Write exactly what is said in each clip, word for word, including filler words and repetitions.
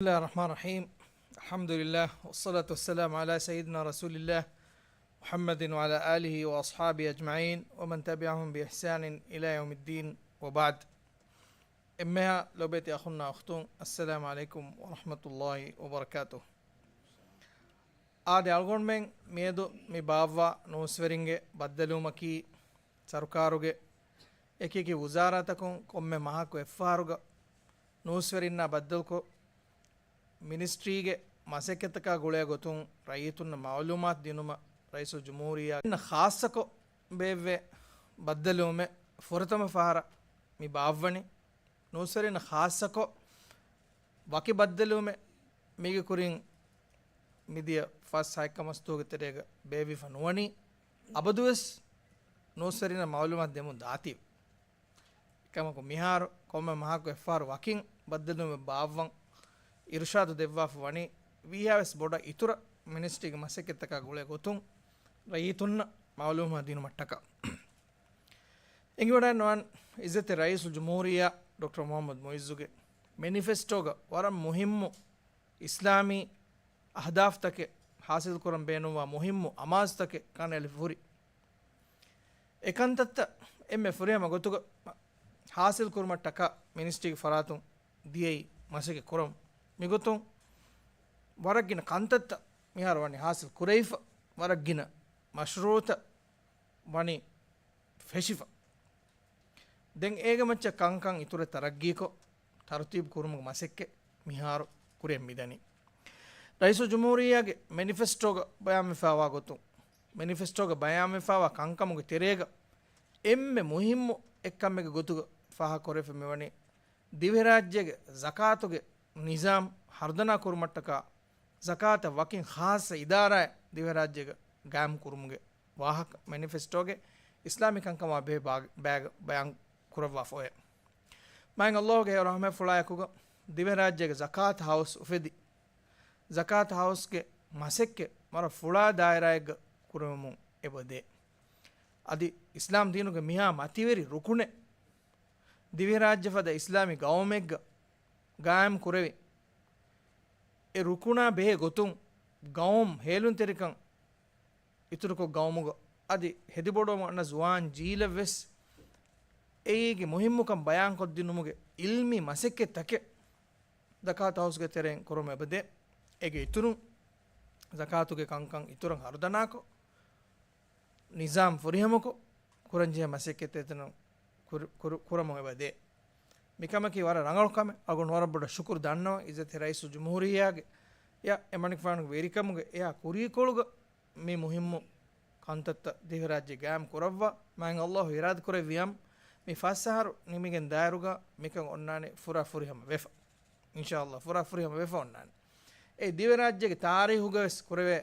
بسم الله الرحمن الرحيم. الحمد لله، والصلاة والسلام على سيدنا رسول الله محمد وعلى آله وأصحابه أجمعين، ومن تبعهم بإحسان إلى يوم الدين، وبعد. އެންމެހާ ލޮބުވެތި އަޚުންނާ އުޚްތުން، އައްސަލާމު ޢަލައިކުމް ވަރަޙްމަތުﷲި ވަބަރަކާތުހު. އާދެ، އަޅުގަނޑުމެން މިއަދު މި ބާއްވާ ނޫސްވެރިންގެ ބައްދަލުވުމަކީ، ސަރުކާރުގެ އެކިއެކި ވުޒާރާތަކުން ކޮންމެ މަހަކު އެއްފަހަރުގަ ނޫސްވެރިންނާ ބައްދަލުކޮށް، މިނިސްޓްރީގެ މަސައްކަތްތަކާ ގުޅޭ ގޮތުން ރައްޔިތުންނަށް މަޢުލޫމާތު ދިނުމަށް ރައީސުލްޖުމްހޫރިއްޔާ ޚާއްޞަކޮށް ބޭއްވޭ ބައްދަލުވުމެއް ފުރަތަމަ ފަހަރަށް މި ބާއްވަނީ. ނޫސްވެރިންނަށް ޚާއްޞަކޮށް ވަކި ބައްދަލުވުމެއް މީގެ ކުރިން މިދިޔަ ފަސް ހަތް ކަމަސްދުވަހުގެ ތެރޭގަ ބޭއްވިފަ ނުވަނީ. އަބަދުވެސް ނޫސްވެރިންނަށް މަޢުލޫމާތު ދެމުން ދާތީވެ. އެކަމަކު، މިހާރު ކޮންމެ މަހަކު އެއްފަހަރު ވަކިން ބައްދަލުވުމެއް ބާއްވަން އިރުޝާދު ދެއްވާފަ ވަނީ، ވީހާވެސް ބޮޑަށް އިތުރަށް މިނިސްޓްރީގެ މަސައްކަތްތަކާ ގުޅޭ ގޮތުން ރައްޔިތުންނަށް މަޢުލޫމާތު ދިނުމަށްޓަކާ. އެނގިވަޑައިގަންނަވާން އިއްޒަތްތެރި ރައީސުލްޖުމްހޫރިއްޔާ ޑޮކްޓަރ މުޙައްމަދު މުޢިއްޒުގެ މެނިފެސްޓޯގަ ވަރަށް މުހިއްމު އިސްލާމީ އަހްދާފްތަކެއް ޙާޞިލްކުރަން ބޭނުންވާ މުހިއްމު އަމާޒުތަކެއް ކަނޑައެޅިފަ ހުރި. އެ ކަންތައްތައް އެންމެ ފުރިހަމަ ގޮތުގަ ޙާޞިލްކުރުމަށްޓަކާ މިނިސްޓްރީގެ ފަރާތުން ދިޔައީ މަސައްކަތް ކުރަމުން. މިގޮތުން ވަރަށް ގިނަ ކަންތައްތައް މިހާރު ވަނީ ޙާޞިލް ކުރެވިފަ، ވަރަށް ގިނަ މަޝްރޫޢުތައް ވަނީ ފެށިފަ. ދެން އޭގެ މައްޗަށް ކަންކަން އިތުރަށް ތަރައްގީކޮށް، ތަރުތީބު ކުރުމުގެ މަސައްކަތް މިހާރު ކުރިއަށް މިދަނީ. ރައީސުލްޖުމްހޫރިއްޔާގެ މެނިފެސްޓޯގަ ބަޔާންވެފައިވާ ގޮތުން، މެނިފެސްޓޯގަ ބަޔާންވެފައިވާ ކަންކަމުގެ ތެރޭގަ އެންމެ މުހިއްމު އެއްކަމެއްގެ ގޮތުގަ ފާހަގަކުރެވިފަ މިވަނީ، ދިވެހިރާއްޖޭގެ ޒަކާތުގެ ނިޒާމް ހަރުދަނާ ކުރުމަށްޓަކާ، ޒަކާތަށް ވަކިން ޚާއްޞަ އިދާރާއެއް ދިވެހިރާއްޖޭގަ ގާއިމް ކުރުމުގެ ވާހަކަ މެނިފެސްޓޯގެ އިސްލާމީ ކަންކަމާ ބެހޭ ބާ-، ބައިގަ ބަޔާން ކުރައްވާފަ އޮތް. މާތް ﷲ ގެ ރަޙްމަތްފުޅާއެކުގަ ދިވެހިރާއްޖޭގެ ޒަކާތު ހައުސް އުފެދި، ޒަކާތު ހައުސްގެ މަސައްކަތް ވަރަށް ފުޅާ ދާއިރާއެއްގަ ކުރެވެމުން އެބަދޭ. އަދި އިސްލާމް ދީނުގެ މިހާ މަތިވެރި ރުކުނެއް ދިވެހިރާއްޖެ ފަދަ އިސްލާމީ ގައުމެއްގަ ގާއިމް ކުރެވި، އެ ރުކުނާ ބެހޭ ގޮތުން ގައުމު ހޭލުންތެރިކަން އިތުރުކޮށް، ގައުމުގަ އަދި ހެދިބޮޑުވަމުން އަންނަ ޒުވާން ޖީލަށްވެސް އެއީގެ މުހިއްމުކަން ބަޔާންކޮށްދިނުމުގެ އިލްމީ މަސައްކަތްތަކެއް ޒަކާތު ހައުސްގެ ތެރެއިން ކުރުމަށް އެބަދޭ. އޭގެ އިތުރުން، ޒަކާތުގެ ކަންކަން އިތުރަށް ހަރުދަނާކޮށް، ނިޒާމް ފުރިހަމަކޮށް، ކުރަންޖެހޭ މަސައްކަތްތައް އެތަނުން ކުރު-، ކުރު-، ކުރަމުން އެބަދޭ. މިކަމަކީ ވަރަށް ރަނގަޅު ކަމެއް. އަޅުގަނޑު ވަރަށް ބޮޑަށް ޝުކުރު ދަންނަވަން އިއްޒަތްތެރި ރައީސުލްޖުމްހޫރިއްޔާގެ އެ އެމަނިކުފާނުގެ ވެރިކަމުގެ އެއާ ކުރީކޮޅުގަ މި މުހިއްމު ކަންތައްތައް ދިވެހިރާއްޖެ ގާއިމް ކުރައްވާ، މާތް ﷲ އިރާދަކުރެއްވިއަން މި ފަސް އަހަރު ނިމިގެން ދާއިރުގަ މިކަން އޮންނާނެ ފުރާ ފުރިހަމަ ވެފަ. އިންޝާﷲ ފުރާ ފުރިހަމަ ވެފަ އޮންނާނެ. އެ ދިވެހިރާއްޖޭގެ ތާރީހުގަވެސް ކުރެވޭ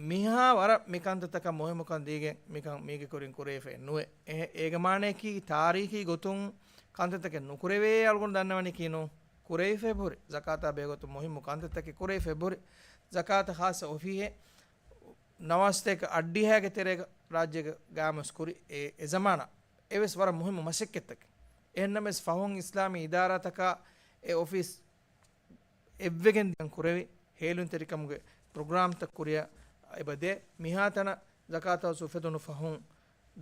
މިހާ ވަރަށް މި ކަންތައްތަކަށް މުހިއްމުކަން ދީގެން މިކަން މީގެ ކުރިން ކުރެވިފައެއް ނުވޭ. އެ-، އޭގެ މާނަޔަކީ ތާރީޚީ ގޮތުން ކަންތައްތަކެއް ނުކުރެވޭ އަޅުގަނޑު ދަންނަވަނީކީ ނޫން. ކުރެވިފައެއް ހުރި. ޒަކާތާ ބެހޭގޮތުން މުހިއްމު ކަންތައްތަކެއް ކުރެވިފައެއް ހުރި. ޒަކާތަށް ޚާއްޞަ އޮފީހެއް ނަވާސްތޭކަ އަށްޑިހައިގެ ތެރޭގަ ރާއްޖޭގަ ގާއިމުވެސް ކުރި. އެ، އެ ޒަމާނަށް އެވެސް ވަރަށް މުހިއްމު މަސައްކަތްތަކެއް. އެހެންނަމަވެސް ފަހުން އިސްލާމީ އިދާރާތަކާ އެ އޮފީސް އެއްވެގެން ދިޔަން ކުރެވި ހޭލުންތެރިކަމުގެ ޕްރޮގްރާމްތައް ކުރިއަށް އެބަދޭ. މިހާތަނަށް ޒަކާތު ހައުސް އުފެދުނު ފަހުން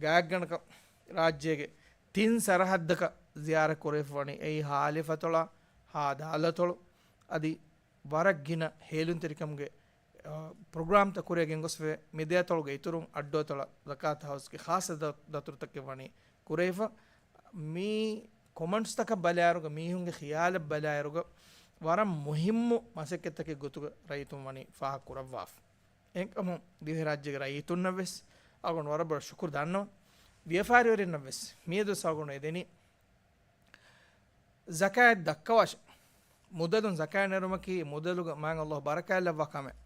ގާތްގަނޑަކަށް ރާއްޖޭގެ ތިން ސަރަހައްދަކަށް ޒިޔާރަތް ކުރެވިފަވަނީ. އެއީ ހާލިފަތޮޅާ، ހާ ދާލަތޮޅު އަދި ވަރަށް ގިނަ ހޭލުންތެރިކަމުގެ، އަ، ޕްރޮގްރާމްތައް ކުރިއަށް ގެންގޮސްފައި. މި ދެއަތޮޅުގެ އިތުރުން އައްޑުއަތޮޅަށް ޒަކާތު ހައުސްގެ ޚާއްޞަ ދަ-، ދަތުރުތަކެއް ވަނީ ކުރެވިފަ. މި ކޮމެންޓްސްތަކަށް ބަލާއިރުގަ، މީހުންގެ ޚިޔާލަށް ބަލާއިރުގަ، ވަރަށް މުހިއްމު މަސައްކަތްތަކެއް ގޮތުގަ ރައްޔިތުން ވަނީ ފާހަގަ ކުރައްވާފަ. އެހެންކަމުން ދިވެހިރާއްޖޭގެ ރައްޔިތުންނަށްވެސް އަޅުގަނޑު ވަރަށް ބޮޑަށް ޝުކުރު ދަންނަވަން. ވިޔަފާރިވެރިންނަށްވެސް މިއަދުވެސް އަޅުގަނޑު އެދެނީ ޒަކާތް ދައްކަވާށޭ. މުދަލުން ޒަކާތް ނެރުމަކީ މުދަލުގަ މާތް ﷲ ބަރަކާތްލައްވާ ކަމެއް.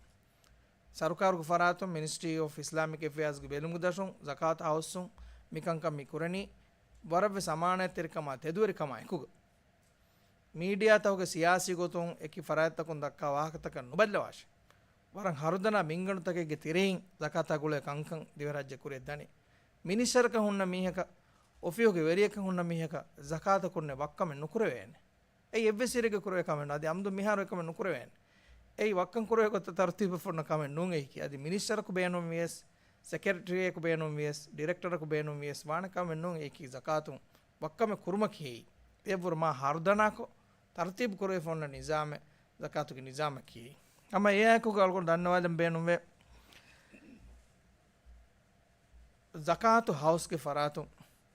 ސަރުކާރުގެ ފަރާތުން މިނިސްޓްރީ އޮފް އިސްލާމިކް އެފެއާޒްގެ ބެލުމުގެ ދަށުން ޒަކާތު ހައުސުން މިކަންކަން މި ކުރަނީ. ވަރަށްވެސް އަމާނާތްތެރިކަމާ ތެދުވެރިކަމާ އެކުގަ. މީޑިއާތަކުގެ ސިޔާސީ ގޮތުން އެކި ފަރާތްތަކުން ދައްކާ ވާހަކަތަކަށް ނުބައްލަވާށޭ. ވަރަށް ހަރުދަނާ މިންގަނޑުތަކެއްގެ ތެރެއިން ޒަކާތާ ގުޅޭ ކަންކަން ދިވެހިރާއްޖެ ކުރިއަށް ދަނީ. މިނިސްޓަރަކަށް ހުންނަ މީހަކަށް، އޮފީހުގެ ވެރިޔަކަށް ހުންނަ މީހަކަށް ޒަކާތަކުންނެއް ވައްކަމެއް ނުކުރެވޭނެ. އެއީ އެއްވެސް އިރެއްގެ ކުރެވޭ ކަމެއް ނޫން. އަދި އަމްދު މިހާރު އެކަމެއް ނުކުރެވޭނެ. އެއީ ވައްކަން ކުރެވޭ ގޮތަށް ތަރުތީބު ފޮންނަ ކަމެއް ނޫން އެއީކީ. އަދި މިނިސްޓަރަކު ބޭނުން ވިޔަސް، ސެކްރެޓަރީއަކު ބޭނުން ވިޔަސް، ޑިރެކްޓަރަކު ބޭނުން ވިޔަސް، ވާނެ ކަމެއް ނޫން އެއީކީ. ޒަކާތުން ވައްކަމެއް ކުރުމަކީ އެއީ. އެއަށްވުރެ މާ ހަރުދަނާކޮށް، ތަރުތީބު ކުރެވިފަ އޮންނަ ނިޒާމެއް ޒަކާތުގެ ނިޒާމަކީ. ހަމަ އެއާއެކުގަ އަޅުގަނޑު ދަންނަވާލަން ބޭނުންވޭ، ޒަކާތު ހައުސްގެ ފަރާތުން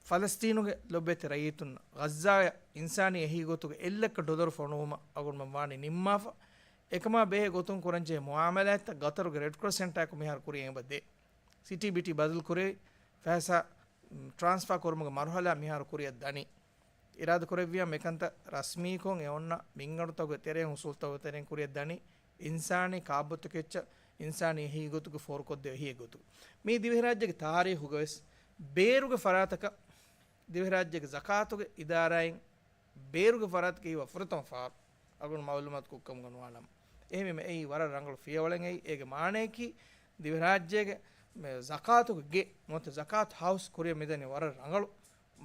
ފަލަސްތީނުގެ ލޮބުވެތި ރައްޔިތުންނަށް ޣައްޒާއަށް އިންސާނީ އެހީގޮތުގަ އެއްލައްކަ ޑޮލަރު ފޮނުވުމަށް އަޅުގަނޑުމެން ވާނީ ނިންމާފަ. އެކަމާ ބެހޭ ގޮތުން ކުރަންޖެހޭ މުއާމަލާތްތައް ގަތަރުގެ ރެޑް ކްރޮސް ސެންޓާއަކު މިހާރު ކުރިޔަށް އެބަ ދޭ. ސިޓީ ބިޓީ ބަދަލު ކުރެވި، ފައިސާ ޓްރާންސްފާ ކުރުމުގެ މަރުހަލާ މިހާރު ކުރިޔަށް ދަނީ. އިރާދަ ކުރެއްވިޔާ މިކަންތައް ރަސްމީކޮށް އެ އޮންނަ މިންގަނޑުތަކުގެ ތެރެއިން އުސޫލުތަކުގެ ތެރެއިން ކުރިޔަށް ދަނީ. އިންސާނީ ކާބޮތުތަކެއްޗަށް އިންސާނީ އެހީގޮތުގެ ފޯރުކޮށްދޭ އެހީގޮތުގަ. މީ ދިވެހިރާއްޖޭގެ ތާރީޚުގަވެސް ބޭރުގެ ފަރާތަކަށް ދިވެހިރާއްޖޭގެ ޒަކާތުގެ އިދާރާއިން ބޭރުގެ ފަރާތަކަށް ހީވާ ފުރަތަމަ ފަހަރު. އަޅުގަނޑު މައުލޫމާތު ކޮށްކަމުގަ ނުވާނަމަ. އެހެންވީމަ އެއީ ވަރަށް ރަނގަޅު ފިޔަވަޅެއް އެއީ. އޭގެ މާނަޔަކީ ދިވެހިރާއްޖޭގެ މެ ޒަކާތުގެ ގެ ނުވަތަ ޒަކާތު ހައުސް ކުރިޔަށް މިދަނީ ވަރަށް ރަނގަޅު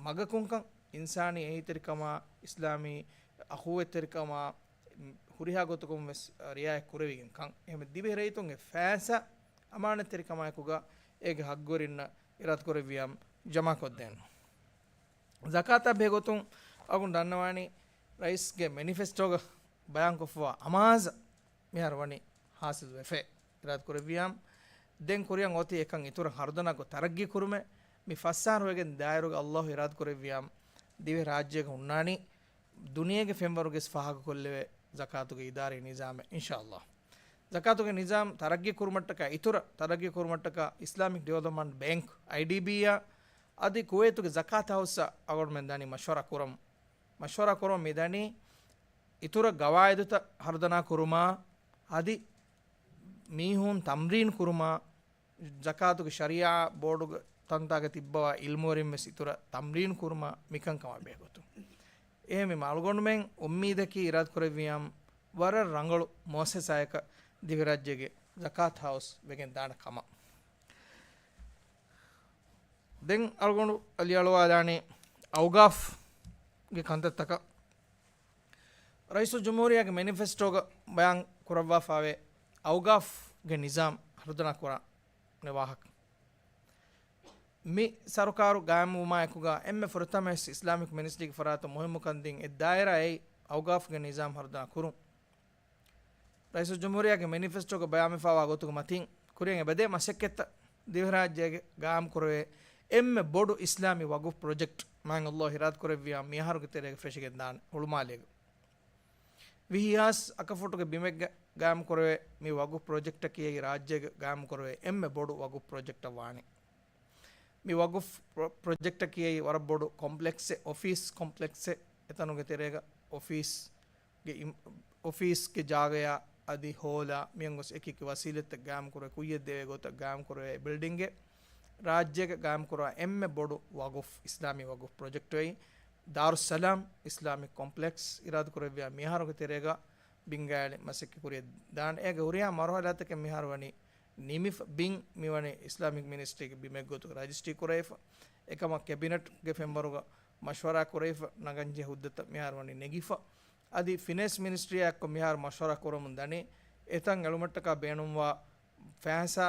މަގަކުންކަން. އިންސާނީ އެހީތެރިކަމާ، އިސްލާމީ އަޚުވަތްތެރިކަމާ، ހުރިހާ ގޮތަކުން ވެސް ރިއާޔަތް ކުރެވިގެން ކަން. އެހެން ދިވެހި ރައްޔިތުންގެ ފައިސާ އަމާނަތްތެރިކަމާއެކުގަ އޭގެ ހައްގުވެރިންނަށް އިރާދަކުރެއްވިޔާ ޖަމާކޮށްދޭން. ޒަކާތާ ބެހޭ ގޮތުން އަޅުގަނޑު ދަންނަވާނީ ރައީސްގެ މެނިފެސްޓޯގަ ބަޔާންކޮށްފަވާ އަމާޒަށް މިހާރު ވަނީ ހާސިލް ވެފަ. އިރާދަ ކުރެއްވިޔާ ދެން ކުރިއަށް އޮތީ އެކަން އިތުރަށް ހަރުދަނާކޮށް ތަރައްގީ ކުރުމެއް. މި ފަސް އަހަރު ވެގެން ދާއިރުގަ އައްލާހު އިރާދަ ކުރެއްވިޔާ ދިވެހި ރާއްޖޭގަ ހުންނާނީ ދުނިޔޭގެ ފެންވަރުގެސް ފާހަގަކޮށްލެވޭ ޒަކާތުގެ އިދާރީ ނިޒާމެއް އިންޝާއައްލާ. ޒަކާތުގެ ނިޒާމް ތަރައްގީ ކުރުމަށްޓަކާ އިތުރަށް، ތަރައްގީ ކުރުމަށްޓަކާ އިސްލާމިކް ޑިވެލޮޕްމަންޓް ބޭންކް، އައިޑީބީއާ، އަދި ކުވައިތުގެ ޒަކާތު ހައުސްއާ އަޅުގަނޑުމެން ދަނީ މަޝްވަރާ ކުރަމުން. މަޝްވަރާ ކުރަމުން މި ދަނީ އިތުރަށް ގަވާއިދުތައް ހަރުދަނާ ކުރުމާ، އަދި މީހުން ތަމްރީން ކުރުމާ، ޒަކާތުގެ ޝަރީޢާ ބޯޑުގެ ތަންތާގަ ތިއްބަވާ އިލްމުވެރިން ވެސް އިތުރަށް ތަމްރީން ކުރުމާ މިކަންކަމާ ބެހޭގޮތުން. އެހެންވީމަ އަޅުގަނޑުމެން އުއްމީދަކީ އިރާދަ ކުރެއްވިޔާ ވަރަށް ރަނގަޅު މުއައްސަސާއަކަށް ދިވެހިރާއްޖޭގެ ޒަކާތު ހައުސް ވެގެން ދާނެ ކަމަށް. ދެން އަޅުގަނޑު އަލިއަޅުވާލާނީ އައުގާފްގެ ކަންތައްތަކަށް. ރައީސުލްޖުމްހޫރިއްޔާގެ މެނިފެސްޓޯގަ ބަޔާން ކުރައްވާފައިވޭ އައުގާފްގެ ނިޒާމް ހަރުދަނާ ކުރާނެ ވާހަކަ. މި ސަރުކާރު ގާއިމްވުމާއެކުގަ އެންމެ ފުރަތަމަވެސް އިސްލާމިކް މިނިސްޓްރީގެ ފަރާތުން މުހިއްމު ކަންދިން އެއް ދާއިރާއެއް އައުގާފްގެ ނިޒާމް ހަރުދަނާ ކުރުން. ރައީސުލްޖުމްހޫރިއްޔާގެ މެނިފެސްޓޯގަ ބަޔާންވެފައިވާ ގޮތުގެ މަތިން ކުރިއަށް އެބަދޭ މަސައްކަތްތައް ދިވެހިރާއްޖޭގެ ގާއިމްކުރެވޭ އެންމެ ބޮޑު އިސްލާމީ ވަގުފް ޕްރޮޖެކްޓް މާތް އައްލާހު އިރާދަކުރެއްވިޔާ މިއަހަރުގެ ތެރޭގަ ފެށިގެން ދާނެ ހުޅުމާލޭގަ. ވިހި ހާސް އަކަފުޓުގެ ބިމެއްގަ ގާއިމްކުރެވޭ މި ވަގުފް ޕްރޮޖެކްޓަކީ އެއީ ރާއްޖޭގަ ގާއިމްކުރެވޭ އެންމެ ބޮޑު ވަގުފް ޕްރޮޖެކްޓަށް ވާނެ. މި ވަގުފް ޕްރޮ-، ޕްރޮޖެކްޓަކީ އެއީ ވަރަށް ބޮޑު ކޮމްޕްލެކްސެއް، އޮފީސް ކޮމްޕްލެކްސެއް. އެތަނުގެ ތެރޭގަ އޮފީސްގެ އިމް-، އޮފީސްގެ ޖާގަޔާ އަދި ހޯލާ މިއަންގޮސް އެކިއެކި ވަސީލަތްތައް ގާއިމްކުރެވޭ، ކުއްޔަށް ދެވޭ ގޮތަށް ގާއިމްކުރެވޭ ބިލްޑިންގެއް. ރާއްޖޭގަ ގާއިމްކުރާ އެންމެ ބޮޑު ވަގުފް، އިސްލާމީ ވަގުފް ޕްރޮޖެކްޓު އެއީ ދާރުއްސަލާމް އިސްލާމިކް ކޮމްޕްލެކްސް އިރާދަކުރެއްވިޔާ މިއަހަރުގެ ތެރޭގަ ބިންގައިލި މަސައްކަތް ކުރިއަށް ދާނެ. އޭގެ ހުރިހާ މަރުހަލާތަކެއް މިހާރު ވަނީ ނިމިފަ. ބިން މިވަނީ އިސްލާމިކް މިނިސްޓްރީގެ ބިމެއްގޮތުގަ ރަޖިސްޓްރީ ކުރެވިފަ. އެކަމަށް ކެބިނެޓްގެ ފެންވަރުގަ މަޝްވަރާ ކުރެވިފަ. ނަގަންޖެހޭ ހުއްދަތައް މިހާރު ވަނީ ނެގިފަ. އަދި ފިނޭންސް މިނިސްޓްރީއާ އެއްކޮށް މިހާރު މަޝްވަރާ ކުރަމުން ދަނީ އެތަން އެޅުމަށްޓަކާ ބޭނުންވާ ފައިސާ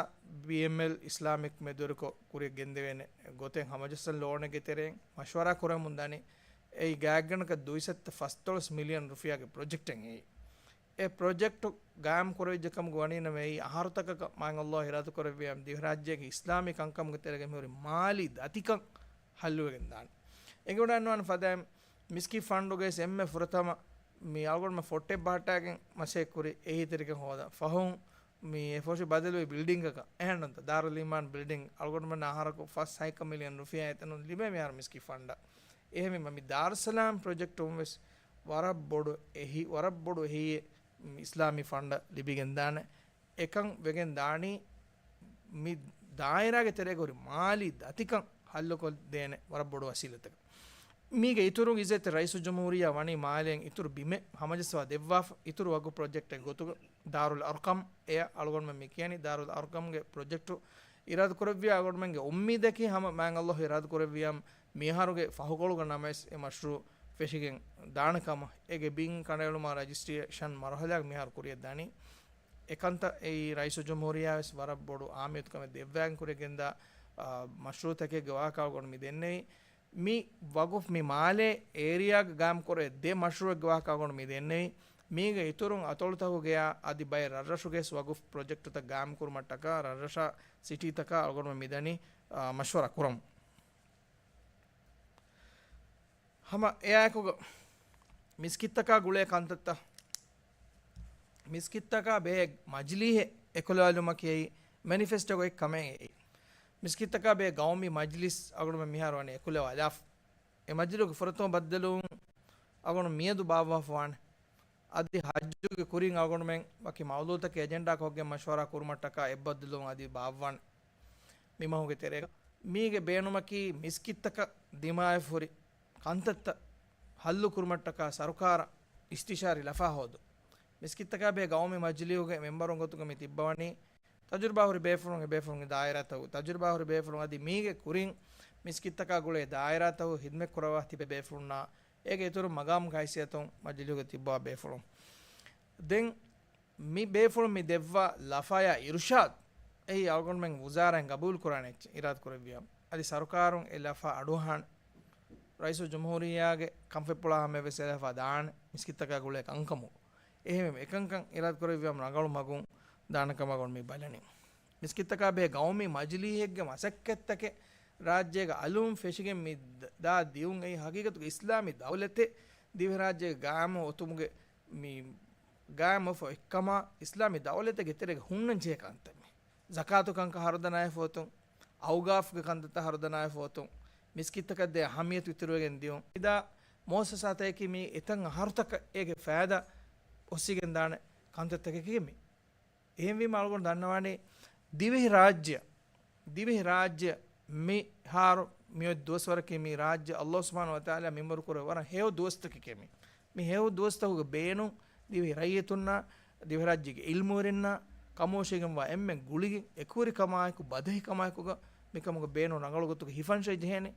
ބީއެމްއެލް އިސްލާމިކް މެދުވެރިކޮށް ކުރިއަށް ގެންދެވޭނެ ގޮތެއް ހަމަޖައްސަން ލޯނެއްގެ ތެރެއިން މަޝްވަރާ ކުރަމުން ދަނީ. އެއީ ގާތްގަނޑަކަށް ދުއިސައްތަ ފަސްދޮޅަސް މިލިއަން ރުފިޔާގެ ޕްރޮޖެކްޓެއް އެއީ. އެ ޕްރޮޖެކްޓު ގާއިމް ކުރެވިއްޖެ ކަމުގަ ވަނީ ނަމަ، އެއީ އަހަރުތަކަކަށް މާތް އައްލާހު އިރާދަކުރެއްވިޔާ ދިވެހިރާއްޖޭގެ އިސްލާމީ ކަންކަމުގެ ތެރޭގަ މިހުރި މާލީ ދަތިކަން ހައްލުވެގެން ދާނެ. އެނގިވަޑައިގަންނަވާނެ ފަދައިން މިސްކިތް ފަންޑުގައި އެންމެ ފުރަތަމަ މި އަޅުގަނޑުމެން ފޮއްޓެއް ބަހައްޓާގެން މަސައްކަތް ކުރި އެހީތެރިކަން ހޯދަން ފަހުން މި އެ ފޮށި ބަދަލުވި ބިލްޑިންގަކަށް އެހެންނުންތަ ދާރުލް އީމާން ބިލްޑިން އަޅުގަނޑުމެން އަހަރަކު ފަސް ހަތް މިލިއަން ރުފިޔާ އެތަނުން ލިބޭ މިހާރު މިސްކިތް ފަންޑަށް. އެހެންވީމަ މި ދާރުއްސަލާމް ޕްރޮޖެކްޓުން ވެސް ވަރަށް ބޮޑު އެހީ، ވަރަށް ބޮޑު އެހީއެއް އިސްލާމީ ފަންޑަށް ލިބިގެންދާނެ. އެކަން ވެގެން ދާނީ މި ދާއިރާގެ ތެރޭގަ ހުރި މާލީ ދަތިކަން ހައްލުކޮށްދޭނެ ވަރަށް ބޮޑު ވަސީލަތަކަށް. މީގެ އިތުރުން އިއްޒަތްތެރި ރައީސުލްޖުމްހޫރިއްޔާ ވަނީ މާލޭން އިތުރު ބިމެއް ހަމަޖައްސަވާ ދެއްވާފަ. އިތުރު ވަގުފް ޕްރޮޖެކްޓެއް ގޮތުގަ ދާރުލް އަރްޤަމް އެއަށް އަޅުގަނޑުމެން މި ކިޔަނީ. ދާރުލް އަރްޤަމްގެ ޕްރޮޖެކްޓު އިރާދަކުރެއްވިޔާ އަޅުގަނޑުމެންގެ އުއްމީދަކީ ހަމަ މާތް އައްލާހު އިރާދަކުރެއްވިޔާ މިއަހަރުގެ ފަހުކޮޅުގަ ނަމަވެސް އެ މަޝްރޫއު ފެށިގެން ދާނެ ކަމަށް އޭގެ ބިން ކަނޑައެޅުމާ ރަޖިސްޓްރޭޝަން މަރުހަލާގެ މިހާރު ކުރިއަށް ދާނީ. އެކަންތައް އެއީ ރައީސުލްޖުމްހޫރިއްޔާ ވެސް ވަރަށް ބޮޑު އަހައްމިޔަތުކަމެއް ދެއްވާގެން ކުރިއަށް ގެންދާ، އާ، މަޝްރޫޢުތަކެއްގެ ވާހަކަ އަޅުގަނޑު މި ދެންނެވި. މި ވަގުފް މި މާލޭ އޭރިއާގަ ގާއިމް ކުރެވޭ ދެ މަޝްރޫޢެއްގެ ވާހަކަ އަޅުގަނޑު މި ދެންނެވި. މީގެ އިތުރުން އަތޮޅުތަކުގެއާ އަދި ބައެއް ރަށްރަށުގެ ވެސް ވަގުފް ޕްރޮޖެކްޓުތައް ގާއިމް ކުރުމަށްޓަކާ ރަށްރަށާ ސިޓީތަކާ އަޅުގަނޑުމެން މިދަނީ، އާ، މަޝްވަރާ ކުރަމުން. ހަމަ އެއާއެކުގަ މިސްކިތްތަކާ ގުޅޭ ކަންތައްތައް، މިސްކިތްތަކާ ބެހޭ މަޖިލީހެއް އެކުލަވާލުމަކީ މެނިފެސްޓޯގައި ކަމެއް އެއީ. މިސްކިތްތަކާ ބެހޭ ގައުމީ މަޖިލިސް އަޅުގަނޑުމެން މިހާރު ވަނީ އެކުލަވާލާފަ. އެ މަޖިލީހުގެ ފުރަތަމަ ބައްދަލުވުން އަޅުގަނޑު މިއަދު ބާއްވާފަވާނެ. އަދި ހައްޖުގެ ކުރިން އަޅުގަނޑުމެން ވަކި މައުޟޫޢުތަކެއް އެޖެންޑާކޮށްގެން މަޝްވަރާ ކުރުމަށްޓަކާ އެއްބައްދަލުވުން އަދި ބާއްވާނެ. މި މަހުގެ ތެރޭގަ މީގެ ބޭނުމަކީ މިސްކިތްތަކަށް ދިމާވެފަ ހުރި ކަންތައްތައް ހައްލު ކުރުމަށްޓަކާ ސަރުކާރަށް އިސްތިޝާރީ ލަފާ ހޯދުން. މިސްކިތްތަކާ ބެހޭ ގައުމީ މަޖިލީހުގެ މެމްބަރުން ގޮތުގަ މި ތިއްބަވަނީ ތަޖުރިބާ ހުރި ބޭފުޅުން، އެ ބޭފުޅުންގެ ދާއިރާތަކު، ތަޖުރިބާ ހުރި ބޭފުޅުން އަދި މީގެ ކުރިން މިސްކިތްތަކާ ގުޅޭ ދާއިރާތަކު ހިދުމަތް ކުރައްވާ ތިބޭ ބޭފުޅުންނާ އޭގެ އިތުރުން މަގާމުގެ ހައިސިއްޔަތުން މަޖިލީހުގަ ތިއްބަވާ ބޭފުޅުން. ދެން މި ބޭފުޅުން މި ދެއްވާ ލަފާޔާ އިރުޝާދު އެއީ އަޅުގަނޑުމެން ވުޒާރާއިން ގަބޫލު ކުރާނެ އެއްޗެއް އިރާދަ ކުރެއްވިޔާ، އަދި ސަރުކާރުން އެ ލަފާ އަޑުއަހާނެ. ރައީސުލްޖުމްހޫރިއްޔާގެ ކަންފަތްޕުޅާ ހަމައެވެސް އެ ލަފާ ދާނެ މިސްކިތްތަކާ ގުޅޭ ކަންކަމުގަ. އެހެންވެ އެކަންކަން އިރާދަ ކުރެއްވިޔާ ރަނގަޅު މަގުން ދާނެ ކަމަށް އަޅުގަނޑު މި ބަލަނީ. މިސްކިތްތަކާ ބެހޭ ގައުމީ މަޖިލީހެއްގެ މަސައްކަތްތަކެއް ރާއްޖޭގަ އަލުން ފެށިގެން މި ދާ ދިއުން އެއީ ހަގީގަތުގަ އިސްލާމީ ދައުލަތެއް ދިވެހިރާއްޖޭގަ ގާއިމު އޮތުމުގެ މި ގާއިމުވެފަ އޮތްކަމާ އިސްލާމީ ދައުލަތެއްގެ ތެރޭގަ ހުންނަން ޖެހޭ ކަންތައް މި. ޒަކާތު ކަންކަން ހަރުދަނާއެފަ އޮތުން، އައުގާފްގެ ކަންތައްތައް ހަރުދަނާއެފަ އޮތުން، މިސްކިތްތަކަށް ދޭ އަހައްމިޔަތު އިތުރުވެގެން ދިޔުން. އިދާ މުއައްސަސާތަކަކީ މި އެތައް އަހަރުތަކަށް އޭގެ ފައިދާ އޮއްސިގެން ދާނެ ކަންތައްތަކަކީ މި. އެހެންވީމަ އަޅުގަނޑު ދަންނަވާނީ ދިވެހި ރާއްޖެ، ދިވެހި ރާއްޖެ މިހާރު މިއޮތް ދުވަސްވަރަކީ މި ރާއްޖެ އައްލާހު ސުބްޙާނަހޫ ވަތަޢާލާ މިންވަރު ކުރެ ވަރަށް ހެޔޮ ދުވަސްތަކެކޭ މި. މި ހެޔޮ ދުވަސްތަކުގެ ބޭނުން ދިވެހި ރައްޔިތުންނާ، ދިވެހިރާއްޖޭގެ އިލްމުވެރިންނާ ކަމުވެށިގެންވާ އެންމެ ގުޅިގެން އެކުވެރިކަމާއެކު ބަދަހިކަމާއެކުގަ މިކަމުގެ ބޭނުން ރަނގަޅު ގޮތުގަ ހިފަންށައި ޖެހޭނެ.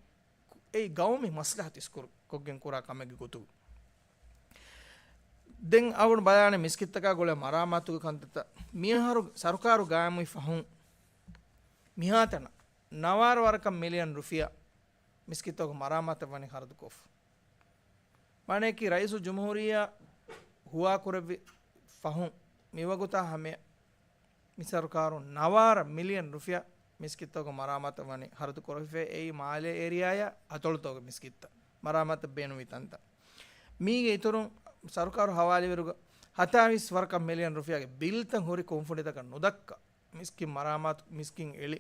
އެއީ ގައުމީ މަސްލަހަތު އިސްކުރު ކޮށްގެން ކުރާ ކަމެއްގެ ގޮތުގަ. ދެން އަޅުގަނޑު ބަލާނެ މިސްކިތްތަކާ ގުޅޭ މަރާމާތުގެ ކަންތައްތައް. މިއަހަރު ސަރުކާރު ގާއިމުވި ފަހުން މިހާތަނަށް ނަވާރަ ވަރަކަށް މިލިއަން ރުފިޔާ މިސްކިތްތަކުގެ މަރާމާތަށް ވަނީ ޚަރަދުކޮށްފަ. މާނަޔަކީ ރައީސުލްޖުމްހޫރިއްޔާ ހުވާކުރެއްވި ފަހުން މިވަގުތާ ހަމަޔަށް މި ސަރުކާރުން ނަވާރަ މިލިއަން ރުފިޔާ މިސްކިތްތަކުގެ މަރާމާތަށް ވަނީ ޚަރަދު ކުރެވިފައި. އެއީ މާލޭ އޭރިއާއާ އަތޮޅުތަކުގެ މިސްކިތްތައް މަރާމާތަށް ބޭނުންވި ތަންތަން. މީގެ އިތުރުން ސަރުކާރު ހަވާލުވިއިރުގަ ހަތާވީސް ވަރަކަށް މިލިއަން ރުފިޔާގެ ބިލްތައް ހުރި ކުންފުނިތަކަށް ނުދައްކާ، މިސްކިތް މަރާމާތު، މިސްކިތް އެޅި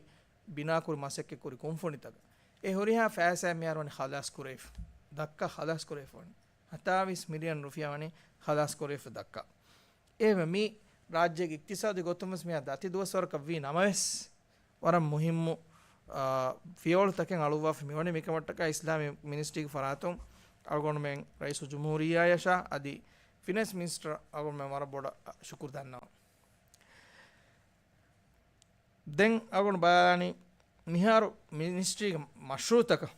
ބިނާކުރި މަސައްކަތް ކުރި ކުންފުނިތަކަށް އެ ހުރިހާ ފައިސާ މިހާރު ވަނީ ޚަލާސް ކުރެވިފަ. ދައްކާ ޚަލާސް ކުރެވިފަ ވަނީ. ހަތާވީސް މިލިއަން ރުފިޔާ ވަނީ ޚަލާސް ކުރެވިފަ ދައްކާ. އެހެންވެ މި ރާއްޖޭގެ އިޤްތިޞާދީ ގޮތުން ވެސް މިހާ ދަތި ދުވަސްވަރަކަށް ވީ ނަމަވެސް، ވަރަށް މުހިއްމު، އާ، ފިޔަވަޅުތަކެއް އަޅުއްވާފަ މިވަނީ. މިކަމަށްޓަކާ އިސްލާމީ މިނިސްޓްރީގެ ފަރާތުން އަޅުގަނޑުމެން ރައީސުލްޖުމްހޫރިއްޔާޔަށާ އަދި ފިނޭންސް މިނިސްޓަރަށް އަޅުގަނޑުމެން ވަރަށް ބޮޑަށް ޝުކުރު ދަންނަވަން. ދެން އަޅުގަނޑު ބަލާނީ މިހާރު މިނިސްޓްރީގެ މަޝްރޫޢުތަކަށް،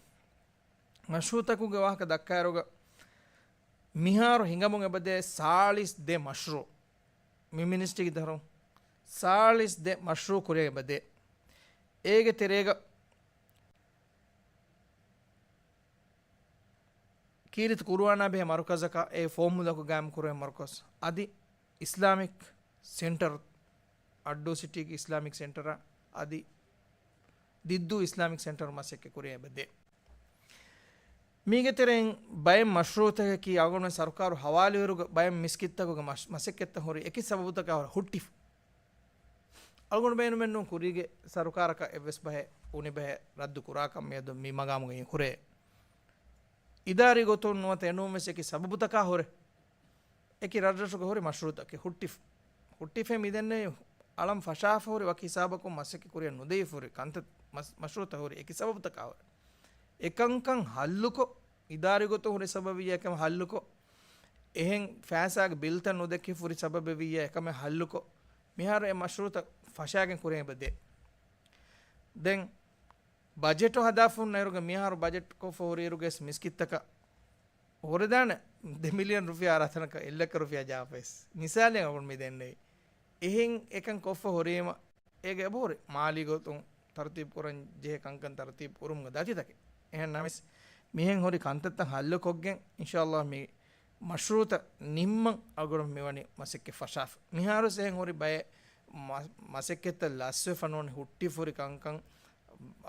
މަޝްރޫޢުތަކުގެ ވާހަކަ ދައްކާއިރުގަ މިހާރު ހިނގަމުން އެބަދޭ ސާޅީސް ދެ މަޝްރޫޢު މި މިނިސްޓްރީގެ ދަށުން ސާޅީސް ދެ މަޝްރޫޢު ކުރިއަށް އެބަދޭ. އޭގެ ތެރޭގަ ކީރިތި ޤުރުއާނާ ބެހޭ މަރުކަޒަކަށް އެ ފޯމުލަކު ގާއިމް ކުރެވޭ މަރުކަޒު އަދި އިސްލާމިކް ސެންޓަރު، އައްޑޫ ސިޓީގެ އިސްލާމިކް ސެންޓަރ އަދި ދިއްދޫ އިސްލާމިކް ސެންޓަރު މަސައްކަތް ކުރިއަށް އެބަދޭ. މީގެ ތެރެއިން ބައެއް މަޝްރޫޢުތަކަކީ އަޅުގަނޑު ސަރުކާރު ހަވާލުވިއިރުގަ ބައެއް މިސްކިތްތަކުގެ މަޝް-، މަސައްކަތްތައް ހުރި އެކި ސަބަބުތަކާ ހުރެ ހުއްޓިފަ. އަޅުގަނޑު ބޭނުމެއް ނޫން ކުރީގެ ސަރުކާރަކަށް އެއްވެސް ބަހެއް އުނިބަހެއް ރައްދު ކުރާކަށް މިއަދު މި މަގާމުގައި ހުރޭ. އިދާރީ ގޮތުން ނުވަތަ އެނޫންވެސް އެކި ސަބަބުތަކާ ހުރެ އެކި ރަށްރަށުގަ ހުރި މަޝްރޫޢުތަކެއް ހުއްޓިފަ. ހުއްޓިފައި މިދެންނެވި އަޅަން ފަށާފަ ހުރި ވަކި ހިސާބަކުން މަސައްކަތް ކުރިއަށް ނުދެވިފަ ހުރި ކަންތައް މަސް-، މަޝްރޫޢުތައް ހުރި އެކި ސަބަބުތަކާ ހުރެ. އެކަންކަން ހައްލުކޮށް، އިދާރީ ގޮތުން ހުރި ސަބަބެއް އެކަމެއް ހައްލުކޮށް، އެހެން ފައިސާގެ ބިލްތައް ނުދެއްކި ފުރި ސަބަބެއް ވިއްޔާ އެކަމެއް ހައްލުކޮށް، މިހާރު އެ މަޝްރޫޢުތައް ފަށާގެން ކުރިއަށް އެބަދޭ. ދެން ބަޖެޓު ހަދާފަ ހުންނައިރުގަ މިހާރު ބަޖެޓް ކޮށްފަ ހުރިއިރުގެ މިސްކިތްތަކަށް ހުރެދާނެ ދެ މިލިއަން ރުފިޔާ އަރާ ތަނަކަށް އެއް ލައްކަ ރުފިޔާ ޖާފައިސް. މިސާލެއް އަޅުގަނޑު މި ދެންނެވީ. އެހެން އެކަން ކޮށްފަ ހުރީމަ، އޭގެ އެބަހުރި މާލީ ގޮތުން ތަރުތީބު ކުރަން ޖެހޭ ކަންކަން ތަރުތީބު ކުރުމުގެ ދަތިތަކެއް. އެހެން ނަމަވެސް، މިހެން ހުރި ކަންތައްތައް ހައްލު ކޮށްގެން، އިންޝާﷲ މި މަޝްރޫޢުތައް ނިންމަން އަޅުގަނޑު މިވަނީ މަސައްކަތް ފަށާފަ. މިހާރުވެސް އެހެން ހުރި ބައެއް މަ-، މަސައްކަތްތައް ލަސްވެފަ ނޫން ހުއްޓިފަ ހުރި ކަންކަން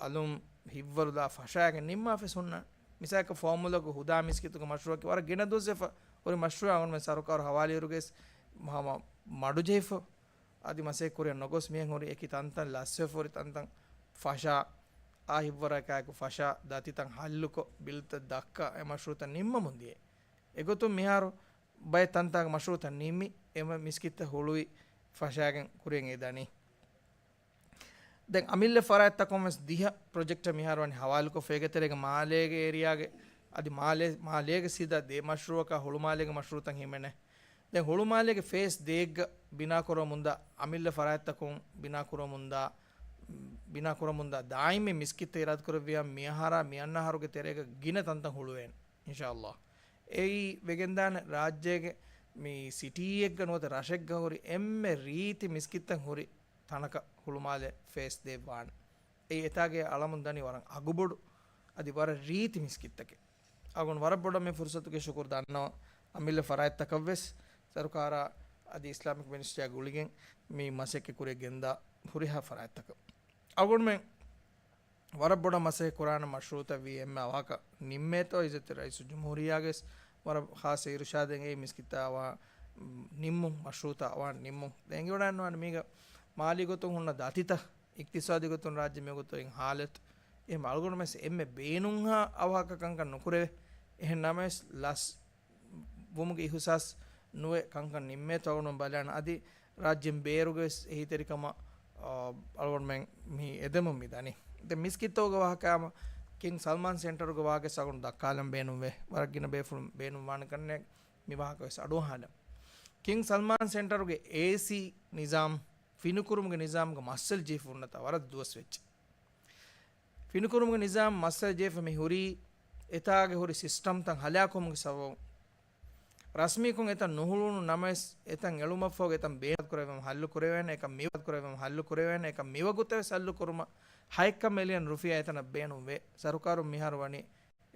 އަލުން ހިތްވަރުލާ ފަށާގެން ނިންމާފަސް ހުންނަ. މިސާލަކަށް ފޯމުލަކު ހުދާ މިސްކިތުގެ މަޝްރޫޢަކީ ވަރަށް ގިނަ ދުވަސްވެފަ ހުރި މަޝްރޫޢެއް. އަޅުގަނޑުމެން ސަރުކާރު ހަވާލުވިއިރުގައި ހަމަ މަޑުޖެހިފަ އަދި މަސައްކަތް ކުރިއަށް ނޮގޮސް މިހެން ހުރި އެކި ތަންތަން ލަސްވެފަ ހުރި ތަންތަން ފަށާ، އާ ހިތްވަރާއެކާއެކު ފަށާ، ދަތިތަން ހައްލުކޮށް، ބިލްތައް ދައްކާ އެ މަޝްރޫޢުތައް ނިންމަމުން ދިޔަ. އެގޮތުން މިހާރު ބައެއް ތަންތާގެ މަޝްރޫޢުތައް ނިންމި، އެ މަ-، މިސްކިތްތައް ހުޅުވި ފަށާގެން ކުރިއަށް އެ ދަނީ. ދެން އަމިއްލަ ފަރާތްތަކުން ވެސް ދިހަ ޕްރޮޖެކްޓް މިހާރު ވަނީ ހަވާލުކޮށްފަ. އޭގެ ތެރޭގަ މާލޭގެ އޭރިއާގެ އަދި މާލޭ، މާލޭގެ ސީދާ ދެ މަޝްރޫޢަކާ ހުޅުމާލޭގެ މަޝްރޫޢުތައް ހިމެނޭ. ދެން ހުޅުމާލޭގެ ފޭސް ދޭއްގަ ބިނާކުރަމުންދާ އަމިއްލަ ފަރާތްތަކުން ބިނާކުރަމުންދާ، ބިނާކުރަމުންދާ ދާއިމީ މިސްކިތްތައް އިރާދަކުރެއްވިޔާ މިއަހަރާ މިއަންނަ އަހަރުގެ ތެރޭގަ ގިނަ ތަންތަން ހުޅުވޭނެ، އިންޝާﷲ. އެއީ ވެގެންދާނެ ރާއްޖޭގެ މި ސިޓީއެއްގަ ނުވަތަ ރަށެއްގަ ހުރި އެންމެ ރީތި މިސްކިތްތައް ހުރި ތަނަކަށް ހުޅުމާލެ ފޭސް ދޭއްވާނެ. އެއީ އެތާގެ އަޅަމުން ދަނީ ވަރަށް އަގުބޮޑު އަދި ވަރަށް ރީތި މިސްކިތްތަކެއް. އަޅުގަނޑު ވަރަށް ބޮޑަށް މި ފުރުސަތުގެ ޝުކުރު ދަންނަވަން އަމިއްލަ ފަރާތްތަކަށް ވެސް، ސަރުކާރާ އަދި އިސްލާމިކް މިނިސްޓްރީއާ ގުޅިގެން މި މަސައްކަތް ކުރިއަށް ގެންދާ ހުރިހާ ފަރާތްތަކަށް. އަޅުގަނޑުމެން ވަރަށް ބޮޑަށް މަސައްކަތް ކުރާނެ މަޝްރޫޢުތައް ވީ އެންމެ އަވަހަކަށް ނިންމޭތޯ، އިއްޒަތްތެރި ރައީސުލްޖުމްހޫރިއްޔާގެ ވެސް ވަރަށް ޚާއްޞަ އިރުޝާދެއް އެއީ މިސްކިތާ އަވާ ނިންމުން، މަޝްރޫޢުތައް އަވާ ނިންމުން. ދެން އެނގިވަޑައިގަންނަވާނެ މީގަ މާލީ ގޮތުން ހުންނަ ދަތިތައް، އިޤްތިޞާދީ ގޮތުން ރާއްޖެ މިވަގުތު އިން ހާލަތު. އެހެން އަޅުގަނޑުމެން ވެސް އެންމެ ބޭނުންހާ އަވަހަކަށް ކަންކަން ނުކުރެވޭ. އެހެން ނަމަވެސް ލަސް ވުމުގެ އިހުސާސް ނުވެ ކަންކަން ނިންމޭތޯ އަޅުގަނޑު ބަލާނަ. އަދި ރާއްޖޭން ބޭރުގެ ވެސް އެހީތެރިކަމަށް، އާ، އަޅުގަނޑުމެން މި އެދެމުން މި ދަނީ. ދެން މިސްކިތްތަކުގެ ވާހަކަ ހަމަ ކިންގް ސަލްމާން ސެންޓަރުގެ ވާހަކަ ވެސް އަޅުގަނޑު ދައްކާލަން ބޭނުންވޭ. ވަރަށް ގިނަ ބޭފުޅުން ބޭނުންވާނެ ކަންނޭނގެ މި ވާހަކަ ވެސް އަޑުއަހާލަން. ކިންގް ސަލްމާން ސެންޓަރުގެ އޭސީ ނިޒާމް، ފިނިކުރުމުގެ ނިޒާމްގެ މައްސަލަ ޖެހިފަ ހުންނަތާ ވަރަށް ދުވަސް ވެއްޖެ. ފިނިކުރުމުގެ ނިޒާމް މައްސަލަ ޖެހިފަ މި ހުރީ، އެތާގެ ހުރި ސިސްޓަމްތައް ހަލާކުވުމުގެ ސަބަބުން. ރަސްމީކޮށް އެތަން ނުހުޅުވުނު ނަމަވެސް، އެތަން އެޅުމަށްފަހު އެތަން ބޭނުން ކުރެވެމު ހައްލު ކުރެވޭނެ، އެކަން މިވަގުތަށް ވެސް ހައްލު ކުރެވޭނެ، އެކަން މިވަގުތަށް ވެސް ހައްލު ކުރުމަށް ހައެއްކަ މިލިއަން ރުފިޔާ އެތަނަށް ބޭނުން ވޭ. ސަރުކާރުން މިހާރު ވަނީ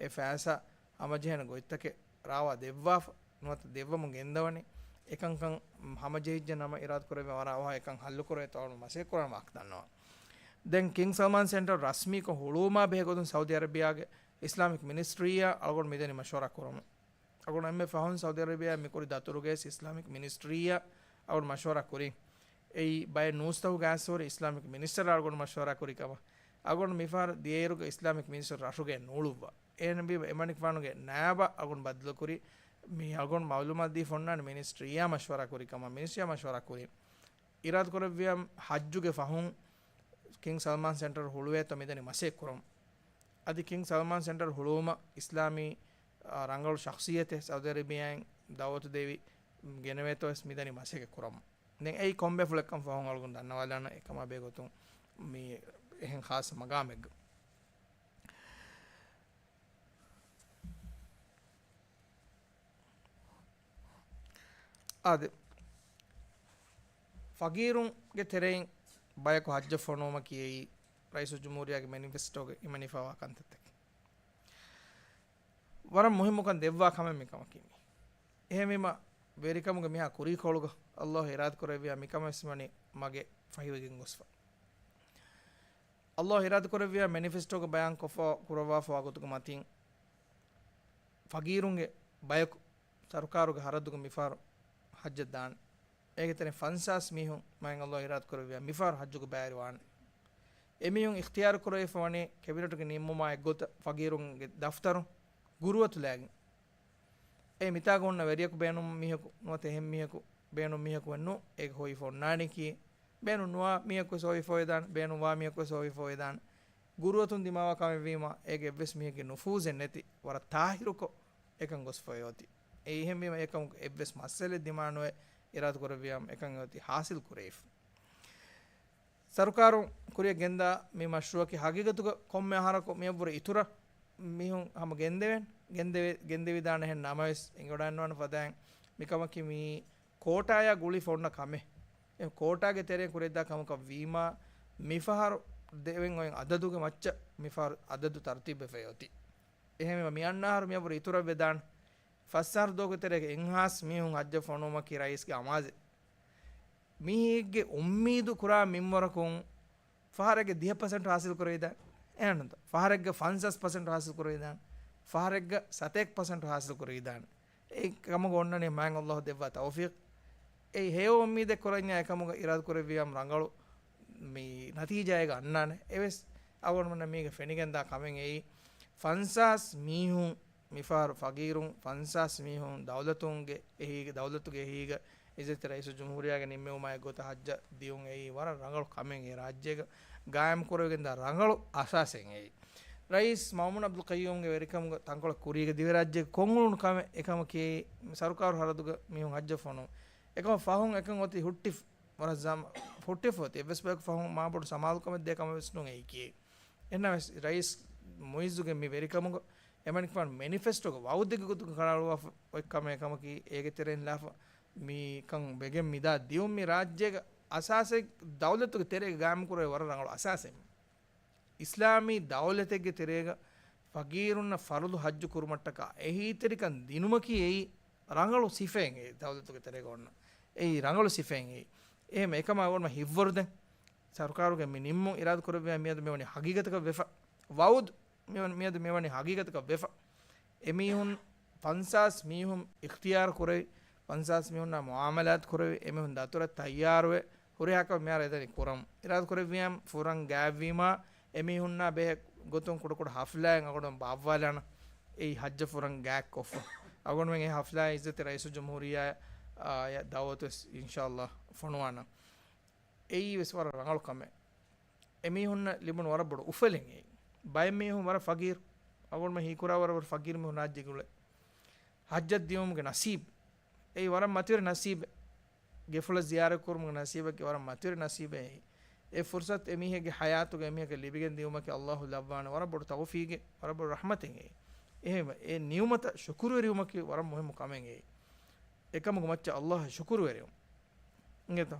އެ ފައިސާ ހަމަޖެހޭނެ ގޮތްތަކެއް ރާވާ ދެއްވާފަ، ނުވަތަ ދެއްވަމުން ގެންދަވަނީ. އެކަންކަން ހަމަޖެހިއްޖެ ނަމަ އިރާދަ ކުރެވޭ ވަރަށް އަވަހަށް އެކަން ހައްލު ކުރޭތޯ އަޅުގަނޑު މަސައްކަތް ކުރާނެ ވާހަކަ ދަންނަވަން. ދެން ކިންގް ސަލްމާން ސެންޓަރު ރަސްމީކޮށް ހުޅުވުމާ ބެހޭ ގޮތުން ސައުދީ އަރަބިޔާގެ އިސްލާމިކް މިނިސްޓްރީއާ އަޅުގަނޑު މިދަނީ މަޝްވަރާ ކުރަމުން. އަޅުގަނޑު އެންމެ ފަހުން ސައުދީ އަރަބިޔާ މިކުރި ދަތުރުގައި އިސްލާމިކް މިނިސްޓްރީއާ އަޅުގަނޑު މަޝްވަރާ ކުރިން. އެއީ ބައެއް ނޫސްތަކުގެ އައިސް ހުރި އިސްލާމިކް މިނިސްޓަރާ އަޅުގަނޑު މަޝްވަރާ ކުރި ކަމަށް. އަޅުގަނޑު މިފަހަރު ދިޔައިރުގަ އިސްލާމިކް މިނިސްޓަރު ރަށުގައި ނޫޅުއްވާ. އެހެންވީމަ އެމަނިކުފާނުގެ ނާއިބާ އަޅުގަނޑު ބައްދަލުކުރީ. މި އަޅުގަނޑު މައުލޫމާތު ދީފަ އޮންނާނެ މިނިސްޓްރީއާ މަޝްވަރާ ކުރި ކަމަށް، މިނިސްޓްރީއާ މަޝްވަރާ ކުރި. އިރާދަ ކުރެއްވިޔަ ހައްޖުގެ ފަހުން ކިންގް ސަލްމާން ސެންޓަރު ހުޅުވޭތޯ މިދަނީ މަސައްކަތް ކުރަމުން. އަދި ކިންގް ސަލްމާން ސެންޓަރު ހުޅުވުމަށް އިސްލާމީ، އާ، ރަނގަޅު ޝަޚްޞިއްޔަތެއް ސައުދީ އަރަބިޔާއިން ދައުވަތު ދެވި ގެނެވޭތޯ ވެސް މިދަނީ މަސައްކަތް ކުރަމުން. ދެން އެއީ ކޮންބޭފުޅެއްކަން ފަހުން އަޅުގަނޑު ދަންނަވާލާނަ އެކަމާ ބެހޭގޮތުން މި އެހެން ޚާއްޞަ މަގާމެއްގަ. އާދެ، ފަގީރުންގެ ތެރެއިން ބަޔަކު ހައްޖަށް ފޮނުވުމަކީ އެއީ ރައީސުލްޖުމްހޫރިއްޔާގެ މެނިފެސްޓޯގަ ހިމެނިފަވާ ކަންތައްތަކެއް. ވަރަށް މުހިއްމުކަން ދެއްވާ ކަމެއް މިކަމަކީ މީ. އެހެންވީމަ، ވެރިކަމުގެ މިހާ ކުރީކޮޅުގަ ﷲ އިރާދަކުރެއްވިޔާ މިކަމެއް ވެސް ވަނީ މަގެއް ފަހިވެގެން ގޮސްފަ. ﷲ އިރާދަކުރެއްވިޔާ މެނިފެސްޓޯގަ ބަޔާން ކޮށްފަ ކުރައްވާފަވާ ގޮތުގެ މަތިން ފަގީރުންގެ ބަޔަކު ސަރުކާރުގެ ހަރަދުގަ މިފަހަރު ހައްޖަށް ދާނެ. އޭގެ ތެރެއިން ފަންސާސް މީހުން މާތް ﷲ އިރާދަކުރެއްވިޔާ މިފަހަރު ހައްޖުގެ ބައިވެރިވާނެ. އެމީހުން އިޚްތިޔާރު ކުރެވިފަ ވަނީ ކެބިނެޓުގެ ނިންމުމާ އެއްގޮތަށް ފަގީރުންގެ ދަފްތަރު ގުރުއަތު ލައިގެން. އެ މިތާގަ ހުންނަ ވެރިޔަކު ބޭނުން މީހަކު ނުވަތަ އެހެން މީހަކު ބޭނުން މީހަކު ވެ ނޫ، އޭގެ ހޮވިފަ އޮންނާނީކީ. ބޭނުން ނުވާ މީހަކު ވެސް ހޮވިފަ ވެދާނެ، ބޭނުން ވާ މީހަކު ވެސް ހޮވިފަ ވެދާނެ. ގުރުއަތުން ދިމާވާ ކަމެއްވީމަ، އޭގެ އެއްވެސް މީހެއްގެ ނުފޫޒެއް ނެތި، ވަރަށް ތާހިރުކޮށް އެކަން ގޮސްފައި އޮތީ. އެ އެހެންވީމަ، އެކަމަކު އެއްވެސް މައްސަލައެއް ދިމާނުވެ އިރާދަކުރެއްވިޔާ އެކަން އޮތީ ހާސިލް ކުރެވިފަ. ސަރުކާރުން ކުރިއަށް ގެންދާ މި މަޝްރޫއަކީ ހަގީގަތުގަ ކޮންމެ އަހަރަކު މިއަށްވުރެ އިތުރަށް މީހުން ހަމަ ގެންދެވޭނެ. ގެންދެވި-، ގެންދެވިދާނެހެން ނަމަވެސް، އެނގިވަޑައިންނަވާނެ ފަދައިން މިކަމަކީ މީ ކޯޓާޔާ ގުޅިފަ އޮންނަ ކަމެއް. އެ ކޯޓާގެ ތެރެއިން ކުރެވިދާ ކަމަކަށް ވީމާ، މިފަހަރު ދެވެން އޮތް އަދަދުގެ މައްޗަށް މިފަހަރު އަދަދު ތަރުތީބުވެފައި އޮތީ. އެހެންވީމަ، މި އަންނަ އަހަރު މިއަށްވުރެ އިތުރަށް ވެދާނެ. ފަސް އަހަރު ދުވަހުގެ ތެރޭގަ އެއްހާސް މީހުން ހައްޖަށް ފޮނުވުމަކީ ރައީސްގެ އަމާޒެއް. މީހެއްގެ އުއްމީދު ކުރާ މިންވަރަކުން ފަހަރެއްގެ ދިހަ ޕަސެންޓް ހާސިލް ކުރެވިދާނެ. އެހެންތަ؟ ފަހަރެއްގެ ފަންސާސް ޕަސެންޓް ހާސިލް ކުރެވިދާނެ. ފަހަރެއްގެ ސަތޭކަ ޕަސެންޓް ހާސިލް ކުރެވިދާނެ. އެ ކަމުގަ އޮންނަނީ މާތް ﷲ ދެއްވާ ތައުފީޤް. އެ ހެޔޮ އުއްމީދެއް ކުރަންޏާ އެކަމުގަ އިރާދަ ކުރެއްވިޔާމަ ރަނގަޅު މި ނަތީޖާއެއްގަ އަންނާނެ. އެވެސް އަޅުގަނޑުމެންނަށް މީގަ ފެނިގެންދާ ކަމެއް އެއީ، ފަންސާސް މީހުން މިފަހަރު ފަގީރުން ފަންސާސް މީހުން ދައުލަތުންގެ އެހީގަ، ދައުލަތުގެ އެހީގަ އިއްޒަތްތެރި ރައީސުލްޖުމްހޫރިއްޔާގެ ނިންމެވުމާ އެއްގޮތަށް ހައްޖަށް ދިޔުން އެއީ ވަރަށް ރަނގަޅު ކަމެއް. އެ ރާއްޖޭގަ ގާއިމް ކުރެވިގެންދާ ރަނގަޅު އަސާސެއް އެއީ. ރައީސް މައުމޫން އަބްދުލް ޤައްޔޫމްގެ ވެރިކަމުގަ ތަންކޮޅެއް ކުރީގަ ދިވެހިރާއްޖޭގަ ކޮށްއުޅުނު ކަމެއް އެކަމަކީ، ސަރުކާރު ހަރަދުގަ މީހުން ހައްޖަށް ފޮނުވުން. އެކަމަށް ފަހުން އެކަން އޮތީ ހުއްޓިފަ ވަރަށް ޒަމާ-، ހުއްޓިފަ އޮތީ. އެއްވެސް ބަޔަކު ފަހުން މާބޮޑު ސަމާލުކަމެއް ދޭ ކަމެއް ވެސް ނޫން އެއީކީ. އެހެންނަމަވެސް ރައީސް މުއިއްޒުގެ މި ވެރިކަމުގަ އެމަނިކުފާނު މެނިފެސްޓޯގަ ވައުދެއްގެ ގޮތުގަ ކަނޑައަޅުވާފަ އޮތް ކަމެއް ކަމަކީ، އޭގެ ތެރެއިން ލާފަ މިކަން ވެގެން މިދާ ދިޔުން މި ރާއްޖޭގަ އަސާސެއް ދައުލަތުގެ ތެރޭގަ ގާއިމްކުރެވޭ ވަރަށް ރަނގަޅު އަސާސެއް. އިސްލާމީ ދައުލަތެއްގެ ތެރޭގަ ފަގީރުންނަށް ފަރުޟު ހައްޖު ކުރުމަށްޓަކާ އެހީތެރިކަން ދިނުމަކީ އެއީ ރަނގަޅު ސިފައެއް އެއީ، ދައުލަތުގެ ތެރޭގަ އޮންނަ އެއީ ރަނގަޅު ސިފައެއް އެއީ. އެހެން އެކަމާ އޮންނަ ހިތްވަރު ދެން ސަރުކާރުގެ މި ނިންމުން އިރާދަ ކުރެއްވިޔާ މިއަދު މިވަނީ ހަގީގަތަކަށް ވެފަ. ވައުދު މިވަނީ، މިއަދު މިވަނީ ހަގީގަތަކަށް ވެފަ. އެމީހުން ފަންސާސް މީހުން އިޚްތިޔާރު ކުރެވި، ފަންސާސް މީހުންނާ މުއާމަލާތު ކުރެވި، އެމީހުން ދަތުރަށް ތައްޔާރުވެ، ހުރިހާ ކަމެއް މިހާރު އެދަނީ ކުރަން. އިރާދަ ކުރެއްވިޔާ ފުރަން ގާތްވީމާ، އެމީހުންނާ ބެހޭ ގޮތުން ކުޑަކުޑަ ހަފްލާއެއް އަޅުގަނޑު ބާއްވާލާނަން. އެއީ ހައްޖަށް ފުރަން ގާތްކޮށްފަ. އަޅުގަނޑުމެން އެ ހަފްލާއަށް އިއްޒަތްތެރި ރައީސުލްޖުމްހޫރިއްޔާ އާ، އާ، ދައުވަތުވެސް އިންޝާﷲ ފޮނުވާނަން. އެއީވެސް ވަރަށް ރަނގަޅު ކަމެއް. އެމީހުންނަށް ލިބުނު ވަރަށް ބޮޑު އުފަލެއް އެއީ. ބައެއް މީހުން ވަރަށް ފަގީރު. އަޅުގަނޑުމެން ހީކުރާ ވަރަށް ވަރަށް ފަގީރު މީހުން ރާއްޖޭގަ އުޅޭ. ހައްޖަށް ދިޔުމުގެ ނަސީބު. އެއީ ވަރަށް މަތިވެރި ނަސީބެއް. ގެފުޅަށް ޒިޔާރަތް ކުރުމުގެ ނަސީބެއް ވަރަށް މަތިވެރި ނަސީބެއް އެއީ. އެ ފުރުސަތު އެމީހެއްގެ ހަޔާތުގަ އެމީހަކަށް ލިބިގެން ދިޔުމަކީ ﷲ ލައްވާނެ ވަރަށް ބޮޑު ތައުފީގެއް، ވަރަށް ބޮޑު ރަޙްމަތެއް އެއީ. އެހެންވެ، އެ ނިޢުމަތަށް ޝުކުރުވެރިވުމަކީ ވަރަށް މުހިއްމު ކަމެއް އެއީ. އެކަމުގެ މައްޗަށް ﷲ އަށް ޝުކުރުވެރިވުން. އިނގޭތޯ؟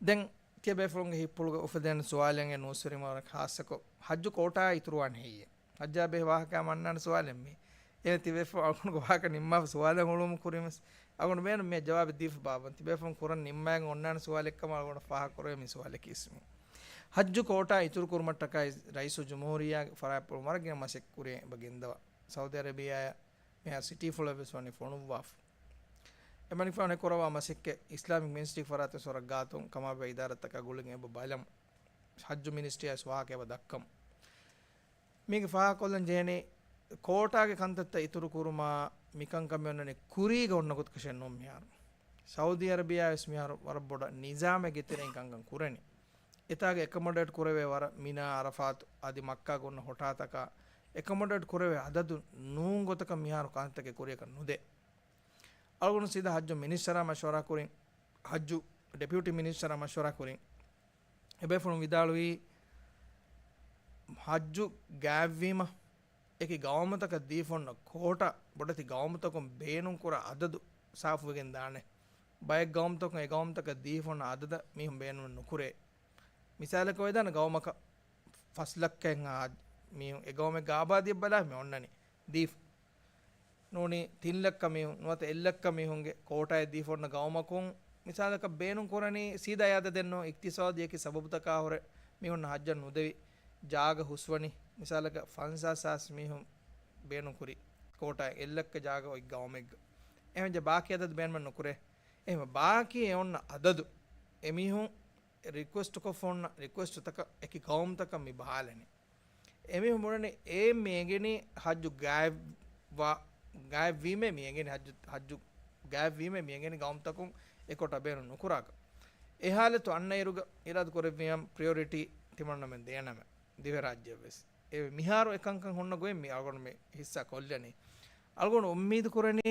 ދެން ތިޔަބޭފުޅުންގެ ހިތްޕުޅުގަ އުފެދޭނެ ސުވާލެއް ނޫސްވެރިން ވަރަށް ޚާއްޞަކޮށް، ހައްޖު ކޯޓާއާ އިތުރުވާން ހެއްޔޭ؟ ހައްޖާ ބެހޭ ވާހަކައާ މަންނާނެ ސުވާލެއް މީ. އޭނަ ތިބޭފުޅުން އަޅުގަނޑުގެ ވާހަކަ ނިންމާފަ ސުވާލަށް އުޅުމުން ކުރިންވެސް އަޅުގަނޑު މޭނު މި ޖަވާބެއް ދީފަ ބާއްވަން. ތިބޭފުޅުން ކުރަން ނިންމާގެން އޮންނާނެ ސުވާލެއްކަމަށް އަޅުގަނޑަށް ފާހަގަކުރެވޭ މި ސުވާލަކީވެސް މީ. ހައްޖު ކޯޓާ އިތުރު ކުރުމަށްޓަކާ ރައީސުލްޖުމްހޫރިއްޔާގެ ފަރާތްޕުޅު ވަރަށް ގިނަ މަސައްކަތް ކުރި އެބަ ގެންދަވާ. ސައުދީ އަރަބިއާއަށް މިހާ ސިޓީފުޅެއްވެސް ވަނީ ފޮނުއްވާފަ. އެމަނިކުފާނު ކުރައްވާ މަސައްކަތް އިސްލާމިކް މިނިސްޓްރީ ފަރާތުން ވަރަށް ގާތުން ކަމާބެހޭ އިދާރާތަކާ ގުޅިގެން އެބަ ބަލަމު. ހައްޖު މިނިސްޓްރީއަށް ވާހަކަ އެބަ ދައްކަމު. މީގެ ފާހަގަކޮށްލަން ޖެހެނީ، ކޯޓާގެ ކަންތައްތައް އިތުރު ކުރުމާ މިކަންކަމެއް އޮންނަނީ ކުރީގަ އޮންނަ ގޮތަކަށެއް ނޫން މިހާރު. ސައުދީ އަރަބިއާވެސް މިހާރު ވަރަށް ބޮޑަށް ނިޒާމެއްގެ ތެރެއިން ކަންކަން ކުރަނީ. އެތާގަ އެކޮމޮޑޭޓް ކުރެވޭ ވަރަށް މިނާ، އަރަފާތު އަދި މައްކާގަ އޮންނަ ހޮޓާތަކާ އެކޮމޮޑޭޓް ކުރެވޭ އަދަދު ނޫން ގޮތަކަށް މިހާރު ކަންތައްތަކެއް ކުރިޔަކަށް ނުދޭ. އަޅުގަނޑު ސީދާ ހައްޖު މިނިސްޓަރާ މަޝްވަރާ ކުރިން، ހައްޖު ޑެޕިއުޓީ މިނިސްޓަރާ މަޝްވަރާ ކުރިން، އެބޭފުޅުން ވިދާޅުވީ، ހައްޖު ގާތްވީމަ، އެކި ގައުމުތަކަށް ދީފަ އޮންނަ ކޯޓާ ބޮޑެތި ގައުމުތަކުން ބޭނުންކުރާ އަދަދު ސާފުވެގެން ދާނެ. ބައެއް ގައުމުތަކުން އެ ގައުމުތަކަށް ދީފަ އޮންނަ އަދަދަށް މީހުން ބޭނުމެއް ނުކުރޭ. މިސާލަކަށް އޮވެދާނެ ގައުމަކަށް ފަސް ލައްކައެއްހާ މީހުން އެ ގައުމެއްގެ އާބާދީއަށް ބަލާ މި އޮންނަނީ ދީފަ. ނޫނީ ތިން ލައްކަ މީހުން ނުވަތަ އެއް ލައްކަ މީހުންގެ ކޯޓާއެއް ދީފަ އޮންނަ ގައުމަކުން މިސާލަކަށް ބޭނުން ކުރަނީ ސީދާ އެ އަދަދެއް ނޫން، އިޤްތިޞާދީ އެކި ސަބަބުތަކާ ހުރެ މީހުންނަށް ހައްޖަށް ނުދެވި ޖާގަ ހުސްވަނީ. މިސާލަކަށް ފަންސާސް ހާސް މީހުން ބޭނުން ކުރި ކޯޓާއެއް އެއް ލައްކަ ޖާގަ އޮތް ގައުމެއްގަ. އެހެންވެ ބާކީ އަދަދު ބޭނުމެއް ނުކުރޭ. އެހެންވެ ބާކީ އެ އޮންނަ އަދަދު އެމީހުން ރިކުއެސްޓްކޮށްފަ އޮންނަ ރިކުއެސްޓްތަކަށް އެކި ގައުމުތަކަށް މި ބަހާލަނީ. އެމީހުން ބުނަނީ އޭ މި އެނގެނީ ހައްޖު ގާތްވާ، ގާތްވީމޭ މި އެނގެނީ ހައްޖު، ހައްޖު ގާތްވީމޭ މި އެނގެނީ ގައުމުތަކުން އެ ކޯޓާ ބޭނުން ނުކުރާކަށް. އެ ހާލަތު އަންނައިރުގަ އިރާދަ ކުރެއްވިޔަމް ޕްރިޔޮރިޓީ ތިމަންނަމެން ދޭނަމެ ދިވެހިރާއްޖެއަށްވެސް. އެ މިހާރު އެކަންކަން ހުންނަ ގޮތް މި އަޅުގަނޑު މި ހިއްސާ ކޮށްލަނީ. އަޅުގަނޑު އުއްމީދު ކުރަނީ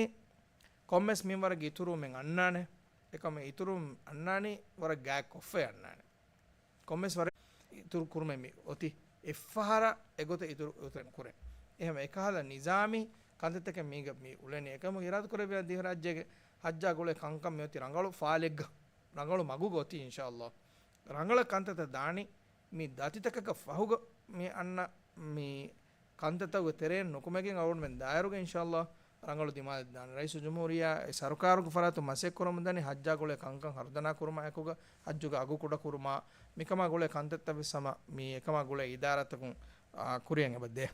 ކޮންމެސް މިންވަރަކަށް އިތުރުވުމެއް އަންނާނެ. އެކަމަށް އިތުރުވުން އަންނާނީ ވަރަށް ގާތް ކޮށްފައި އަންނާނެ. ކޮންމެސް ވަރެއް އިތުރު ކުރުމެއް މި އޮތީ. އެއްފަހަރަށް އެގޮތަށް އިތުރު އޮތެއް ނުކުރޭ. އެހެން އެކަހަލަ ނިޒާމީ ކަންތައްތަކެއް މީގަ މި އުޅެނީ. އެކަމު އިރާދަކުރެއްވިޔާ ދިވެހިރާއްޖޭގެ ޙައްޖާ ގުޅޭ ކަންކަން މިއޮތީ ރަނގަޅު ފާލެއްގަ، ރަނގަޅު މަގުގަ އޮތީ އިންޝާﷲ. ރަނގަޅަށް ކަންތައްތައް ދާނީ މި ދަތިތަކަކަށް ފަހުގަ މި އަންނަ މި ކަންތައްތަކުގެ ތެރެއިން ނުކުމެގެން އަޅުގަނޑުމެން ދާއިރުގަ އިންޝާﷲ ރަނގަޅު ދިމާލެއް ދާނެ. ރައީސުލްޖުމްހޫރިއްޔާ އެ ސަރުކާރުގެ ފަރާތުން މަސައްކަތް ކުރަމުން ދަނީ ޙައްޖާ ގުޅޭ ކަންކަން ހަރުދަނާ ކުރުމާ އެކުގަ ޙައްޖުގެ އަގު ކުޑަ ކުރުމާ މިކަމާ ގުޅޭ ކަންތައްތައް ވެސް ހަމަ މި އެކަމާ ގުޅޭ އިދާރާތަކުން، އާ، ކުރިއަށް އެބަ ދޭ.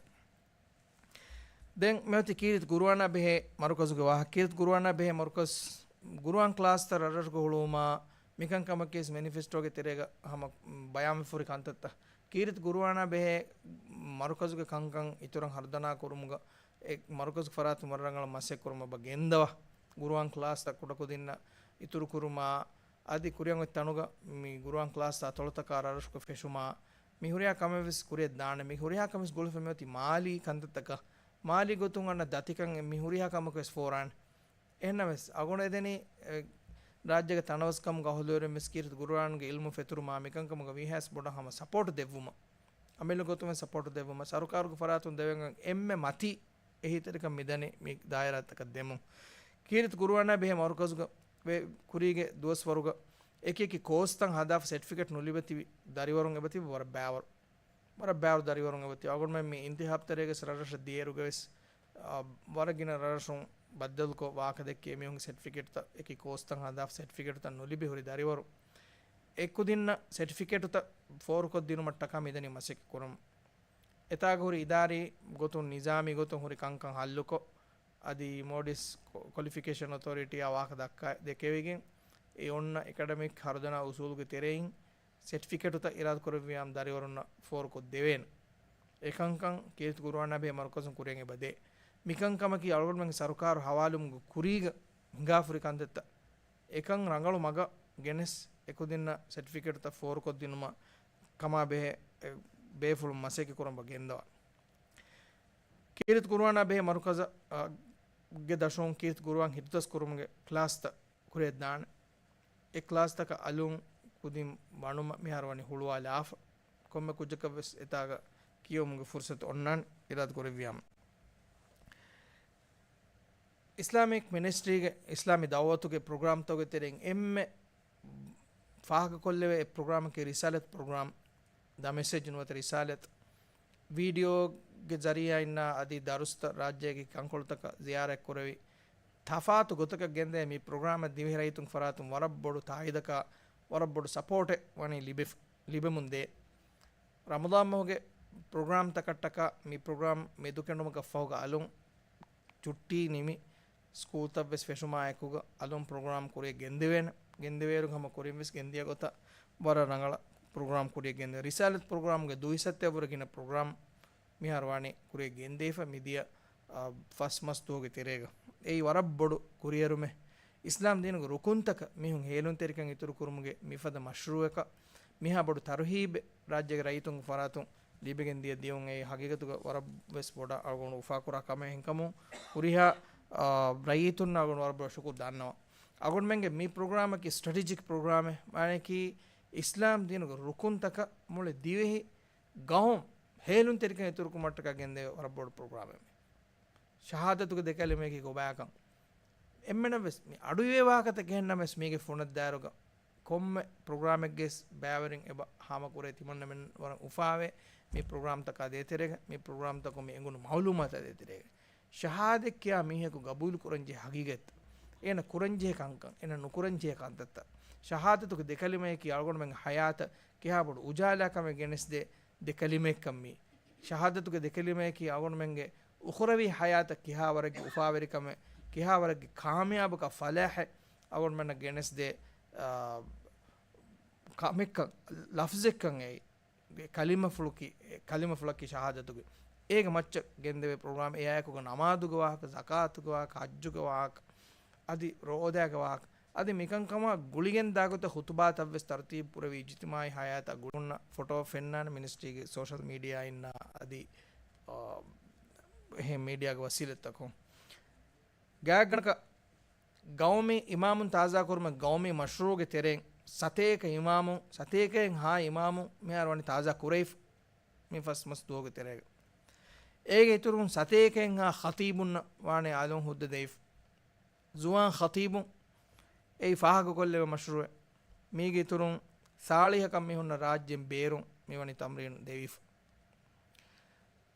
ދެން މިއޮތީ ކީރިތި ގުރުއާނާ ބެހޭ މަރުކަޒުގެ ވާހަކަ. ކީރިތި ގުރުއާނާ ބެހޭ މަރުކަޒު ގުރުއާން ކްލާސްތައް ރަށްރަށުގަ ހުޅުވުމާ، މިކަންކަމަކީ ވެސް މެނިފެސްޓޯގެ ތެރޭގަ ހަމަ ބަޔާންވެފަ ހުރި ކަންތައްތައް. ކީރިތި ގުރުއާނާ ބެހޭ މަރުކަޒުގެ ކަންކަން އިތުރަށް ހަރުދަނާ ކުރުމުގަ އެ މަރުކަޒު ފަރާތުން ވަރަށް ރަނގަޅަށް މަސައްކަތް ކުރަމުން އެބަ ގެންދަވާ. ގުރުއާން ކްލާސްތައް ކުޑަކުދިންނަށް އިތުރު ކުރުމާ، އަދި ކުރިއަށް އޮތް ތަނުގަ މި ގުރުއާން ކްލާސްތައް އަތޮޅުތަކާ ރަށްރަށުގަ ފެށުމާ، މި ހުރިހާ ކަމެއް ވެސް ކުރިއަށް ދާނެ. މި ހުރިހާ ކަމެއް ވެސް ގުޅިފަ މިއޮތީ މާލީ ކަންތައްތަކަށް، މާލީ ގޮތުން އަންނަ ދަތިކަން މި ހުރިހާ ކަމަކު ވެސް ފޯރާނެ. އެހެންނަމަވެސް، އަޅުގަނޑު އެދެނީ، އެ، ރާއްޖޭގެ ތަނަވަސްކަމުގެ އަހުލުވެރިން ވެސް ކީރިތި ގުރުއާންގެ އިލްމު ފެތުރުމާ، މިކަންކަމުގަ ވީހާވެސް ބޮޑަށް ހަމަ ސަޕޯޓް ދެއްވުމަށް، އަމިއްލަ ގޮތުން ވެސް ސަޕޯޓް ދެއްވުމަށް، ސަރުކާރުގެ ފަރާތުން ދެވެން އެންމެ މަތީ އެހީތެރިކަން މިދަނީ މި ދާއިރާތަކަށް ދެމުން. ކީރިތި ގުރުއާނާ ބެހޭ މަރުކަޒުގަ ވެ-، ކުރީގެ ދުވަސްވަރުގަ އެކި އެކި ކޯސްތައް ހަދާފަ ސެޓްފިކެޓް ނުލިބޭ ތިބި ދަރިވަރުން އެބަ ތިބި ވަރަށް ބައިވަރު. ވަރަށް ބައިވަރު ދަރިވަރުން އެބަތި. އަޅުގަނޑުމެން މި އިންތިހާބް ތެރޭގަ ރަށްރަށަށް ދިޔައިރުގަވެސް، އާ، ވަރަށް ގިނަ ރަށްރަށުން ބައްދަލުކޮށް ވާހަކަ ދެއްކި އެމީހުންގެ ސެޓްފިކެޓްތައް އެކި ކޯސްތައް ހަދާފަ ސެޓްފިކެޓުތައް ނުލިބި ހުރި ދަރިވަރު. އެކުދިންނަށް ސެޓްފިކެޓުތައް ފޯރުކޮށްދިނުމަށްޓަކާ މިދަނީ މަސައްކަތް ކުރަމުން. އެތާގަ ހުރި އިދާރީ ގޮތުން ނިޒާމީ ގޮތުން ހުރި ކަންކަން ހައްލުކޮށް، އަދި މޯލްޑިވްސް ކޮ-، ކޮލިފިކޭޝަން އޮތޯރިޓީއާ ވާހަކަ ދައްކާ ދެކެވިގެން، އެ އޮންނަ އެކަޑަމިކް ހަރުދަނާ އުސޫލުގެ ތެރެއިން ސެޓްފިކެޓުތައް އިރާދަކުރެއްވިޔާމު ދަރިވަރުންނަށް ފޯރުކޮށްދެވޭނެ. އެކަންކަން ކީރިތި ގުރުއާނާ ބެހޭ މަރުކަޒުން ކުރިއަށް އެބަ ދޭ. މިކަންކަމަކީ އަޅުގަނޑުމެންގެ ސަރުކާރު ހަވާލުވުމުގެ ކުރީގަ ހިނގާފަ ހުރި ކަންތައްތައް. އެކަން ރަނގަޅު މަގަށް ގެނެސް، އެކުދިންނަށް ސެޓްފިކެޓުތައް ފޯރުކޮށްދިނުމަށް ކަމާ ބެހޭ، އެ، ބޭފުޅުން މަސައްކަތް ކުރަން އެބަ ގެންދަވާ. ކީރިތި ގުރުއާނާ ބެހޭ މަރުކަޒަށް، އާ، ގެ ދަށުން ކީރިތި ގުރުއާން ހިފްޒުދަސް ކުރުމުގެ ކްލާސްތައް ކުރިއަށްދާނެ. އެ ކްލާސްތަކަށް އަލުން ކުދިން ވަނުމަށް މިހާރު ވަނީ ހުޅުވާލާފަ. ކޮންމެ ކުއްޖަކަށް ވެސް އެތާގަ ކިޔެވުމުގެ ފުރުސަތު އޮންނާނެ އިރާދަކުރެއްވިޔާމު. އިސްލާމިކް މިނިސްޓްރީގެ އިސްލާމީ ދައުވަތުގެ ޕްރޮގްރާމްތަކުގެ ތެރެއިން އެންމެ ފާހަގަކޮށްލެވޭ އެއް ޕްރޮގްރާމަކީ ރިސާލަތު ޕްރޮގްރާމް، ދަ މެސެޖް ނުވަތަ ރިސާލަތު. ވީޑިއޯގެ ޒަރީއާއިންނާ އަދި ދަރުސްތައް ރާއްޖޭގެ ކަންކޮޅުތަކަށް ޒިޔާރަތްކުރެވި، ތަފާތު ގޮތަކަށް ގެންދޭ މި ޕްރޮގްރާމަށް ދިވެހި ރައްޔިތުން ފަރާތުން ވަރަށް ބޮޑު ތާއީދަކާ، ވަރަށް ބޮޑު ސަޕޯޓެއް ވަނީ ލިބިފަ، ލިބެމުން ދޭ. ރަމަޟާން މަހުގެ ޕްރޮގްރާމްތަކަށްޓަކާ މި ޕްރޮގްރާމް މެދުކެނޑުމަކަށް ފަހުގަ އަލުން ޗުއްޓީ ނިމި، ސްކޫލްތައް ވެސް ފެށުމާ އެކުގަ އަލުން ޕްރޮގްރާމް ކުރިއަށް ގެންދެވޭނެ. ގެންދެވޭއިރު ހަމަ ކުރިން ވެސް ގެންދިޔަ ގޮތަށް ވަރަށް ރަނގަޅަށް ޕްރޮގްރާމް ކުރިއަށް ގެންދެވޭ. ރިސާލަތު ޕްރޮގްރާމްގެ ދުއިސައްތަ ވަރަށް ގިނަ ޕްރޮގްރާމް މިހާރު ވާނީ ކުރިއަށް ގެންދެވިފަ މިދިޔަ، އާ، ފަސް މަސް ދުވަހުގެ ތެރޭގަ. އެއީ ވަރަށް ބޮޑު ކުރިއެރުމެއް. އިސްލާމް ދީނުގެ ރުކުންތަކަށް މީހުން ހޭލުންތެރިކަން އިތުރު ކުރުމުގެ މިފަދަ މަޝްރޫއަކަށް މިހާ ބޮޑު ތަރުހީބެއް ރާއްޖޭގެ ރައްޔިތުންގެ ފަރާތުން ލިބިގެން ދިޔަ ދިޔުން އެއީ ހަގީގަތުގަ ވަރަށް ވެސް ބޮޑަށް އަޅުގަނޑު އުފާކުރާ ކަމެއް. އެހެންކަމުން ހުރިހާ، އާ، ރައްޔިތުންނަށް އަޅުގަނޑު ވަރަށް ބޮޑަށް ޝުކުރު ދަންނަވަން. އަޅުގަނޑުމެންގެ މި ޕްރޮގްރާމަކީ ސްޓްރެޓެޖިކް ޕްރޮގްރާމެއް، މާނައަކީ އިސްލާމް ދީނުގެ ރުކުންތަކަށް މުޅި ދިވެހި ގައުމު ހޭލުންތެރިކަން އިތުރުކުމަށްޓަކާ ގެންދެވޭ ވަރަށް ބޮޑު ޕްރޮގްރާމެއް. ޝަހާދަތުގެ ދެކަލިމަޔަކީ ކޮބާކަން. އެންމެނަށް ވެސް މި އަޑުއިވޭ ވާހަކަތަކެއް ނަމަވެސް މީގެ ފުނަށްދާއިރުގަ ކޮންމެ ޕްރޮގްރާމެއްގެ ވެސް ބައިވެރިން އެބަ ހާމަކުރޭ. ތިމަންނަމެން ވަރަށް އުފާވޭ މި ޕްރޮގްރާމްތަކާ ދޭތެރޭގަ. މި ޕްރޮގްރާމްތަކުން މި އެނގުނު މައުލޫމާތާ ދޭތެރޭގަ. ޝަހާދަތް ކިޔާ މީހަކު ގަބޫލު ކުރަންޖެހޭ ހަގީގަތްތައް، އޭނަ ކުރަންޖެހޭ ކަންކަން، އޭނަ ނުކުރަންޖެހޭ ކަންތައްތައް. ޝަހާދަތުގެ ދެކަލިމަޔަކީ އަޅުގަނޑުމެންގެ ހަޔާތަށް ކިހާ ބޮޑު އުޖާލާކަމެއް ގެނެސްދޭ ދެކަލިމައެއްކަން މީ. ޝަހާދަތުގެ ދެކަލިމަޔަކީ އަޅުގަނޑުމެންގެ އުޚުރަވީ ހަޔާތަށް ކިހާވަރެއްގެ އުފާވެރިކަމެއް، ކިހާވަރެއްގެ ކާމިޔާބުކަން، ފަލާޙެއް އަޅުގަނޑުމެންނަށް ގެނެސްދޭ، އާ، ކަމެއްކަން، ލަފްޒެއްކަން އެއީ. ކަލިމަފުޅުކި-، ކަލިމަފުޅަކީ ޝަހާދަތުގެ. އޭގެ މައްޗަށް ގެންދެވޭ ޕްރޮގްރާމް އެއާއެކުގަ ނަމާދުގެ ވާހަކަ، ޒަކާތުގެ ވާހަކަ، ޙައްޖުގެ ވާހަކަ، އަދި ރޯދާގެ ވާހަކަ، އަދި މިކަންކަމާ ގުޅިގެން ދާގޮތަށް ޚުތުބާތައްވެސް ތަރުތީބު ކުރެވި އިޖްތިމާޢީ ހަޔާތާ ގުޅުންނަ ފޮޓޯ ފެންނާނެ މިނިސްޓްރީގެ ސޯޝަލް މީޑިއާއިންނާ އަދި، އާ، އެހެން މީޑިއާގެ ވަސީލަތްތަކުން. ގާތްގަނޑަކަށް ގައުމީ އިމާމުން ތާޒާކުރުމަށް ގައުމީ މަޝްރޫޢުގެ ތެރެއިން ސަތޭކަ އިމާމުން، ސަތޭކައިން ހާ އިމާމުން މިހާރު ވަނީ ތާޒާ ކުރެވިފަ. މި ފަސް މަސް ދުވަހުގެ ތެރޭގަ. އޭގެ އިތުރުން ސަތޭކައެއްހާ ޚަތީބުންނަށް ވާނެ އަލުން ހުއްދަ ދެވިފަ. ޒުވާން ޚަތީބުން އެއީ ފާހަގަކޮށްލެވޭ މަޝްރޫއެއް. މީގެ އިތުރުން ސާޅީހަކަށް މީހުންނަށް ރާއްޖޭން ބޭރުން މިވަނީ ތަމްރީނު ދެވިފަ.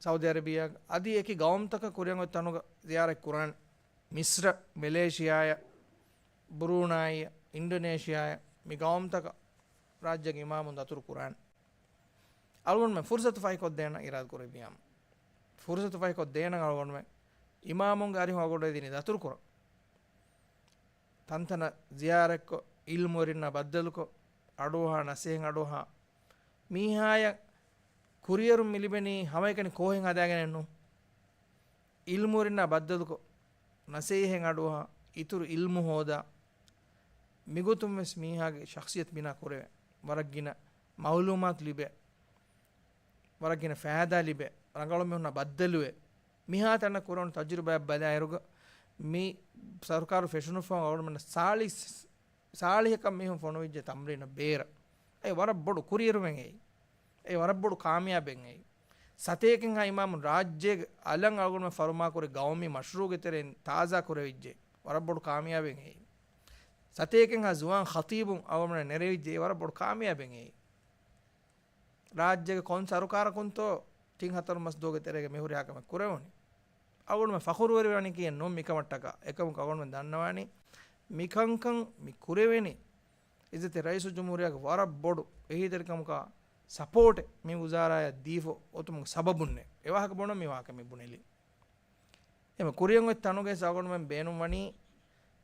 ސައުދީ އަރަބިއާ އަދި އެކި ގައުމުތަކަށް ކުރިއަށް އޮތް ތަނުގަ ޒިޔާރަތް ކުރާން. މިސްރަ، މެލޭޝިޔާއަށް، ބުރޫނާއި، އިންޑޮނޭޝިޔާއަށް، މި ގައުމުތަކަށް ރާއްޖޭގެ އިމާމުން ދަތުރު ކުރާން. އަޅުގަނޑުމެން ފުރުސަތު ފަހިކޮށްދޭނަން އިރާދަ ކުރެއްވިއާމު، ފުރުސަތު ފަހިކޮށްދޭނަން އަޅުގަނޑުމެން އިމާމުންގެ އަރިހުން އަޅުގަނޑު ދިނީ ދަތުރުކުރަން. ތަންތަނަށް ޒިޔާރަތްކޮށް، އިލްމުވެރިންނާ ބައްދަލުކޮށް، އަޑުއަހާ، ނަސޭހަތް އަޑުއަހާ، މީހާޔަށް ކުރިއެރުން މި ލިބެނީ ހަމައެކަނި ކޯހެއް ހަދާގެނެއް ނޫން. އިލްމުވެރިންނާ ބައްދަލުކޮށް، ނަސޭހަތް އަޑުއަހާ، އިތުރު އިލްމު ހޯދާ، މިގޮތުން ވެސް މީހާގެ ޝަޚްސިއްޔަތު ބިނާ ކުރެވޭ، ވަރަށް ގިނަ މައުލޫމާތު ލިބޭ، ވަރަށް ގިނަ ފައިދާ ލިބޭ، ރަނގަޅު މީހުންނާ ބައްދަލުވޭ. މިހާތަނަށް ކުރެވުނު ތަޖުރިބާއަށް ބަލާއިރުގަ، މި ސަރުކާރު ފެށުނުފަހު އަޅުގަނޑުމެންނަށް ސާޅީސް، ސާޅީހަކަށް މީހުން ފޮނުވިއްޖެ ތަމްރީނަށް ބޭރަށް. އެ ވަރަށް ބޮޑު ކުރިއެރުމެއް އެއީ. އެ ވަރަށް ބޮޑު ކާމިޔާބެއް އެއީ. ސަތޭކައެއްހާ އިމާމުން ރާއްޖޭގެ އަލަށް އަޅުގަނޑުމެން ފަރުމާކުރި ގައުމީ މަޝްރޫޢުގެ ތެރެއިން ތާޒާ ކުރެވިއްޖެ. ވަރަށް ބޮޑު ކާމިޔާބެއް އެއީ. ސަތޭކައެއްހާ ޒުވާން ޚަތީބުން އަޅުގަނޑުމެންނަށް ނެރެވިއްޖެ. އެ ވަރަށް ބޮޑު ކާމިޔާބެއް އެއީ. ރާއްޖޭގެ ކޮން ސަރުކާރަކުންތޯ ތިން ހަތަރު މަސް ދުވަހުގެ ތެރޭގަ މި ހުރިހާ ކަމެއް ކުރެވުނީ. އަޅުގަނޑުމެން ފަޚުރުވެރިވާނީކީއެއް ނޫން މިކަމަށްޓަކާ. އެކަމަކު އަޅުގަނޑުމެން ދަންނަވާނީ މިކަންކަން މި ކުރެވެނީ އިއްޒަތްތެރި ރައީސުލްޖުމްހޫރިއްޔާގެ ވަރަށް ބޮޑު އެހީތެރިކަމަކާ ސަޕޯޓެއް މި ވުޒާރާއަށް ދީފަ އޮތުމުގެ ސަބަބުންނޭ. އެ ވާހަކަ ބުނަން މި ވާހަކަ މި ބުނެލީ. އެމަ ކުރިއަށް އޮތް ތަނުގައި އަޅުގަނޑުމެން ބޭނުންވަނީ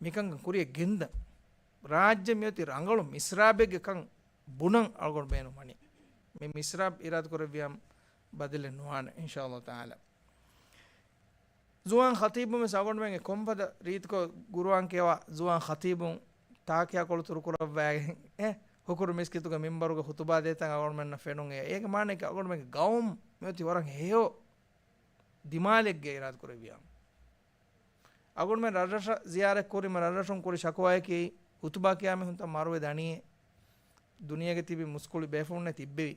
މިކަންކަން ކުރިއަށް ގެންދަން. ރާއްޖެ މިއޮތީ ރަނގަޅު މިސްރާބެއްގެ ކަން ބުނަން އަޅުގަނޑު ބޭނުންވަނީ. މި މިސްރާބް އިރާދަ ކުރެއްވިޔާ ބަދަލެއް ނުވާނެ، އިންޝާﷲ ތަޢާލާ. ޒުވާން ޚަތީބުން ވެސް އަޅުގަނޑުމެންގެ ކޮންފަދަ ރީތިކޮށް ގުރުއާން ކިޔަވާ ޒުވާން ޚަތީބުން ތާކިޔާކޮޅު ތުރުކުރައްވާގެން އެ ހުކުރު މިސްކިތުގެ މިންބަރުގަ ޚުތުބާ ދޭތަން އަޅުގަނޑުމެންނަށް ފެނުން އެ. އޭގެ މާނައަކީ އަޅުގަނޑުމެންގެ ގައުމު މިއޮތީ ވަރަށް ހެޔޮ ދިމާލެއްގެ އިރާދަ ކުރެއްވިޔާ. އަޅުގަނޑުމެން ރަށްރަށަށް ޒިޔާރަތް ކުރީމަ ރަށްރަށުން ކުރި ޝަކުވާއަކީ ޚުތުބާ ކިޔާ މީހުންތައް މަރުވެ ދަނީ. ދުނިޔޭގަ ތިބި މުސްކުޅި ބޭފުޅުންނެއް ތިއްބެވި.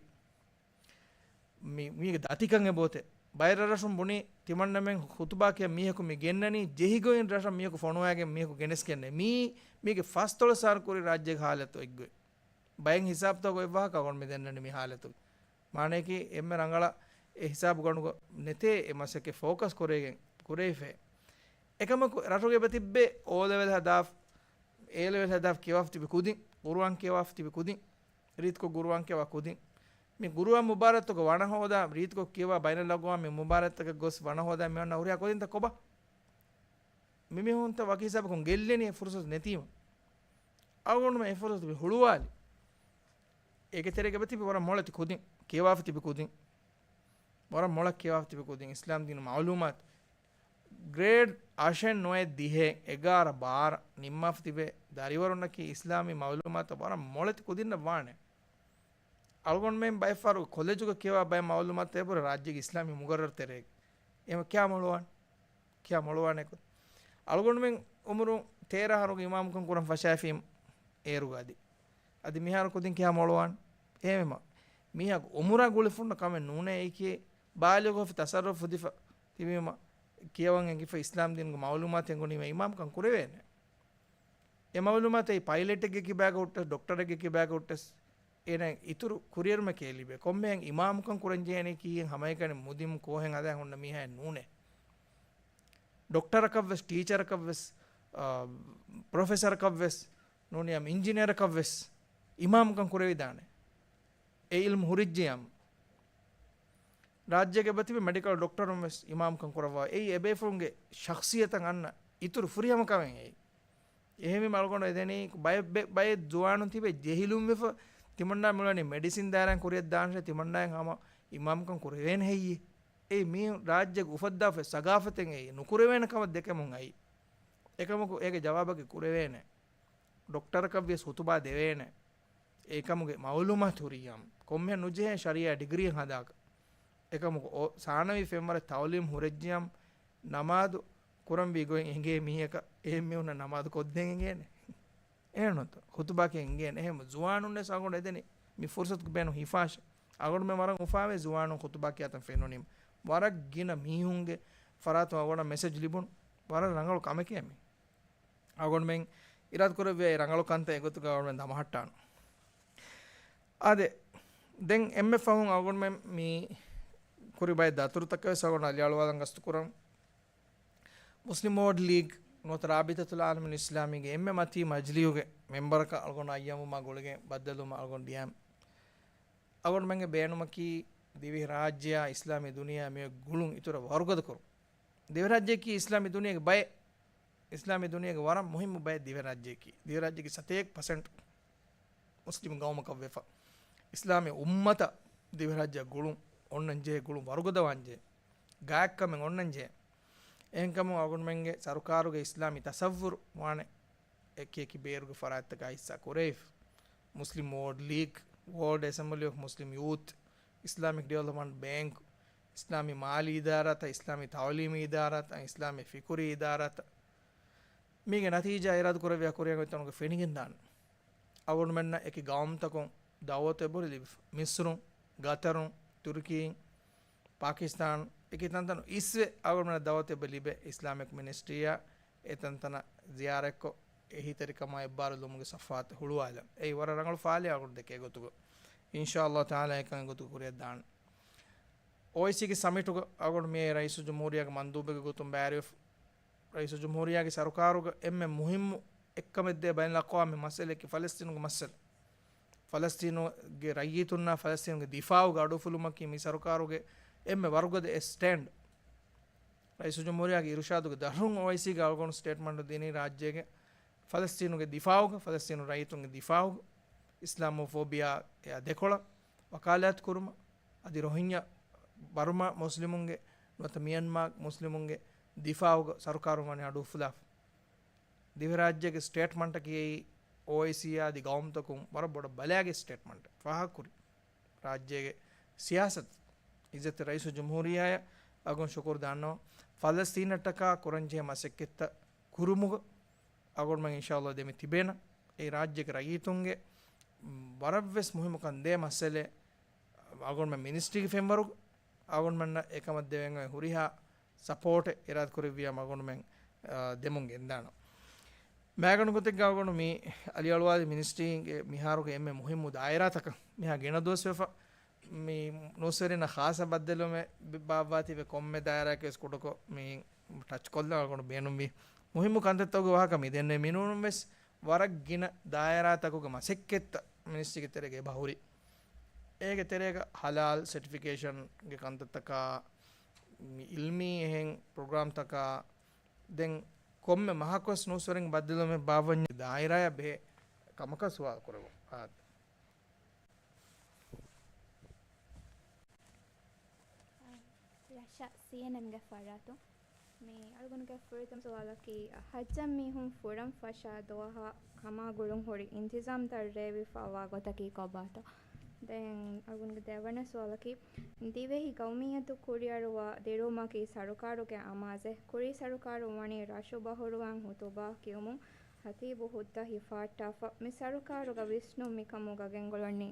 މި، މީގެ ދަތިކަން އެބައޮތޭ. ބައެއް ރަށްރަށުން ބުނީ ތިމަންނަމެން ޚުތުބާ ކިޔަން މީހަކު މި ގެންނަނީ ޖެހިގޮތް ރަށަށް މީހަކު ފޮނުވާގެން މީހަކު ގެނެސްގެންނޭ. މީ، މީގެ ފަސްދޮޅަސް އަހަރު ކުރި ރާއްޖޭގެ ހާލަތު އޮތްގޮތް. ބައެއް ހިސާބުތަކުގަ އޮތް ވާހަކަ އަޅުގަނޑު މި ދެންނަނީ މި ހާލަތު. މާނައަކީ އެންމެ ރަނގަޅަށް އެ ހިސާބު ގަނޑުގަ ނެތޭ އެ މަސައްކަތް ފޯކަސް ކުރެވިގެން ކުރެވިފައި. އެކަމަކު ރަށުގަ އެބަ ތިއްބޭ އޯ ލެވެލް ހަދާފަ، އޭ ލެވެލް ހަދާފަ ކިޔަވާފަ ތިބި ކުދިން، ގުރުއާން ކިޔަވާފަ ތިބި ކުދިން، ރީތިކޮށް ގުރުއާން ކިޔަވާ ކުދިން. މި ގުރުއާން މުބާރާތުގަ ވަނަ ހޯދާ، ރީތިކޮށް ކިޔަވާ ބައިނަލްއަގްވާމީ މުބާރާތްތަކަށް ގޮސް ވަނަ ހޯދާ މި އޮންނަ ހުރިހާ ކުދިންތައް ކޮބާ؟ މި މީހުންތައް ވަކި ހިސާބަކުން ގެއްލެނީ އެ ފުރުސަތު ނެތީމަ. އަޅުގަނޑުމެން އެ ފުރުސަތު މި ހުޅުވާލި. އޭގެ ތެރޭގަ އެބަ ތިބި ވަރަށް މޮޅަށް ތި ކުދިން، ކިޔަވާފަ ތިބި ކުދިން. ވަރަށް މޮޅަށް ކިޔަވާފަ ތިބި ކުދިން އިސްލާމް ދީނު މަޢުލޫމާތު. ގްރޭޑް އަށެއް ނުވައެއް ދިހައެއް އެގާރަ ބާރަ ނިންމާފަ ތިބޭ ދަރިވަރުންނަކީ އިސްލާމީ މަޢުލޫމާތަށް ވަރަށް މޮޅެތި ކުދިންނަށް ވާނެ. އަޅުގަނޑުމެން ބައެއްފަހަރު ކޮލެޖުގަ ކިޔަވާ ބައެއް މަޢުލޫމާތު އެބުރެ ރާއްޖޭގެ އިސްލާމީ މުގައްރަރު ތެރޭގަ. އެހެން ކިޔާ މޮޅުވާނެ. ކިޔާ މޮޅުވާނެ ކުދިން. އަޅުގަނޑުމެން އުމުރުން ތޭރަ އަހަރުގެ އިމާމުކަން ކުރަން ފަށާފީމަ އޭރުގަ އަދި. އަދި މިހާރު ކުދިން ކިޔާ މޮޅުވާނެ. އެހެންވީމަ މީހާގެ އުމުރާ ގުޅިފަ ހުންނަ ކަމެއް ނޫނޭ އެއީކީ. ބާލިޣުވެފަ ތަޞައްރުފު ފުދިފަ ތިބީމަ ކިޔަވަން އެނގިފަ އިސްލާމް ދީނުގެ މަޢުލޫމާތު އެނގުނީމަ އިމާމުކަން ކުރެވޭނެ. އެ މަޢުލޫމާތު އެއީ ޕައިލެޓެއްގެ ކިބާގަ ހުއްޓަސް، ޑޮކްޓަރެއްގެ ކިބާގަ ހުއްޓަސް، އޭނަ އިތުރު ކުރިއެރުމެކޭ ލިބޭ. ކޮންމެހެން އިމާމުކަން ކުރަންޖެހޭނީ ކީއެއް ހަމައެކަނި މުދިން ކޯހެއް ހަދާ ހުންނަ މީހާއެއް ނޫނޭ. ޑޮކްޓަރަކަށްވެސް، ޓީޗަރަކަށްވެސް، އާ، ޕްރޮފެސަރަކަށްވެސް ނޫނިޔާ އިންޖިނިއަރަކަށްވެސް އިމާމުކަން ކުރެވިދާނެ. އެ އިލްމު ހުރިއްޖެޔާމު. ރާއްޖޭގެ އެބަތިބި މެޑިކަލް ޑޮކްޓަރުން ވެސް އިމާމުކަން ކުރައްވާ. އެއީ އެބޭފުޅުންގެ ޝަޚްޞިއްޔަތަށް އަންނަ އިތުރު ފުރިހަމަ ކަމެއް އެއީ. އެހެންވީމަ އަޅުގަނޑު އެދެނީ ބައެއް، ބެ-، ބައެއް ޒުވާނުން ތިބެ ޖެހިލުންވެފަ ތިމަންނާ މިއުޅެނީ މެޑިސިން ދާއިރާއިން ކުރިއަށް ދާންށޭ ތިމަންނާއިން ހަމަ އިމާމުކަން ކުރެވޭނެ ހެއްޔޭ؟ އެއީ މީ ރާއްޖޭގެ އުފައްދާފައި ސަގާފަތެއް އެއީ. ނުކުރެވޭނެ ކަމަށް ދެކެމުން އައީ. އެކަމަކު އޭގެ ޖަވާބަކީ ކުރެވޭނެ. ޑޮކްޓަރަކަށްވިޔަސް ޚުތުބާ ދެވޭނެ. އެކަމުގެ މަޢުލޫމާތު ހުރިއްޔާމު. ކޮންމެހެން ނުޖެހޭ ޝަރީޢާ ޑިގްރީއެއް ހަދާކަށް. އެކަމަކު އޯ-، ސާނަވީ ފެންވަރެއް ތަޢުލީމް ހުރެއްޖިޔާމު ނަމާދު ކުރަންވީ ގޮތް އެނގޭ މީހަކަށް އެހެން މީހުންނަށް ނަމާދު ކޮށްދޭން އެނގޭނެ. އެހެންނުތަ؟ ޚުތުބާ ކިޔަން އެނގޭނެ. އެހެން ޒުވާނުންނެސް އަޅުގަނޑު އެދެނީ މި ފުރުސަތު ބޭނުން ހިފާށޭ. އަޅުގަނޑުމެން ވަރަށް އުފާވޭ ޒުވާނުން ޚުތުބާ ކިޔާތަން ފެނުނީމަ. ވަރަށް ގިނަ މީހުންގެ ފަރާތުން އަޅުގަނޑަށް މެސެޖް ލިބުނު. ވަރަށް ރަނގަޅު ކަމެކޭ މީ. އަޅުގަނޑުމެން އިރާދަކުރެއްވިޔާ އެ ރަނގަޅު ކަންތައް އެގޮތުގަ އަޅުގަނޑުމެން ދަމަހައްޓާނަން. އާދެ، ދެން އެންމެ ފަހުން އަޅުގަނޑުމެން މި ކުރި ބައެއް ދަތުރުތަކަށް ވެސް އަޅުގަނޑު އަލިއަޅުވާލަން ގަސްތުކުރަން. މުސްލިމް ވޯޑް ލީގް ނުވަތަ ރާބިތަތުލް އާލަމިން އިސްލާމީގެ އެންމެ މަތީ މަޖިލީހުގެ މެމްބަރަކަށް އަޅުގަނޑު އައްޔަމުމާ ގުޅިގެން ބައްދަލުވުމަށް އަޅުގަނޑު ޑިއެމް. އަޅުގަނޑުމެންގެ ބޭނުމަކީ ދިވެހި ރާއްޖެއާ އިސްލާމީ ދުނިޔެއާ މި ގުޅުން އިތުރަށް ވަރުގަދަ ކުރުން. ދިވެހިރާއްޖެއަކީ އިސްލާމީ ދުނިޔޭގެ ބައެއް، އިސްލާމީ ދުނިޔޭގެ ވަރަށް މުހިއްމު ބައެއް ދިވެހިރާއްޖެއަކީ. ދިވެހިރާއްޖޭގެ ސަތޭކަ ޕަސެންޓް މުސްލިމް ގައުމަކަށް ވެފަ. އިސްލާމީ އުއްމަތަށް ދިވެހިރާއްޖެއަށް ގުޅުން އޮންނަންޖެހޭ، ގުޅުން ވަރުގަދަވާންޖެހޭ، ގާތްކަމެއް އޮންނަންޖެހޭ. އެހެންކަމުން އަޅުގަނޑުމެންގެ ސަރުކާރުގެ އިސްލާމީ ތަސައްވުރު ވާނެ އެކި އެކި ބޭރުގެ ފަރާތްތަކާ ހިއްސާ ކުރެވިފަ. މުސްލިމް ވޯޑް ލީގް، ވޯލްޑް އެސެމްބްލީ އޮފް މުސްލިމް ޔޫތް، އިސްލާމިކް ޑިވެލޮޕްމަންޓް ބޭންކް، އިސްލާމީ މާލީ އިދާރާތައް، އިސްލާމީ ތައުލީމީ އިދާރާތައް، އިސްލާމީ ފިކުރީ އިދާރާތައް. މީގެ ނަތީޖާ އިރާދަ ކުރެއްވިޔާ ކުރިއަށް އޮތް ތަނުގެ ފެނިގެންދާނެ. އަޅުގަނޑުމެންނަށް އެކި ގައުމުތަކުން ދައުވަތު އެބަހުރި ލިބިފަ. މިސްރުން، ގަތަރުން، ތުރުކީން، ޕާކިސްތާން، އެކި ތަންތަނުން އިސްވެ އަޅުގަނޑުމެންނަށް ދައުވަތު އެބަ ލިބޭ އިސްލާމިކް މިނިސްޓްރީއާ އެ ތަންތަނަށް ޒިޔާރަތްކޮށް، އެހީތެރިކަމާ އެއްބާރުލުމުގެ ސަފްހާތަށް ހުޅުވާލަން. އެއީ ވަރަށް ރަނގަޅު ފާލެއް އަޅުގަނޑު ދެކޭ ގޮތުގަ. އިންޝާﷲ ތަޢާލާ އެކަން އެގޮތުގަ ކުރިއަށް ދާން. އޯއައިސީގެ ސަމިޓުގަ އަޅުގަނޑު މިއީ ރައީސުލްޖުމްހޫރިއްޔާގެ މަންދޫބެއްގެ ގޮތުން ބައިވެރިވެފަ. ރައީސުލްޖުމްހޫރިއްޔާގެ ސަރުކާރުގަ އެންމެ މުހިއްމު އެއްކަމެއްދޭ ބައިނަލްއަޤްވާމީ މައްސަލައަކީ ފަލަސްތީނުގެ މައްސަލަ. ފަލަސްތީނުގެ ރައްޔިތުންނާ ފަލަސްތީނުގެ ދިފާޢުގަ އަޑުއުފުލުމަކީ މި ސަރުކާރުގެ އެންމެ ވަރުގަދަ އެއް ސްޓޭންޑް. ރައީސުލްޖުމްހޫރިއްޔާގެ އިރުޝާދުގެ ދަށުން އޯއައިސީގެ އަޅުގަނޑު ސްޓޭޓްމަންޓު ދިނީ ރާއްޖޭގެ ފަލަސްތީނުގެ ދިފާޢުގަ، ފަލަސްތީނު ރައްޔިތުންގެ ދިފާޢުގަ، އިސްލާމޯފޯބިއާއާ ދެކޮޅަށް ވަކާލާތު ކުރުމަށް، އަދި ރޮހިންޏާ ބަރުމާ މުސްލިމުންގެ ނުވަތަ މިޔަންމާ މުސްލިމުންގެ ދިފާޢުގަ ސަރުކާރުން ވަނީ އަޑުއުފުލާފަ. ދިވެހިރާއްޖޭގެ ސްޓޭޓްމަންޓަކީ އެއީ އޯއައިސީއާ އަދި ގައުމުތަކުން ވަރަށް ބޮޑަށް ބަލާގެ ސްޓޭޓްމަންޓެއް ފާހަގަކުރި. ރާއްޖޭގެ ސިޔާސަތު، އިއްޒަތްތެރި ރައީސުލްޖުމްހޫރިއްޔާއަށް އަޅުގަނޑު ޝުކުރު ދަންނަވަން. ފަލަސްތީނަށްޓަކާ ކުރަންޖެހޭ މަސައްކަތްތައް ކުރުމުގަ އަޅުގަނޑުމެން އިންޝާﷲ ދެމި ތިބޭނަން. އެ ރާއްޖޭގެ ރައްޔިތުންގެ ވަރަށްވެސް މުހިއްމު ކަން ދޭ މައްސަލައެއް އަޅުގަނޑުމެން މިނިސްޓްރީގެ ފެންވަރު އަޅުގަނޑުމެންނަށް އެކަމަށް ދެވެން އޮތް ހުރިހާ ސަޕޯޓެއް އިރާދަކުރެއްވިޔާ އަޅުގަނޑުމެން، އާ، ދެމުން ގެންދާނަން. މައިގަނޑު ގޮތެއްގަ އަޅުގަނޑު މި އަލިއަޅުވާލި މިނިސްޓްރީގެ މިހާރުގެ އެންމެ މުހިއްމު ދާއިރާތަކަށް މިހާ ގިނަ ދުވަސް ވެފަ. މި ނޫސްވެރިންނަށް ޚާއްޞަ ބައްދަލުވުމެއް ބި-، ބާއްވާތީވެ ކޮންމެ ދާއިރާއަކަށް ވެސް ކުޑަކޮށް މި ޓަޗް ކޮށްލަން އަޅުގަނޑު ބޭނުންވީ. މުހިއްމު ކަންތައްތަކުގެ ވާހަކަ މި ދެންނެވި މިނޫނުން ވެސް ވަރަށް ގިނަ ދާއިރާތަކުގެ މަސައްކަތްތައް މިނިސްޓްރީގެ ތެރޭގަ އެބަ ހުރި. އޭގެ ތެރޭގަ ހަލާލް ސެޓިފިކޭޝަންގެ ކަންތައްތަކާ، މި އިލްމީ އެހެން ޕްރޮގްރާމްތަކާ، ދެން ކޮންމެ މަހަކުވެސް ނޫސްވެރިން ބައްދަލުވުމެއް ބާއްވަންޏާ ދާއިރާއަށް ބެހޭ ކަމަކަށް ސުވާލު ކުރެވުން. އާދެ. ރަޝާ ސީއެންއެމްގެ ފަރާތުން. މި އަޅުގަނޑުގެ ފުރަތަމަ ސުވާލަކީ، ހައްޖަށް މީހުން ފުރަން ފަށާ ދުވަހަށް ކަމާ ގުޅުން ހުރި އިންތިޒާމް ދަށްރޭވިފައިވާ ގޮތަކީ ކޮބާތޯ؟ ދެން އަޅުގަނޑުގެ ދެވަނަ ސުވާލަކީ، ދިވެހި ގައުމިއްޔަތު ކުރިއަރުވާ ދިރުވުމަކީ ސަރުކާރުގެ އަމާޒެއް. ކުރީ ސަރުކާރުން ވަނީ ރަށު ބަހުރުވާން ހުތުބާ ކިޔުމުން ޚަތީބު ހުއްދަ ހިފަހައްޓާފަ. މި ސަރުކާރުގަ ވިސްނުން މިކަމުގަ ގެންގުޅެނީ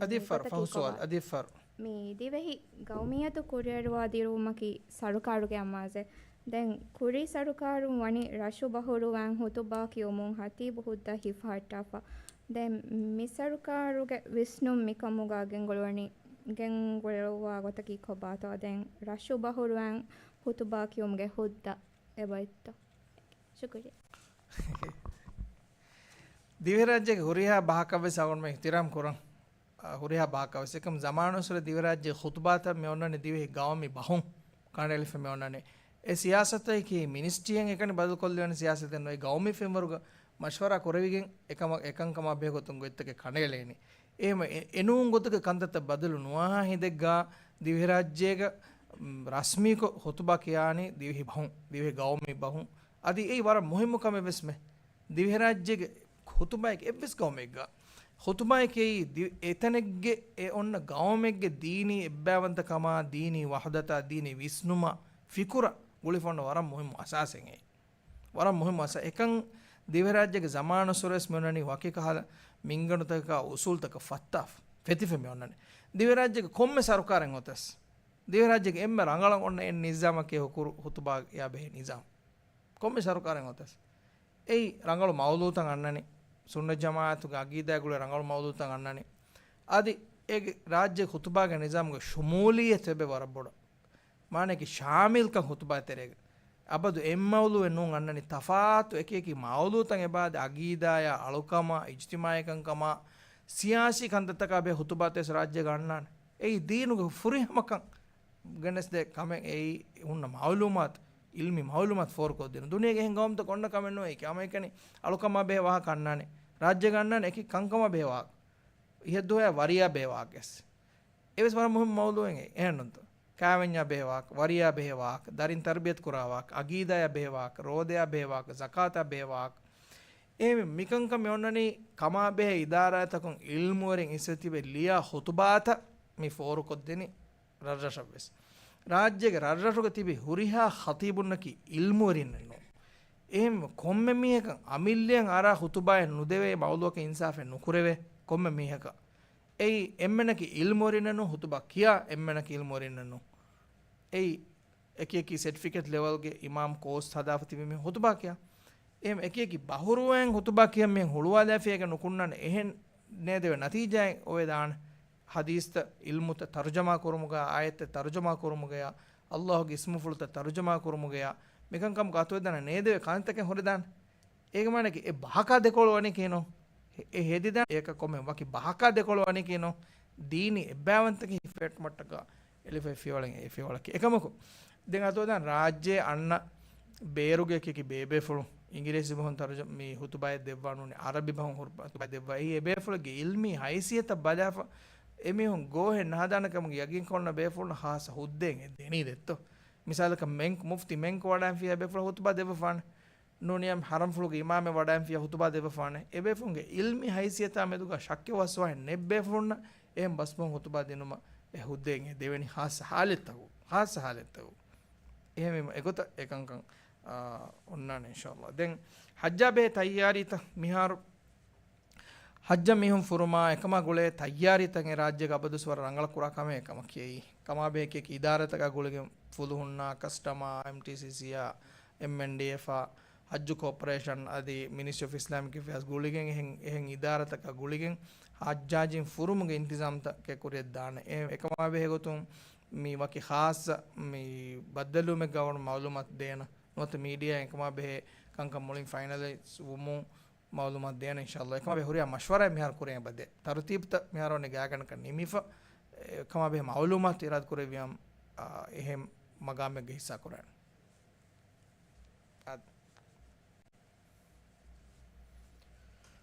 އަދި މި ފަރު، ގޮތަކީ ފަހު ސުވާލު، ކޮބާ؟ އަދި ފަރު. މި ދިވެހި ގައުމިއްޔަތު ކުރިއަރުވާ ދިރުވުމަކީ ސަރުކާރުގެ އަމާޒެއް. ދެން ކުރީ ސަރުކާރުން ވަނީ ރަށު ބަހުރުވާން ހުތުބާ ކިޔުމުން ޚަތީބު ހުއްދަ ހިފަހައްޓާފަ. ދެން މި ސަރުކާރުގެ ވިސްނުން މިކަމުގަ ގެންގުޅުނީ، ގެންގުޅުއްވާ ގޮތަކީ ކޮބާތޯ؟ ދެން ރަށު ބަހުރުވާން ހުތުބާ ކިޔުމުގެ ހުއްދަ އެބައޮތްތޯ؟ ޝުކުރިއްޔާ. ދިވެހިރާއްޖޭގެ ހުރިހާ ބަހަކަށް ވެސް އަޅުގަނޑުމެން އިޙްތިރާމް ކުރަން. އަ، ހުރިހާ ބަހަކަށް ވެސް. އެކަމް ޒަމާނުއްސުރެ ދިވެހިރާއްޖޭގެ ޚުތުބާތައް މި އޮންނަނީ ދިވެހި ގައުމީ ބަހުން ކަނޑައެޅިފަ މި އޮންނަނީ. އެ ސިޔާސަތަކީ މިނިސްޓްރީއެއް އެކަނި ބަދަލުކޮށްލެވޭނެ ސިޔާސަތެއް ނުވޭ. ގައުމީ ފެންވަރުގަ މަޝްވަރާ ކުރެވިގެން އެކަމަށް، އެކަންކަމާ ބެހޭ ގޮތުން ގޮތްތަކެއް ކަނޑައެޅޭނީ. އެހެން އެ-، އެނޫން ގޮތުގެ ކަންތައްތައް ބަދަލު ނުވާހާ ހިނދެއްގަ ދިވެހިރާއްޖޭގަ، މް، ރަސްމީކޮށް ޚުތުބާ ކިޔާނީ ދިވެހި ބަހުން، ދިވެހި ގައުމީ ބަހުން. އަދި އެއީ ވަރަށް މުހިއްމު ކަމެއް ވެސްމެ. ދިވެހިރާއްޖޭގެ ޚުތުބާއެއް އެއްވެސް ގައުމެއްގަ ޚުތުބާއެކޭ ދި-، އެތަނެއްގެ އެ އޮންނަ ގައުމެއްގެ ދީނީ އެއްބައިވަންތަކަމާ، ދީނީ ވަޙްދަތާ، ދީނީ ވިސްނުމާ، ފިކުރަށް ގުޅިފަ އޮންނަ ވަރަށް މުހިއްމު އަސާސެއް އެއީ. ވަރަށް މުހިއްމު އަސާ-، އެކަން ދިވެހިރާއްޖޭގެ ޒަމާނުއްސުރެވެސް މި އޮންނަނީ ވަކި ކަހަލަ މިންގަނޑުތަކަކާ އުސޫލުތަކަށް ފައްތާފަ، ފެތިފަ މި އޮންނަނީ. ދިވެހިރާއްޖޭގެ ކޮންމެ ސަރުކާރެއް އޮތަސް، ދިވެހިރާއްޖޭގެ އެންމެ ރަނގަޅަށް އޮންނަ އެއް ނިޒާމަކީ ހުކުރު ހުތުބާއާ ބެހޭ ނިޒާމް. ކޮންމެ ސަރުކާރެއް އޮތަސް އެއީ ރަނގަޅު މައުލޫތައް އަންނަނީ، ސުންނަތް ޖަމާއަތުގެ އަގީދާގެ ގުޅޭ ރަނގަޅު މައުލޫތައް އަންނަނީ. އަދި އޭގެ ރާއްޖޭގެ ޚުތުބާގެ ނިޒާމުގެ ޝުމޫލިއްޔަތު އެބަ ވަރަށް ބޮޑަށް. މާނައަކީ ޝާމިލްކަން ޚުތުބާ ތެރޭގަ. އަބަދު އެއް މައުލޫއެއް ނޫން އަންނަނީ، ތަފާތު އެކި އެކި މައުލޫތައް އެބަ އަދި އަގީދާޔާ، އަޅުކަމާ، އިޖްތިމާޢީ ކަންކަމާ، ސިޔާސީ ކަންތައްތަކާ ބެހޭ ޚުތުބާތައް ވެސް ރާއްޖޭގަ އަންނާނެ. އެއީ ދީނުގެ ފުރިހަމަކަން ގެނެސްދޭ ކަމެއް. އެއީ ހުންނަ މައުލޫމާތު، އިލްމީ މައުލޫމާތު ފޯރުކޮށްދިނުން. ދުނިޔޭގެ އެހެން ގައުމުތަކު އޮންނަ ކަމެއް ނޫން. އެކި ހަމައެކަނި އަޅުކަމާ ބެހޭ ވާހަކަ އަންނާނެ، ރާއްޖޭގަ އަންނާނެ އެކި ކަންކަމާ ބެހޭ ވާހަކަ. އިހަށްދުވަހަށް ވަރިޔާ ބެހޭ ވާހަކަ ވެސް. އެވެސް ވަރަށް މުހިންމު މައުލޫއެއް އެހެންނުންތޯ؟ ކާވެންޏާ ބެހޭ ވާހަކަ، ވަރިޔާ ބެހޭ ވާހަކަ، ދަރިން ތަރުބިޔަތު ކުރާ ވާހަކަ، އަގީދާޔާ ބެހޭ ވާހަކަ، ރޯދަޔާ ބެހޭ ވާހަކަ، ޒަކާތާ ބެހޭ ވާހަކަ. އެހެން މިކަންކަން މި އޮންނަނީ ކަމާ ބެހޭ އިދާރާތަކުން އިލްމުވެރިން އިސްވެ ތިބެ ލިޔާ ޚުތުބާތައް މި ފޯރުކޮށްދިނީ ރަށްރަށަށްވެސް. ރާއްޖޭގެ ރަށްރަށުގަ ތިބި ހުރިހާ ޚަތީބުންނަކީ އިލްމުވެރިންނެއް ނޫން. އެހެން ކޮންމެ މީހަކަށް އަމިއްލައަށް އަރާ ޚުތުބާއެއް ނުދެވޭ، މައުލޫއަކަށް އިންސާފެއް ނުކުރެވޭ ކޮންމެ މީހަކަށް. އެއީ އެންމެނަކީ އިލްމުވެރިންނެއް ނޫން، ޚުތުބާ ކިޔާ އެންމެނަކީ އިލްމުވެރިންނެއް ނޫން. އެއީ އެކި އެކި ސެޓްފިކެޓް ލެވެލްގެ އިމާމް ކޯސް ހަދާފަ ތިބި މީހުން ޚުތުބާ ކިޔާ. އެހެން އެކި އެކި ބަހުރުވައިން ޚުތުބާ ކިޔަން މީހުން ހުޅުވާލާފިޔާގެ ނުކުންނާނެ އެހެން ނޭދެވޭ ނަތީޖާއެއް އޮވެދާނެ. ޙަދީޘްތައް ޢިލްމުތައް ތަރުޖަމާ ކުރުމުގަ، އާޔަތްތައް ތަރުޖަމާ ކުރުމުގަޔާ، ﷲ ގެ އިސްމުފުޅުތައް ތަރުޖަމާ ކުރުމުގަޔާ، މިކަންކަމުގަ އަތުވެދާނެ ނޭދެވޭ ކަންތަކެއް ހުރެދާނެ. އޭގެ މާނައަކީ އެ ބަހަކާ ދެކޮޅު ވަނީކީ ނޫން. އެ، އެ ހެދިދާނެ އެކަކޮމެ ވަކި ބަހަކާ ދެކޮޅު ވަނީކީ ނޫން. ދީނީ އެއްބައިވަންތަކަށް ހިފެހެއްޓުމަށްޓަކާ އެޅިފައި ފިޔަވަޅެއް އެ ފިޔަވަޅަކީ. އެކަމަކު، ދެން އަތުވެދާނެ ރާއްޖެ އަންނަ ބޭރުގެ އެކި އެކި ބޭބޭފުޅު އިނގިރޭސި ބަހުން ތަރުޖަ-، މި ޚުތުބާއެއް ދެއްވާ ނޫނީ، ޢަރަބި ބަހުން ޚުރުބާ-، ޚުތުބާ ދެއްވާ. އެއީ އެބޭފުޅެއްގެ ޢިލްމީ ހައިސިއްޔަތަށް ބަލާފަ، އެމީހުން ގޯހެއް ނަހަދާނެ ކަމުގެ ޔަގީން ކޮށްލަން ބޭފުޅުންނަށް ޚާއްޞަ ހުއްދައެއް ދެނީ ދެއްތޯ. މިސާލަކަށް މެން-، މުފްތި މެންކު ވަޑައިން ފިޔާ ބޭފުޅާ ޚުތުބާ ދެއްވަފާނެ. ނޫނީ ޙަރަމްފުޅުގެ އިމާމެއް ވަޑައިން ފިޔާ ޚުތުބާ ދެއްވަފާނެ. އެބޭފުޅުންގެ ޢިލްމީ ހައިސިއްޔަތާ މެދުގަ ޝައްކެއް ވަސްވާހެއް ނެތް ބޭފުޅުންނަށް އެހެން ބަސްބަހުން ޚުތުބާ ދިނުމަށް އެ ހުއްދައެއް ދެވެނީ ޚާއްޞަ ޙާލަތްތަކު-، ޚާއްޞަ ޙާލަތްތަކު. އެހެންވީމަ އެގޮތަށް އެކަންކަން، އާ، އޮންނާނެ އިންޝާﷲ. ދެން ޙައްޖާ ބެހޭ ތައްޔާރީތައް މިހާރު ޙައްޖަށް މީހުން ފުރުމާ އެކަމާ ގުޅޭ ތައްޔާރީތައް އެ ރާއްޖޭގަ އަބަދުވެސް ވަރަށް ރަނގަޅަށް ކުރާ ކަމެއް އެކަމަކީ. ކަމާ ބެހޭ އެކި އެކި އިދާރާތަކާ ގުޅިގެން ފުލުހުންނާ، ކަސްޓަމާ، އެމްޓީސީސީއާ، އެމްއެންޑީއެފްއާ، ޙައްޖު ކޯޕަރޭޝަން އަދި މިނިސްޓްރީ އޮފް އިސްލާމިކް އެފެއާސް ގުޅިގެން އެހެން، އެހެން އިދާރާތަކާ ގުޅިގެން ޙައްޖާޖީން ފުރުމުގެ އިންތިޒާމްތަކެއް ކުރިއަށް ދާނެ. އެ، އެކަމާ ބެހޭ ގޮތުން މި ވަކި ޚާއްޞަ މި ބައްދަލުވުމެއްގަ ވަރަށް މަޢުލޫމާތު ދޭނަ. ނުވަތަ މީޑިއާ އެކަމާ ބެހޭ ކަންކަން މުޅިން ފައިނަލައިޒް ވުމުން މަޢުލޫމާތު ދޭނަ އިންޝާﷲ. އެކަމާ ބެހޭ ހުރިހާ މަޝްވަރާއެއް މިހާރު ކުރިއަށް އެބަދޭ. ތަރުތީބުތައް މިހާރު ވަނީ ގާތްގަނޑަކަށް ނިމިފަ. އެކަމާ ބެހޭ މަޢުލޫމާތު އިރާދަ ކުރެއްވިޔާމު، އާ، އެހެން މަގާމެއްގަ ހިއްސާ ކުރާނެ. އާދެ.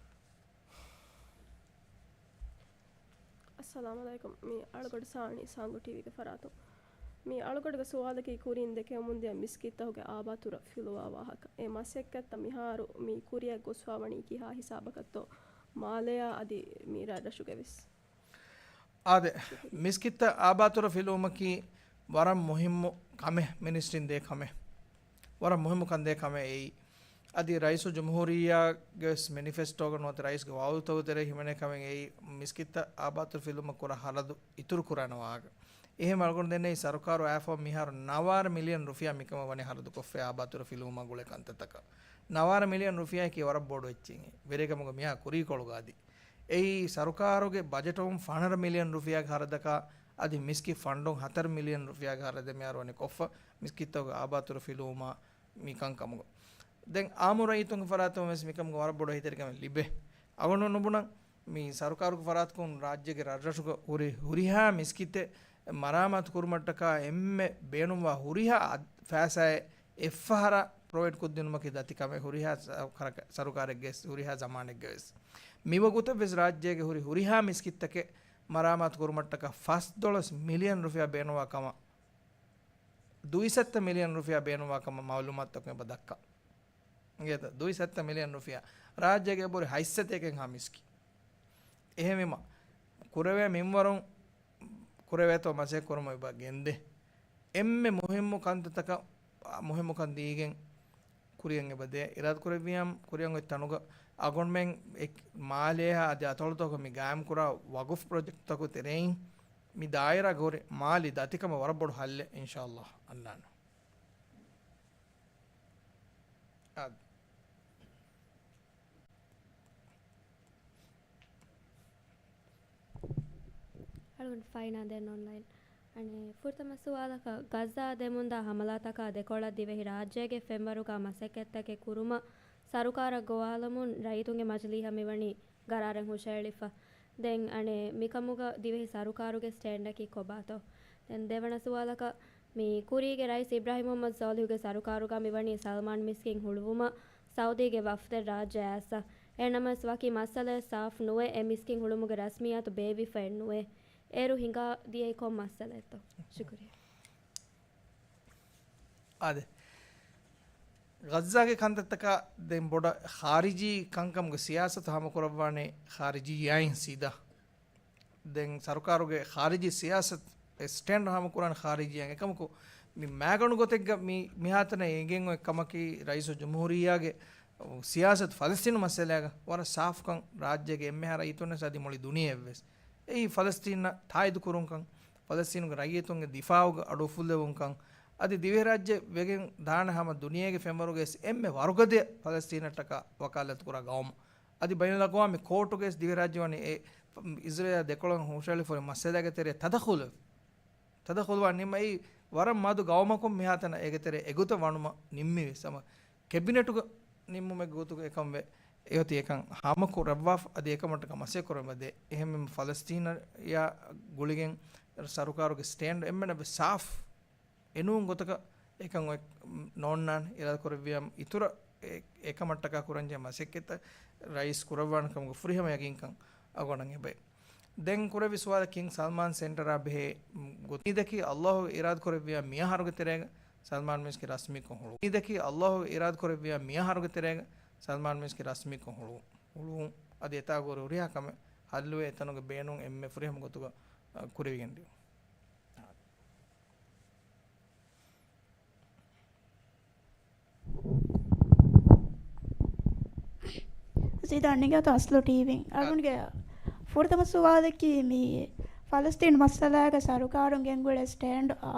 އައްސަލާމު ޢަލައިކުމް. މީ އަޅުގަޑު ސާނީ ސާނގު ޓީވީގެ ފަރާތުން. މީ އަޅުގަޑުގެ ސުވާލަކީ ކުރިން ދެކެވެމުންދިޔަ މިސްކިތްތަކުގެ އާބާތުރަ ފިލުވާ ވާހަކަ. އެ މަސައްކަތްތައް މިހާރު މި ކުރިއަށް ގޮސްފާވަނީ ކިހާ ހިސާބަކަށްތޯ؟ މާލެއާ އަދި މި ރަށްރަށުގެ ވެސް. އާދެ، މިސްކިތްތައް އާބާތުރަ ފިލުވުމަކީ ވަރަށް މުހިއްމު ކަމެއް، މިނިސްޓްރީން ދޭ ކަމެއް. ވަރަށް މުހިއްމު ކަން ދޭ ކަމެއް އެއީ. އަދި ރައީސުލްޖުމްހޫރިއްޔާގެ ވެސް މެނިފެސްޓޯގަ ނުވަތަ ރައީސްގެ ވަޢުދުތަކުގެ ތެރޭ ހިމެނޭ ކަމެއް އެއީ، މިސްކިތްތައް އާބާތުރަ ފިލުވުމަށް ކުރާ ހަރަދު އިތުރު ކުރާނެ ވާހަކަ. އެހެން އަޅުގަނޑު ދެންނެވި ސަރުކާރު އައިފަހު މިހާރު ނަވާރަ މިލިއަން ރުފިޔާ މިކަމަށް ވަނީ ހަރަދު ކޮށްފައި އާބާތުރަ ފިލުވުމާ ގުޅޭ ކަންތައްތަކަށް. ނަވާރަ މިލިއަން ރުފިޔާއަކީ ވަރަށް ބޮޑު އެއްޗެއް. ވެރިކަމުގަ މިހާ ކުރީކޮޅުގަ އަދި. އެއީ ސަރުކާރުގެ ބަޖެޓުން ފަނަރަ މިލިއަން ރުފިޔާގެ ހަރަދަކާ އަދި މިސްކިތް ފަންޑުން ހަތަރު މިލިއަން ރުފިޔާގެ ހަރަދެއް މިހާރު ވަނީ ކޮށްފަ މިސްކިތްތަކުގެ އާބާތުރަ ފިލުވުމާ މި ކަންކަމުގަ. ދެން އާއްމު ރައްޔިތުންގެ ފަރާތުން ވެސް މިކަމުގަ ވަރަށް ބޮޑު އެހީތެރިކަމެއް ލިބޭ. އަޅުގަނޑު ނުބުނަން މި ސަރުކާރުގެ ފަރާތަކުން ރާއްޖޭގެ ރަށްރަށުގަ ހުރި ހުރިހާ މިސްކިތެއް މަރާމާތު ކުރުމަށްޓަކާ އެންމެ ބޭނުންވާ ހުރިހާ އަދް-، ފައިސާއެއް އެއްފަހަރާ ޕްރޮވައިޑް ކޮށްދިނުމަކީ ދަތި ކަމެއް ހުރިހާ ސަރުކާރަ-، ސަރުކާރެއްގެ ވެސް، ހުރިހާ ޒަމާނެއްގަ ވެސް. މިވަގުތަށް ވެސް ރާއްޖޭގެ ހުރި ހުރިހާ މިސްކިތްތަކެއް މަރާމާތު ކުރުމަށްޓަކާ ފަސް ދޮޅަސް މިލިއަން ރުފިޔާ ބޭނުންވާ ކަމަށް، ދުއިސައްތަ މިލިއަން ރުފިޔާ ބޭނުންވާ ކަމަށް މައުލޫމާތުތަކުން އެބަ ދައްކާ. އިނގޭތަ؟ ދުއިސައްތަ މިލިއަން ރުފިޔާ. ރާއްޖޭގެ އެބަހުރި ހަތްސަތޭކައެއްހާ މިސްކިތް. އެހެންވީމަ، ކުރެވޭ މިންވަރުން ކުރެވޭތޯ މަސައްކަތް ކުރުމަށް އެބަ ގެންދޭ. އެންމެ މުހިއްމު ކަންތައްތަކަށް މުހިއްމުކަން ދީގެން ކުރިއަށް އެބަ ދޭ. އިރާދަކުރެއްވިޔާމު ކުރިއަށް އޮތް ތަނުގަ އަޅުގަނޑުމެން އެ-، މާލޭހާ އަދި އަތޮޅުތަކުގަ މި ގާއިމްކުރާ ވަގުފް ޕްރޮޖެކްޓްތަކުގެ ތެރެއިން މި ދާއިރާގަ ހުރި މާލީ ދަތިކަމަށް ވަރަށް ބޮޑު ހައްލެއް އިންޝާﷲ އަންނާނެ. އާދެ. އަޅުގަނޑު ފައިނާ ދެން އޮންލައިން. އަނެއް ފުރަތަމަ ސުވާލަކަށް، ޣައްޒާ ދެމުންދާ ހަމަލާތަކާ ދެކޮޅަށް ދިވެހި ރާއްޖޭގެ ފެންވަރުގަ މަސައްކަތްތަކެއް ކުރުމަށް ސަރުކާރަށް ގޮވާލަމުން ރައްޔިތުންގެ މަޖިލީހަށް މިވަނީ ގަރާރެއް ހުށައެޅިފަ. ދެން އަނެއް މިކަމުގަ ދިވެހި ސަރުކާރުގެ ސްޓޭންޑަކީ ކޮބާތޯ؟ ދެން ދެވަނަ ސުވާލަކަށް، މި ކުރީގެ ރައީސް އިބްރާހިމް މުހައްމަދު ސޯލިހުގެ ސަރުކާރުގަ މިވަނީ ސަލްމާން މިސްކިތް ހުޅުވުމަށް ސައުދީގެ ވަފްދެއް ރާއްޖެ އައިސްފަ. އެހެންނަމަވެސް ވަކި މައްސަލައެއް ސާފް ނުވޭ، އެ މިސްކިތް ހުޅުމުގެ ރަސްމިއްޔާތު ބޭއްވިފައެއް ނުވޭ. އޭރު ހިނގާ ދިޔައީ ކޮން މައްސަލައެއްތޯ؟ ޝުކުރިއްޔާ. އާދެ. ޣައްޒާގެ ކަންތައްތަކާ ދެން ބޮޑަށް ޚާރިޖީ ކަންކަމުގެ ސިޔާސަތު ހާމަކުރައްވާނެ ޚާރިޖީ އައިން ސީދާ. ދެން ސަރުކާރުގެ ޚާރިޖީ ސިޔާސަތު ސްޓޭންޑް ހާމަކުރާނެ ޚާރިޖީއަށް. އެކަމަކު، މި މާގަނޑު ގޮތެއްގަ މި މިހާތަނަށް އެނގެން އޮތް ކަމަކީ، ރައީސުލްޖުމްހޫރިއްޔާގެ ސިޔާސަތު ފަލަސްތީނު މައްސަލައިގަ ވަރަށް ސާފުކަން ރާއްޖޭގެ އެންމެހާ ރައްޔިތުންވެސް އަދި މުޅި ދުނިޔެއެއްވެސް. އެއީ ފަލަސްތީނަށް ތާއީދު ކުރުންކަން، ފަލަސްތީނުގެ ރައްޔިތުންގެ ދިފާއުގަ އަޑުއުފުއްލެވުންކަން، އަދި ދިވެހިރާއްޖެ ވެގެން ދާނެ ހަމަ ދުނިޔޭގެ ފެންވަރުގައި އެންމެ ވަރުގަދަ ފަލަސްތީނަށްޓަކާ ވަކާލަތުކުރާ ގައުމު. އަދި ބައިނަލްއަގްވާމީ ކޯޓުގައި ދިވެހިރާއްޖެ ވަނީ އެ އިޒްރޭލާ ދެކޮޅަށް ހުށައެޅިފައި މައްސަލައިގެ ތެރޭ ތަދަޚުލު ތަދަޚުލުވާ ނިންމައި ވަރަށް މަދު ގައުމަކުން މިހާތަނަށް އޭގެ ތެރޭ އެގޮތަށް ވަނުމަށް ނިންމިވެސް ހަމަ ކެބިނެޓުގަ ނިންމުމެއްގެ ގޮތުގަ އެކަން ވެ. އެއޮތީ އެކަން ހާމަކުރައްވާފަ އަދި އެކަމަށްޓަކާ މަސައްކަތް ކުރަމަދޭ. އެހެންވީމަ ފަލަސްތީނަށް ގުޅިގެން ސަރުކާރުގެ ސްޓޭންޑް އެންމެނަށް ސާފް އެނޫން ގޮތަކަށް އެކަން އޮތް ނޯންނާން އިރާދަކުރެއްވިޔަމް އިތުރަށް އެ، އެކަމަށްޓަކާ ކުރަންޖެހޭ މަސައްކަތްތައް ރައީސް ކުރައްވާނެ ކަމުގެ ފުރިހަމަ ޔަގީންކަން އަގު އަންނަން އެބައި. ދެން ކުރެއްވި ސުވާލަކީ ސަލްމާން ސެންޓަރާ ބެހޭ ގޮތީދަކީ އައްލާހު އިރާދަކުރެއްވިޔާ މިއަހަރުގެ ތެރޭގަ ސަލްމާން މިސްކި ރަސްމީކޮށް ހުޅު. އީދަކީ އައްލާހު އިރާދަކުރެއްވިޔާ މިއަހަރުގެ ތެރޭގަ ސަލްމާން މިސްކި ރަސްމީކޮށް ހުޅު. ހުޅު. އަދި އެތާގު ހުރިހާ ކަމެއް ހައްލުވެ އެތަނުގެ ބޭނުން އެންމެ ފުރިހަމަ ގޮތުގަ، އަ، ކުރެވިގެން ދިޔުން. ސީދާ ނިގަތު އަސްލު ޓީވީން. އަ، އަޅުގަނޑުގެ ފުރަތަމަ ސުވާލަކީ މި ފަލަސްތީން މައްސަލާގަ ސަރުކާރުން ގެންގުޅޭ ސްޓޭންޑް، އާ،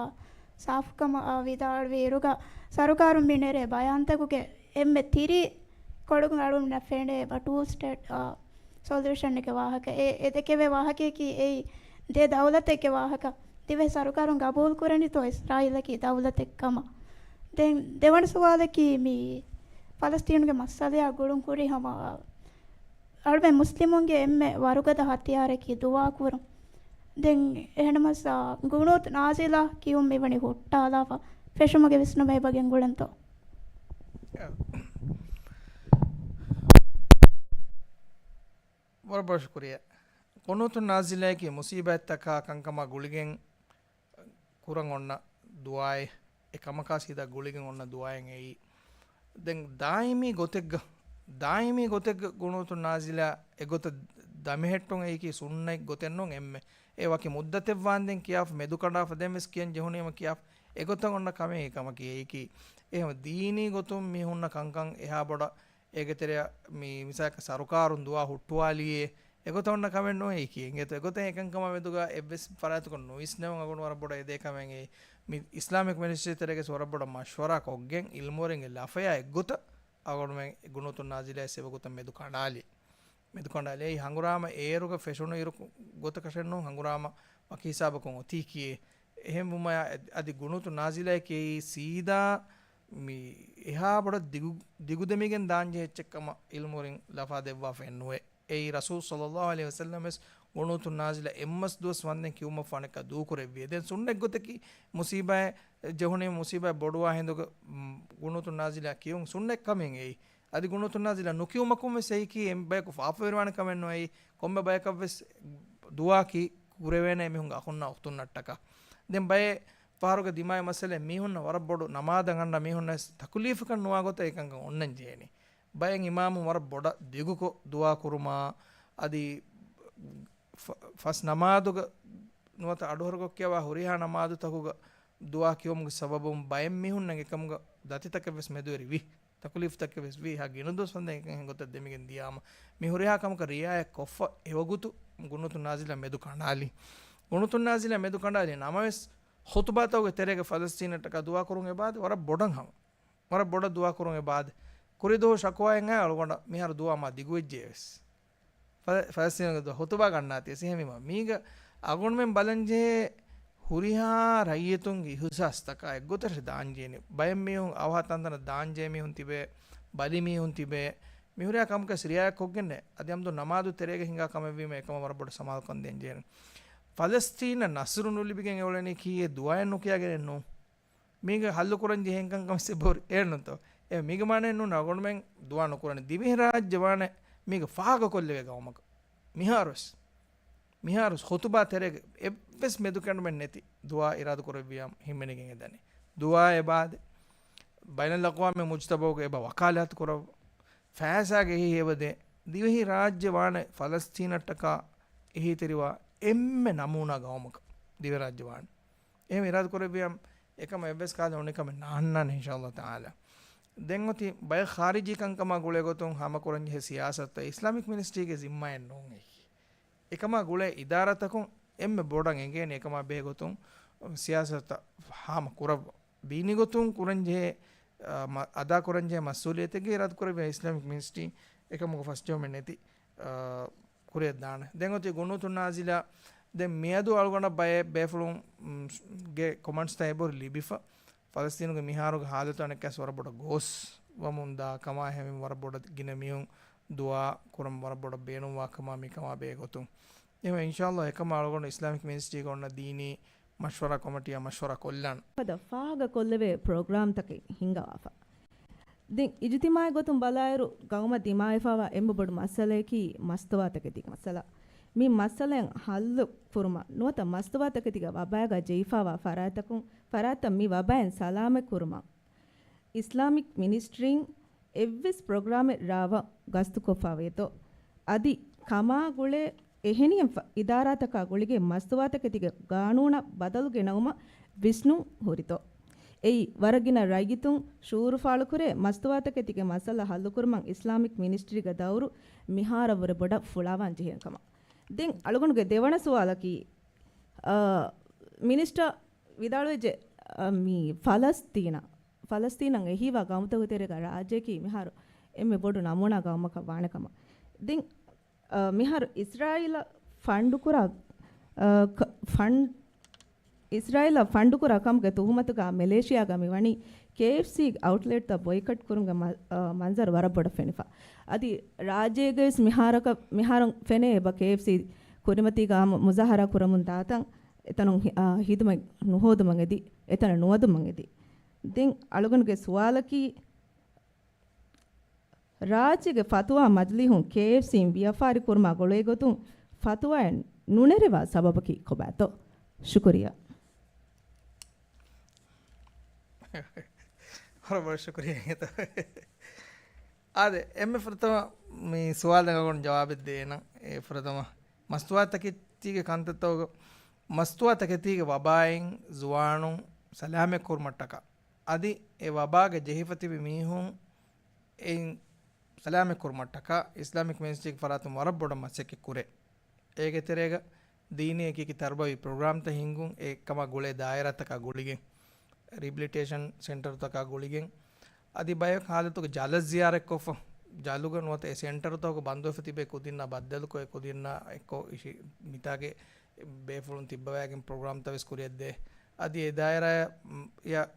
ސާފުކަމަށް، އާ، ވިދާޅުވި އިރުގަ ސަރުކާރުން މި ނެރޭ ބަޔާންތަކުގެ އެންމެ ތިރި ކޮޅުގަ އަޅުގަނޑަށް ފެނޭ އެބަ ޓޫ ސްޓޭޓް، އާ، ސޮލިއުޝަންގެ ވާހަކަ. އެ، އެ ދެކެވޭ ވާހަކަޔަކީ އެއީ ދެ ދައުލަތެއްގެ ވާހަކަ. ދިވެހި ސަރުކާރުން ގަބޫލު ކުރަނީތޯ އިސްރާއީލަކީ ދައުލަތެއް ކަމަށް. ދެން ދެވަނަ ސުވާލަކީ މި ފަލަސްތީނުގެ މައްސަލަޔާ ގުޅުން ހުރި ހަމަ އަޅުގަނޑު މުސްލިމުންގެ އެންމެ ވަރުގަދަ ހަތިޔާރަކީ ދުޢާ ކުރުން. ދެން އެހެންނަމަސް، އާ، ގުނޫތު ނާޒިލާ ކިޔުން މިވަނީ ހުއްޓާލާފަ ފެށުމުގެ ވިސްނުމެއް އެބަ ގެންގުޅެންތޯ؟ ވަރަށް ބޮޑަށް ޝުކުރިއްޔާ. ޤުނޫތު ނާޒިލާއަކީ މުސީބާތްތަކާ ކަންކަމާ ގުޅިގެން ކުރަން އޮންނަ ދުޢާއެއް. އެ ކަމަކާ ސީދާ ގުޅިގެން އޮންނަ ދުޢާއެއް އެއީ. ދެން ދާއިމީ ގޮތެއްގަ، ދާއިމީ ގޮތެއްގަ ޤުނޫތު ނާޒިލާ އެގޮތަށް ދަމެހެއްޓުން އެއީކީ ސުންނަތް ގޮތެއް ނޫން އެންމެ. އެ ވަކި މުއްދަތެއް ވާންދެން ކިޔާފަ، މެދުކަނޑާފަ، ދެން ވެސް ކިޔަން ޖެހުނީމަ ކިޔާފަ، އެގޮތަށް އޮންނަ ކަމެއް އެ ކަމަކީ އެއީކީ. އެހެން ދީނީ ގޮތުން މި ހުންނަ ކަންކަން އެހާ ބޮޑަށް އޭގެ ތެރެއަށް މި މިސާލަކަށް ސަރުކާރުން ދުޢާ ހުއްޓުވާލީއޭ، އެގޮތަށް އޮންނަ ކަމެއް ނޫން އެއީކީ. އެނގޭތޯ އެގޮތަށް އެކަންކަމާ މެދުގަ އެއްވެސް ފަރާތަކުން ނުވިސްނެވުން އަގުން ވަރަށް ބޮޑަށް އެދޭ ކަމެއް އެއީ. މި އިސްލާމިކް މެޖިސްޓްރީޓް ތެރޭގަސް ވަރަށް ބޮޑަށް މަޝްވަރާ ކޮށްގެން އިލްމުވެރިންގެ ލަފަޔާ އެއްގޮތަށް އަޅުގަނޑުމެން ގުނޫތު ނާޒިލާ ސެބަ ގޮތަށް މެދު ކަނޑާލި. މެދު ކަނޑާލި އެއީ ހަނގުރާމަ އޭރުގަ ފެށުނު އިރު ގޮތަކަށެއް ނޫން، ހަނގުރާމަ ވަކި ހިސާބަކުން އޮތީކީ. އެހެންވުމަޔާ އަދި ގުނޫތު ނާޒިލާއަކީ ސީދާ މި އެހާ ބޮޑަށް ދިގު، ދިގުދެމިގެން ދާންޖެހޭ އެއްޗެއް ކަމަށް އިލްމުވެރިން ލަފާ ދެއްވާފައެއް ނުވޭ. އެއީ ރަސޫލު ޞައްލައްލާހު ޢަލައިހި ވަސައްލަމަވެސް ގުނޫތު ނާޒިލާ އެއްމަސް ދުވަސް ވަންދެން ކިޔުމަށްފަހު އަނެއްކާ ދޫކުރެއްވި. ދެން ސުންނަތް ގޮތަކީ މުސީބާއެއް ޖެހުނީ މުސީބާއެއް ބޮޑުވާ ހިނދުގަ، މް، ގުނޫތު ނާޒިލާ ކިޔުން ސުންނަތް ކަމެއް އެއީ. އަދި ގުނޫތު ނާޒިލާ ނުކިޔުމަކުން ވެސް އެއީކީ އެ ބަޔަކު ފާފަވެރިވާނެ ކަމެއް ނުވެ. ކޮންމެ ބަޔަކަށް ވެސް ދުޢާއަކީ ކުރެވޭނެ އެމީހުންގެ އަޚުންނާ އުޚްތުންނަށްޓަކާ. ދެން ބައެއް ފަހަރުގެ ދިމާވި މައްސަލައެއް މީހުންނަށް ވަރަށް ބޮޑު ނަމާދަށް އަންނަ މީހުންނަށް ތަކުލީފަކަށް ނުވާ ގޮތަށް އެކަންކަން އޮންނަން ޖެހޭނީ. ބައެއް އިމާމުން ވަރަށް ބޮޑަށް ދިގުކޮށް ދުޢާ ކުރުމާ، އަދި ފަ-، ފަސް ނަމާދުގަ ނުވަތަ އަޑުހަރުކޮށް ކިޔަވާ ހުރިހާ ނަމާދުތަކުގަ ދުޢާ ކިޔުމުގެ ސަބަބުން ބައެއް މީހުންނަށް އެކަމުގަ ދަތިތަކެއް ވެސް މެދުވެރި ވި. ތަކުލީފުތަކެއް ވެސް ވީ. ހަ ގިނަ ދުވަސް ވަންދެން އެކަން ހެން ގޮތަށް ދެމިގެން ދިޔާމަ، މި ހުރިހާ ކަމަކަށް ރިޢާޔަތް ކޮށްފަ އެވަގުތު ގުނޫތު ނާޒިލާ މެދު ކަނޑާލި. ގުނޫތުން ނާޒިލާ މެދު ކަނޑާލި ނަމަވެސް، ޚުތުބާތަކުގެ ތެރޭގަ ފަލަސްތީނަށްޓަކާ ދުޢާ ކުރުން އެބައާދެ، ވަރަށް ބޮޑަށް ހަމަ. ވަރަށް ބޮޑަށް ދުޢާ ކުރުން އެބައާދެ. ކުރި ދުވަހު ޝަކުވާއެއް އަޅުގަނޑަށް މިހާރު ދުޢާ މާ ދިގުވެއްޖެއެވެސް. ފަ-، ފަލަސްތީނުގެ ދުވަހު ޚުތުބާ ގަންނާތީވެސް އެހެންވީމަ، މީގަ އަޅުގަނޑުމެން ބަލަންޖެހޭ ހުރިހާ ރައްޔިތުންގެ އިހުސާސްތަކާ އެއްގޮތަށް ދާންޖެހޭނެ. ބައެއް މީހުން އަވަހަށް ތަންތަނަށް ދާންޖެހޭ މީހުން ތިބޭ، ބަލި މީހުން ތިބޭ. މިހުރިހާ ކަމަކަށް ރިއާޔަތްކޮށްގެންނޭ. އަދި އަމްދު ނަމާދު ތެރޭގަ ހިނގާ ކަމެއްވީމަ އެކަމަށް ވަރަށް ބޮޑަށް ސަމާލުކަން ދޭންޖެހޭނެ. ފަލަސްތީނަށް ނަޞްރު ނުލިބިގެން އެއުޅެނީކީއޭ ދުޢާއެއް ނުކިޔާގެނެއް ނޫން. މީގެ ޙައްލު ކުރަން ޖެހޭން ކަންކަން ވެސް އެބަހުރި. އެހެންނޫންތޯ؟ އެ މީގެ މާނައެއް ނޫން އަޅުގަނޑުމެން ދުޢާ ނުކުރަނީ. ދިވެހިރާއްޖެ ވާނެ މީގެ ފާހަގަކޮށްލެވޭ ގައުމަކަށް. މިހާރުވެސް، މިހާރުވެސް ޚުތުބާ ތެރޭގެ އެއްވެސް މެދުކެނޑުމެއް ނެތި ދުޢާ އިރާދަކުރެއްވިޔާ ހިމެނިގެން އެދަނީ. ދުޢާ އެބައާދެ. ބައިނަލްއަޤްވާމީ މުޖްތަމަޢުގެ އެބަ ވަކާލާތު ކުރައްވާ. ފައިސާގެ އެހީ އެބަދޭ. ދިވެހިރާއްޖެ ވާނެ ފަލަސްތީނަށްޓަކާ އެހީތެރިވާ އެންމެ ނަމޫނާ ގައުމަކަށް ދިވެހިރާއްޖެ ވާނެ. އެހެން އިރާދަކުރެއްވިޔާ އެކަމަށް އެއްވެސް ކާލެއް އުނިކަމެއް ނާންނާނެ އިންޝާﷲ ތަޢާލާ. ދެން އޮތީ ބައެއް ޚާރިޖީ ކަންކަމާ ގުޅޭގޮތުން ހާމަކުރަންޖެހޭ ސިޔާސަތުތައް އިސްލާމިކް މިނިސްޓްރީގެ ޒިންމާއެއް ނޫން އެއީ. އެކަމާ ގުޅޭ އިދާރާތަކުން އެންމެ ބޮޑަށް އެނގޭނެ އެކަމާ ބެހޭގޮތުން ސިޔާސަތުތައް ހާމަ ކުރައްވާ. ދީނީ ގޮތުން ކުރަންޖެހޭ، އަ، މަ-، އަދާކުރަންޖެހޭ މަސްއޫލިއްޔަތެއްގެ އިރާދަކުރެއްވިޔާ އިސްލާމިކް މިނިސްޓްރީ އެކަމުގެ ފަސްޖެހުމެއް ނެތި، އަ، ކުރިއަށް ދާނެ. ދެން އޮތީ ގުނޫތުން ނާޒިލާ. ދެން މިއަދު އަޅުގަނޑަށް ބައެއް ބޭފުޅުން، މް، ގެ ކޮމެންޓްސްތައް އެބަހުރި ލިބިފަ. ފަލަސްތީނުގެ މިހާރުގެ ހާލަތު އަނެއްކާވެސް ވަރަށް ބޮޑަށް ގޯސް ވަމުން ދާ ކަމާ އެހެންވެ ވަރަށް ބޮޑަށް ގިނަ މީހުން ދުޢާ ކުރަން ވަރަށް ބޮޑަށް ބޭނުންވާ ކަމާ މިކަމާ ބެހޭގޮތުން. އެހެންވެ އިންޝާﷲ އެކަމާ އަޅުގަނޑު އިސްލާމިކް މިނިސްޓްރީގަ އޮންނަ ދީނީ މަޝްވަރާ ކޮމިޓީއާ މަޝްވަރާ ކޮށްލާނަން. ފަދަ ފާހަގަކޮށްލެވޭ ޕްރޮގްރާމްތަކެއް ހިންގަވާފަ. ދެން އިޖުތިމާޢީ ގޮތުން ބަލާއިރު، ގައުމަށް ދިމާވެފައިވާ އެންމެ ބޮޑު މައްސަލަޔަކީ މަސްތުވާތަކެތީގެ މައްސަލަ. މި މައްސަލައިން ހައްލު ކުރުމަށް ނުވަތަ މަސްތުވާތަކެތީގެ ވަބާގަ ޖެހިފައިވާ ފަރާތްތަކުން، ފަރާތްތައް މި ވަބާއިން ސަލާމަތް ކުރުމަށް އިސްލާމިކް މިނިސްޓްރީން އެއްވެސް ޕްރޮގްރާމެއް ރާވަށް ގަސްތުކޮށްފައިވޭތޯ؟ އަދި ކަމާ ގުޅޭ އެހެނިހެން ފަ-، އިދާރާތަކާ ގުޅިގެން މަސްތުވާތަކެތީގެ ގާނޫނަށް ބަދަލު ގެނައުމަށް ވިސްނުން ހުރިތޯ؟ އެއީ ވަރަށް ގިނަ ރައްޔިތުން ޝުޢޫރު ފާޅުކުރޭ މަސްތުވާތަކެތީގެ މައްސަލަ ހައްލުކުރުމަށް އިސްލާމިކް މިނިސްޓްރީގެ ދައުރު މިހާރަށްވުރެ ބޮޑަށް ފުޅާވާން ޖެހޭ ކަމަށް. ދެން އަޅުގަނޑުގެ ދެވަނަ ސުވާލަކީ، އާ، މިނިސްޓަރ ވިދާޅުވެއްޖެ، އާ، މި ފަލަސްތީނަށް، ފަލަސްތީނަށް އެހީވާ ގައުމުތަކުގެ ތެރޭގަ ރާއްޖެއަކީ މިހާރު އެންމެ ބޮޑު ނަމޫނާ ގައުމަކަށް ވާނެ ކަމަށް. ދެން، އާ، މިހާރު އިސްރާއީލަށް ފަންޑުކުރާ، އާ، ކަ-، ފަން-، އިސްރާއީލަށް ފަންޑުކުރާ ކަމުގެ ތުހުމަތުގަ މެލޭޝިޔާގަ މިވަނީ ކޭއެފްސީ އައުޓްލެޓްތައް ބޮއިކޮޓް ކުރުމުގެ މަ-، އާ، މަންޒަރު ވަރަށް ބޮޑަށް ފެނިފަ. އަދި ރާއްޖޭގަވެސް މިހާރަކަށް، މިހާރު ފެނޭ އެބަ ކޭއެފްސީ ކުރިމަތީގަ ހަމަ މުޒާހަރާ ކުރަމުން ދާތަން އެތަނުން ހި-، އާ، ހިދުމަތް ނުހޯދުމަށް އެދި، އެތަނަށް ނުވަދުމަށް އެދި. ދެން އަޅުގަނޑުގެ ސުވާލަކީ، ރާއްޖޭގެ ފަތުވާ މަޖިލީހުން ކޭއެފްސީން ވިޔަފާރި ކުރުމާ ގުޅޭގޮތުން ފަތުވާއެއް ނުނެރެވާ ސަބަބަކީ ކޮބާތޯ؟ ޝުކުރިއްޔާ. ވަރަށް ބޮޑަށް ޝުކުރިއްޔާ. އާދެ، އެންމެ ފުރަތަމަ މި ސުވާލު ދަނގަގޮން ޖަވާބެއް ދޭނަން. އެ ފުރަތަމަ މަސްތުވާތަކެތީގެ ކަންތައްތަކުގަ މަސްތުވާތަކެތީގެ ވަބާއިން ޒުވާނުން ސަލާމަތް ކުރުމަށްޓަކާ އަދި އެ ވަބާގަ ޖެހިފަ ތިބި މީހުން އެއިން ސަލާމަތް ކުރުމަށްޓަކާ އިސްލާމިކް މިނިސްޓްރީގެ ފަރާތުން ވަރަށް ބޮޑަށް މަސައްކަތް ކުރޭ. އޭގެ ތެރޭގަ ދީނީ އެކި ތަރުބަވީ ޕްރޮގްރާމްތައް ހިންގުން، އެ ކަމާ ގުޅޭ ދާއިރާތަކާ ގުޅިގެން، ރިހެބިލިޓޭޝަން ސެންޓަރުތަކާ ގުޅިގެން، އަދި ބައެއް ހާލަތުގަ ޖަލަށް ޒިޔާރަތްކޮށްފަ، ޖަލުގަ ނުވަތަ އެ ސެންޓަރުތަކުގަ ބަންދުވެފަ ތިބޭ ކުދިންނާ ބައްދަލުކޮށް، އެ ކުދިންނާ އެއްކޮށް އިށި މިތާގެ ބޭފުޅުން ތިއްބަވައިގެން ޕްރޮގްރާމްތައް ވެސް ކުރިއަށްދޭ. އަދި އެ ދާއިރާ، އަށް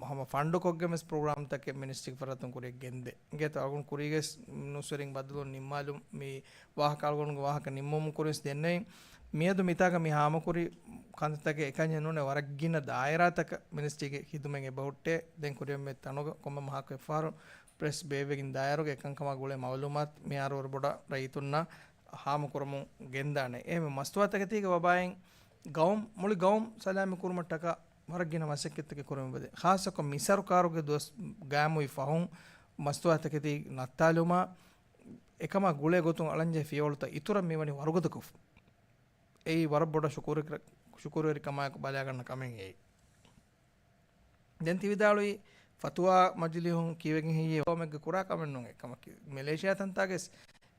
ހަމަ ފަންޑުކޮށްގެން ވެސް ޕްރޮގްރާމްތަކެއް މިނިސްޓްރީގެ ފަރާތުން ކުރިއަށް ގެންދޭ. އިނގޭތޯ އަޅުގަނޑު ކުރީގަ ވެސް ނުސްވެރިން ބައްދަލުވުން ނިންމާލުން މި ވާހަކަ އަޅުގަނޑުގެ ވާހަކަ ނިންމުމުން ކުރިން ވެސް ދެންނެވިން. މިއަދު މިތާގަ މި ހާމަކުރި ކަންތައްތަކެއް އެކަންޏެއް ނޫނޭ، ވަރަށް ގިނަ ދާއިރާތަކަށް މިނިސްޓްރީގެ ޚިދުމަތް އެބަހުއްޓޭ. ދެން ކުރިއަށް މި ތަނުގަ ކޮންމެ މަހަކު އެއްފަހަރު ޕްރެސް ބޭއްވެގެން ދާއިރުގަ އެކަންކަމާ ގުޅޭ މައުލޫމާތު މިހާރު ވަރަށް ބޮޑަށް ރައްޔިތުންނަށް ހާމަކުރަމުން ގެންދާނެ. އެހެންވެ މަސްތުވާތަކެތީގެ ވަބާއިން ގައުމު، މުޅި ގައުމު ސަލާމަތް ކުރުމަށްޓަކާ ވަރަށް ގިނަ މަސައްކަތްތަކެއް ކުރަމުން އެބަދޭ. ޚާއްޞަކޮށް މި ސަރުކާރުގެ ދުވަސް ގާއިމުވި ފަހުން މަސްތުވާތަކެތީ ނައްތާލުމާ އެކަމާ ގުޅޭ ގޮތުން އަޅަންޖެހޭ ފިޔަވަޅުތައް އިތުރަށް މިވަނީ ވަރުގަދަކޮށްފަ. އެއީ ވަރަށް ބޮޑަށް ޝުކުރު-، ޝުކުރުވެރިކަމާއެކު ބަލާގަންނަ ކަމެއް އެއީ. ދެން ތި ވިދާޅުވީ ފަތުވާ މަޖިލީހުން ކީވެގެން ހެއްޔޭ ގައުމެއްގަ ކުރާ ކަމެއް ނޫން އެކަމަކީ. މެލޭޝިޔާ ތަންތާގެސް،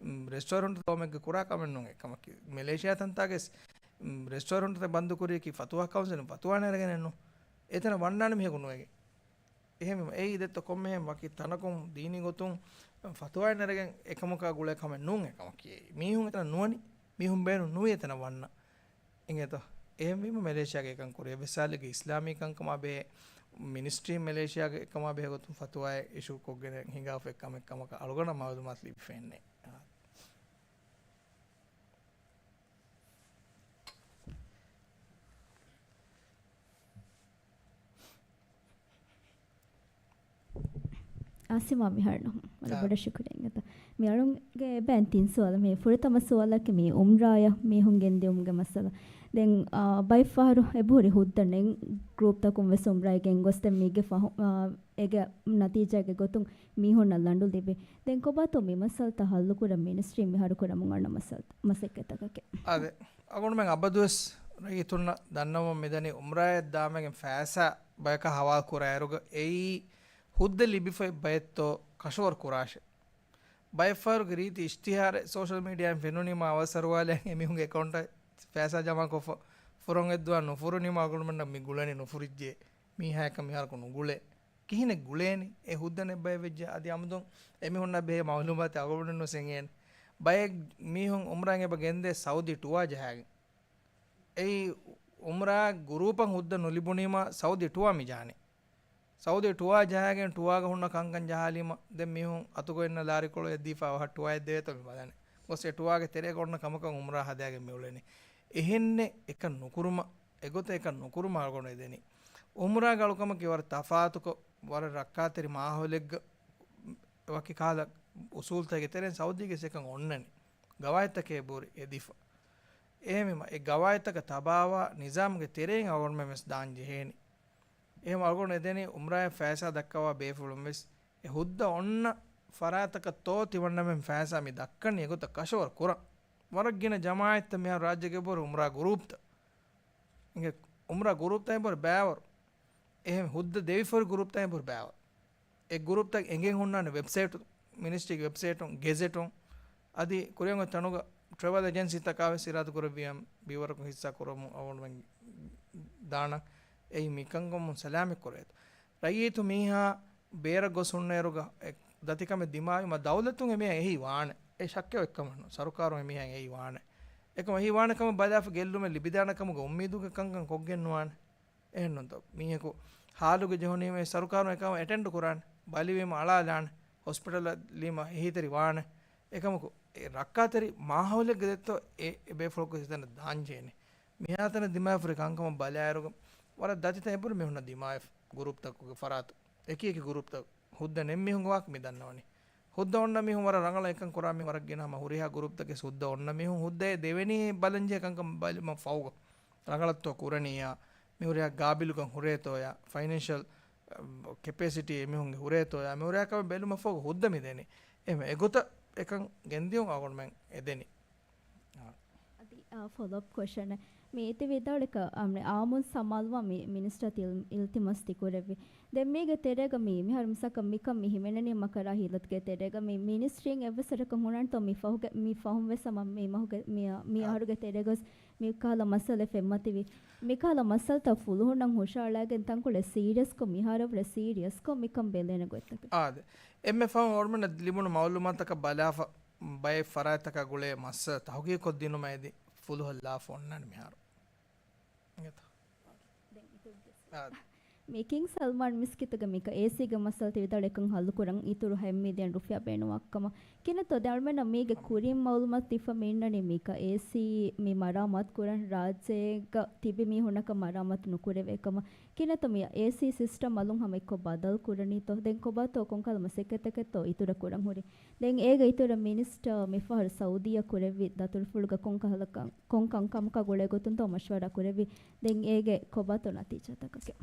މް، ރެސްޓޯރެންޓް ގައުމެއްގަ ކުރާ ކަމެއް ނޫން އެކަމަކީ. މެލޭޝިޔާ ތަންތާގެސް ރެސްޓޯރެންޓްތައް ބަންދުކުރިޔަކީ ފަތުވާ ކައުންސިލުން ފަތުވާ ނެރެގެނެއްނު. އެތަނަށް ވަންނާނެ މީހަކު ނުވެގެން. އެހެންވީމަ އެއީ ދެއްތޯ ކޮންމެހެން ވަކި ތަނަކުން ދީނީ ގޮތުން ފަތުވާއެއް ނެރެގެން އެކަމަކާ ގުޅޭ ކަމެއް ނޫން އެކަމަކީ. މީހުން އެތަނަށް ނުވަނީ. މީހުން ބޭނުން ނުވި އެތަނަށް ވަންނަ. އިނގޭތޯ؟ އެހެންވީމަ މެލޭޝިޔާގެ އެކަން ކުރި އެއްވެސް ސާލެއްގެ އިސްލާމީ ކަންކަމާ ބެހޭ މިނިސްޓްރީ މެލޭޝިޔާގެ އެކަމާ ބެހޭ ގޮތުން ފަތުވާއެއް އިޝޫ ކޮށްގެން ހިނގާފަ އެއްކަމެއް ކަމަކަށް އަޅުގަނޑަށް މައުލޫމާތު ލިބިފައެއްނެއް. އާސިމާ މިހާރު ނޫން. ވަރަށް އާ. ބޮޑަށް ޝުކުރިއްޔާ އިނގޭތަ. މި އަޅުންގެ އެބައިން ތިން ސުވާލަށް. މި ފުރަތަމަ ސުވާލަކީ މި އުމްރާޔަށް މީހުން ގެންދިއުމުގެ މައްސަލަ. ދެން، އާ، ބައެއް ފަހަރު އެބަހުރި ހުއްދަ ނެތް ގްރޫޕްތަކުން ވެސް އުމްރާއަށް ގެން ގޮސް ދެން މީގެ ފަހު، އާ، އޭގެ ނަތީޖާގެ ގޮތުން މީހުންނަށް ލަނޑު ލިބޭ. ދެން ކޮބާތޯ މި މައްސަލަތައް ހައްލުކުރަން މިނިސްޓްރީން މިހާރު ކުރަމުން އަންނަ މައްސަލަ، މަސައްކަތްތަކަކީ؟ އާދެ، އަޅުގަނޑުމެން އަބަދުވެސް ރައްޔިތުންނަށް ދަންނަވަމުން މިދަނީ އުމްރާއަށް ދާމެގެން ފައިސާ ބަޔަކަށް ހަވާލު ކުރާއިރުގަ އެއީ ހުއްދަ ލިބިފައި ބައެއްތޯ ކަށަވަރު ކުރާށޭ. ބައެއް ފަހަރުގެ ރީތި އިޝްތިހާރެއް ސޯޝަލް މީޑިއާއިން ފެނުނީމާ އަވަސް އަރުވާލައިގެން އެމީހުންގެ އެކައުންޓަށް ފައިސާ ޖަމާކޮށްފަ ފުރޮން އެއްދުވާ ނުފުރުނީމާ އަޅުގަނޑުމެންނަށް މި ގުޅެނީ ނުފުރިއްޖެ. މީހާޔަކަށް މިހާރަކު ނުގުޅޭ. ކިހިނެއް ގުޅޭނީ؟ އެ ހުއްދަ ނެތް ބައެއް ވެއްޖެ. އަދި އަމުދުން އެމީހުންނަށް ބެހޭ މައުލޫމާތެއް އަޅުގަނޑުން ނުސެނގޭނެ. ބައެއް މީހުން އުމްރާއަށް އެބަ ގެންދޭ ސައުދީ ޓުއާ ޖަހާގެން. އެއީ އުމްރާ ގުރޫޕަށް ހުއްދަ ނުލިބުނީމަ ސައުދީ ޓުއާ މި ޖާނީ. ސައުދީ ޓުއާ ޖަހާގެން ޓުއާގަ ހުންނަ ކަންކަން ޖަހާލީމަ ދެން މީހުން އަތުގަ އިންނަ ލާރިކޮޅު އެއްދީފަ އަވަހަށް ޓުއާ އެއްދެވޭތޯ މި ބަލަނީ. ގޮސް އެ ޓުއާގެ ތެރޭގަ އޮންނަ ކަމަކަށް އުމްރާ ހަދާގެން މި އުޅެނީ. އެހެންނެއް އެކަން ނުކުރުމަށް، އެގޮތަށް އެކަން ނުކުރުމަށް އަޅުގަނޑު އެދެނީ. އުމްރާގެ އަޅުކަމަކީ ވަރަށް ތަފާތުކޮށް، ވަރަށް ރައްކާތެރި މާހައުލެއްގަ ވަކި ކަހަލަ އުސޫލުތަކެއްގެ ތެރެއިން ސައުދީގެ އެކަން އޮންނަނީ. ގަވާއިދުތަކެއް ބުރި އެދިފަ. އެހެންވީމަ، އެ ގަވާއިދުތަކަށް ތަބާވާ ނިޒާމުގެ ތެރެއިން އަޅުގަނޑުމެން ވެސް ދާން ޖެހޭނީ. އެހެން އަޅުގަނޑު އެދެނީ އުމްރާއަށް ފައިސާ ދައްކަވާ ބޭފުޅުން ވެސް އެ ހުއްދަ އޮންނަ ފަރާތަކަށްތޯ ތިމަންނަމެން ފައިސާ މި ދައްކަނީ އެގޮތަށް ކަށަވަރު ކުރަން. ވަރަށް ގިނަ ޖަމާއަތްތައް މިހާރު ރާއްޖޭގެ އެބަހުރި އުމްރާ ގުރޫޕްތައް. އިނގޭ އުމްރާ ގުރޫޕްތައް އެބަހުރި ބައިވަރު. އެހެން ހުއްދަ ދެވިފަހުރި ގުރޫޕްތައް އެބަހުރި ބައިވަރު. އެ ގުރޫޕްތައް އެނގެން ހުންނާނެ ވެބްސައިޓު، މިނިސްޓްރީގެ ވެބްސައިޓުން، ގެޒެޓުން، އަދި ކުރިއަށް އޮތް ތަނުގަ ޓްރެވެލް އެޖެންސީތަކާ ވެސް އިރާދަކުރެއްވިއަން ބީވަރަކުން ހިއްސާ ކުރަމުން އަޅުގަނޑުމެން ދާނަން. އެއީ މިކަންކަމުން ސަލާމަތް ކުރޭތޯ. ރައްޔިތު މީހާ ބޭރަށް ގޮސް ހުންނައިރުގަ އެ ދަތިކަމެއް ދިމާވީމަ ދައުލަތުން އެމީހާ އެހީ ވާނެ. އެ ޝައްކެއް އޮތްކަމެއް ނޫން. ސަރުކާރުން އެމީހާ އެހީ ވާނެ. އެކަމަ އެހީ ވާނެ ކަމަށް ބަލާފަ ގެއްލުމެއް ލިބިދާނެ ކަމުގެ އުއްމީދުގެ ކަންކަން ކޮށްގެން ނުވާނެ. އެހެންނޫންތޯ؟ މީހަކު ހާލުގަ ޖެހުނީމަ ސަރުކާރުން އެކަމަށް އެޓެންޑް ކުރާނެ. ބަލިވީމަ އަޅާލާނެ. ހޮސްޕިޓަލަށް ލީމަ އެހީތެރި ވާނެ. އެކަމަކު އެ ރައްކާތެރި މާހައުލެއްގަ ދެއްތޯ އެ، އެ ބޭފުޅަކު ހިތަނަށް ދާން ޖެހޭނެ. މިހާތަނަށް ދިމާވެފަ ހުރި ކަންކަމަށް ބަލާއިރުގަ ވަރަށް ދަތިތައް އެބަހުރި މީހުންނަށް ދިމާވެފަ ގުރޫޕްތަކުގެ ފަރާތު. އެކި އެކި ގުރޫޕްތައް ހުއްދަ ނެތް މީހުންގެ ވާހަކަ މި ދަންނަވަނީ. ހުއްދަ އޮންނަ މީހުން ވަރަށް ރަނގަޅަށް އެކަން ކުރާ މީހުން ވަރަށް ގިނަ ހަމަ ހުރިހާ ގުރޫޕްތަކެއް ހުއްދަ އޮންނަ މީހުން ހުއްދައޭ ދެވެނީ ބަލަންޖެހޭ ކަންކަން ބަލުމަށް ފަހުގަ. ރަނގަޅަށްތޯ ކުރަނީޔާ، މި ހުރިހާ ގާބިލުކަން ހުރޭތޯޔާ، ފައިނޭންޝަލް، އަ، ކެޕޭސިޓީ އެމީހުންގެ ހުރޭތޯޔާ، މި ހުރިހާ ކަމެއް ބެލުމަށް ފަހުގަ ހުއްދަ މި ދެނީ. އެހެން އެގޮތަށް އެކަން ގެންދިޔުން އަޅުގަނޑުމެން އެދެނީ. އަދި، އާ، ފޮލޯއަޕް ކޮށަން. މި އިތި ވިދާޅުކަ، އަމްނެ އާއްމުން ސަމާލުވާ މި މިނިސްޓަރ ތިލް އިލްތިމާސް ތި ކުރެއްވި. ދެން މީގެ ތެރޭގަ މި، މިހާރު މިސާކަށް މިކަން މި ހިމެނެނީ މަކަރާ ހިލަތުގެ ތެރޭގަ މި މިނިސްޓްރީން އެއްވެސް ވަރަކަށް ހުންނާނެތޯ މި ފަހުގެ، މި ފަހުން ވެސް ހަމަ މި މަހުގެ، މި، މި އަހަރުގެ ތެރޭގަސް މި ކަހަލަ މައްސަލަ ފެންމަތިވި. މި ކަހަލަ މައްސަލަތައް ފުލުހުންނަށް ހުށައަޅާގެން ތަންކޮޅެއް ސީރިއަސްކޮށް، މިހާރަށްވުރެ ސީރިއަސްކޮށް މިކަން ބެލޭނެ ގޮތްތަކެއް. އާދެ. އެންމެ ފަހުން އަޅުގަނޑަށް ލިބުނު މައުލޫމާތަކަށް ބަލާފަ، ބައެއް ފަރާތްތަކާ ގުޅޭ މައްސަލަ ތަހުގީގުކޮށްދިނުމަށް އެދި ފުލުހަށް ލާފަ އޮންނާނެ މިހާރު. އިނގޭތަ؟ އާދެ. މި ކިންގް ސަލްމާން މިސްކިތުގެ މިކަ އޭސީގެ މައްސަލަތައް ވިދާޅު އެކަން ހައްލުކުރަން އިތުރު ހަތް މިލިއަން ރުފިޔާ ބޭނުންވާ ކަމަށް. ކިނަތޯ ދެ އަޅުމެންނަށް މީގެ ކުރިން މައުލޫމާތު ދީފަ މި އިންނަނީ މިކަ އޭސީ މި މަރާމާތު ކުރަން ރާއްޖޭގަ ތިބި މީހުންނަކަށް މަރާމާތު ނުކުރެވޭ ކަމަށް. ކިނަތޯ މި އޭސީ ސިސްޓަމް އަލުން ހަމަ އެއްކޮށް ބަދަލު ކުރަނީތޯ؟ ދެން ކޮބާތޯ ކޮންކަހަލަ މަސައްކަތްތަކެއްތޯ އިތުރަށް ކުރަން ހުރި؟ ދެން އޭގެ އިތުރަށް މިނިސްޓަރ މިފަހަރު ސައުދީއަށް ކުރެއްވި ދަތުރުފުޅުގަ ކޮންކަހަލަ ކަން، ކޮން ކަންކަމަކާ ގުޅޭ ގޮތުންތޯ މަޝްވަރާ ކުރެއްވި؟ ދެން އޭގެ ކޮބާތޯ ނަތީޖާތަކަކީ؟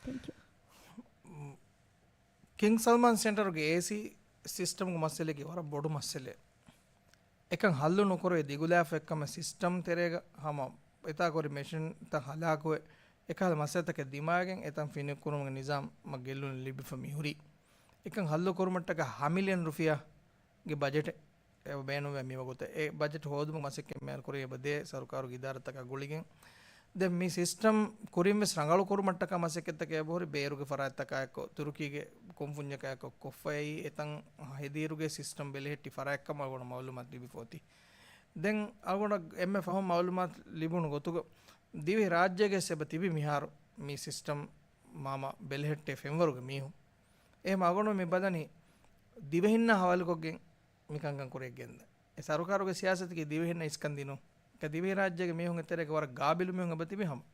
ތެންކް ޔޫ. ކިންގް ސަލްމާން ސެންޓަރުގެ އޭސީ ސިސްޓަމްގެ މައްސަލައަކީ ވަރަށް ބޮޑު މައްސަލައެއް. އެކަން ހައްލު ނުކުރެވި ދިގުލާފަ އެއްކަމަށް ސިސްޓަމް ތެރޭގަ ހަމަ އެތާ ކުރި މެޝިންތައް ހަލާކުވެ، އެކަހަލަ މައްސަލަތަކެއް ދިމާވެގެން އެތަން ފިނިކުރުމުގެ ނިޒާމަށް ގެއްލުން ލިބިފަ މިހުރީ. އެކަން ހައްލު ކުރުމަށްޓަކާ ހަ މިލިއަން ރުފިޔާގެ ބަޖެޓެއް އެބަ ބޭނުންވޭ މިވަގުތަށް. އެ ބަޖެޓް ހޯދުމަށް މަސައްކަތް މިހާރު ކުރި އެބަ ދޭ ސަރުކާރުގެ އިދާރާތަކާ ގުޅިގެން. ދެން މި ސިސްޓަމް ކުރިން ވެސް ރަނގަޅު ކުރުމަށްޓަކާ މަސައްކަތްތަކެއް އެބަހުރި ބޭރުގެ ފަރާތްތަކާއެކު، ތުރުކީގެ ކުންފުންޏަކާއެކު ކޮށްފައި އެތަން ހެދިއިރުގެ ސިސްޓަމް ބެލެހެއްޓި ފަރާތްކަމަށް އަޅުގަނޑު މައުލޫމާތު ލިބިފަ އޮތީ. ދެން އަޅުގަނޑަށް އެންމެ ފަހުން މައުލޫމާތު ލިބުނު ގޮތުގަ ދިވެހި ރާއްޖޭގެ ސެބަ ތިބި މިހާރު މި ސިސްޓަމް މާމަ ބެލެހެއްޓޭ ފެންވަރުގެ މީހުން. އެހެމަ އަޅުގަނޑު މި ބަލަނީ ދިވެހިންނާ ހަވާލުކޮށްގެން މިކަންކަން ކުރިއަށް ގެންދަ. އެ ސަރުކާރުގެ ސިޔާސަތަކީ ދިވެހިންނަށް އިސްކަން ދިނުން. އެ ދިވެހި ރާއްޖޭގެ މީހުންގެ ތެރޭގަ ވަރަށް ގާބިލު މީހުން އެބަ ތިބި ހަމަ.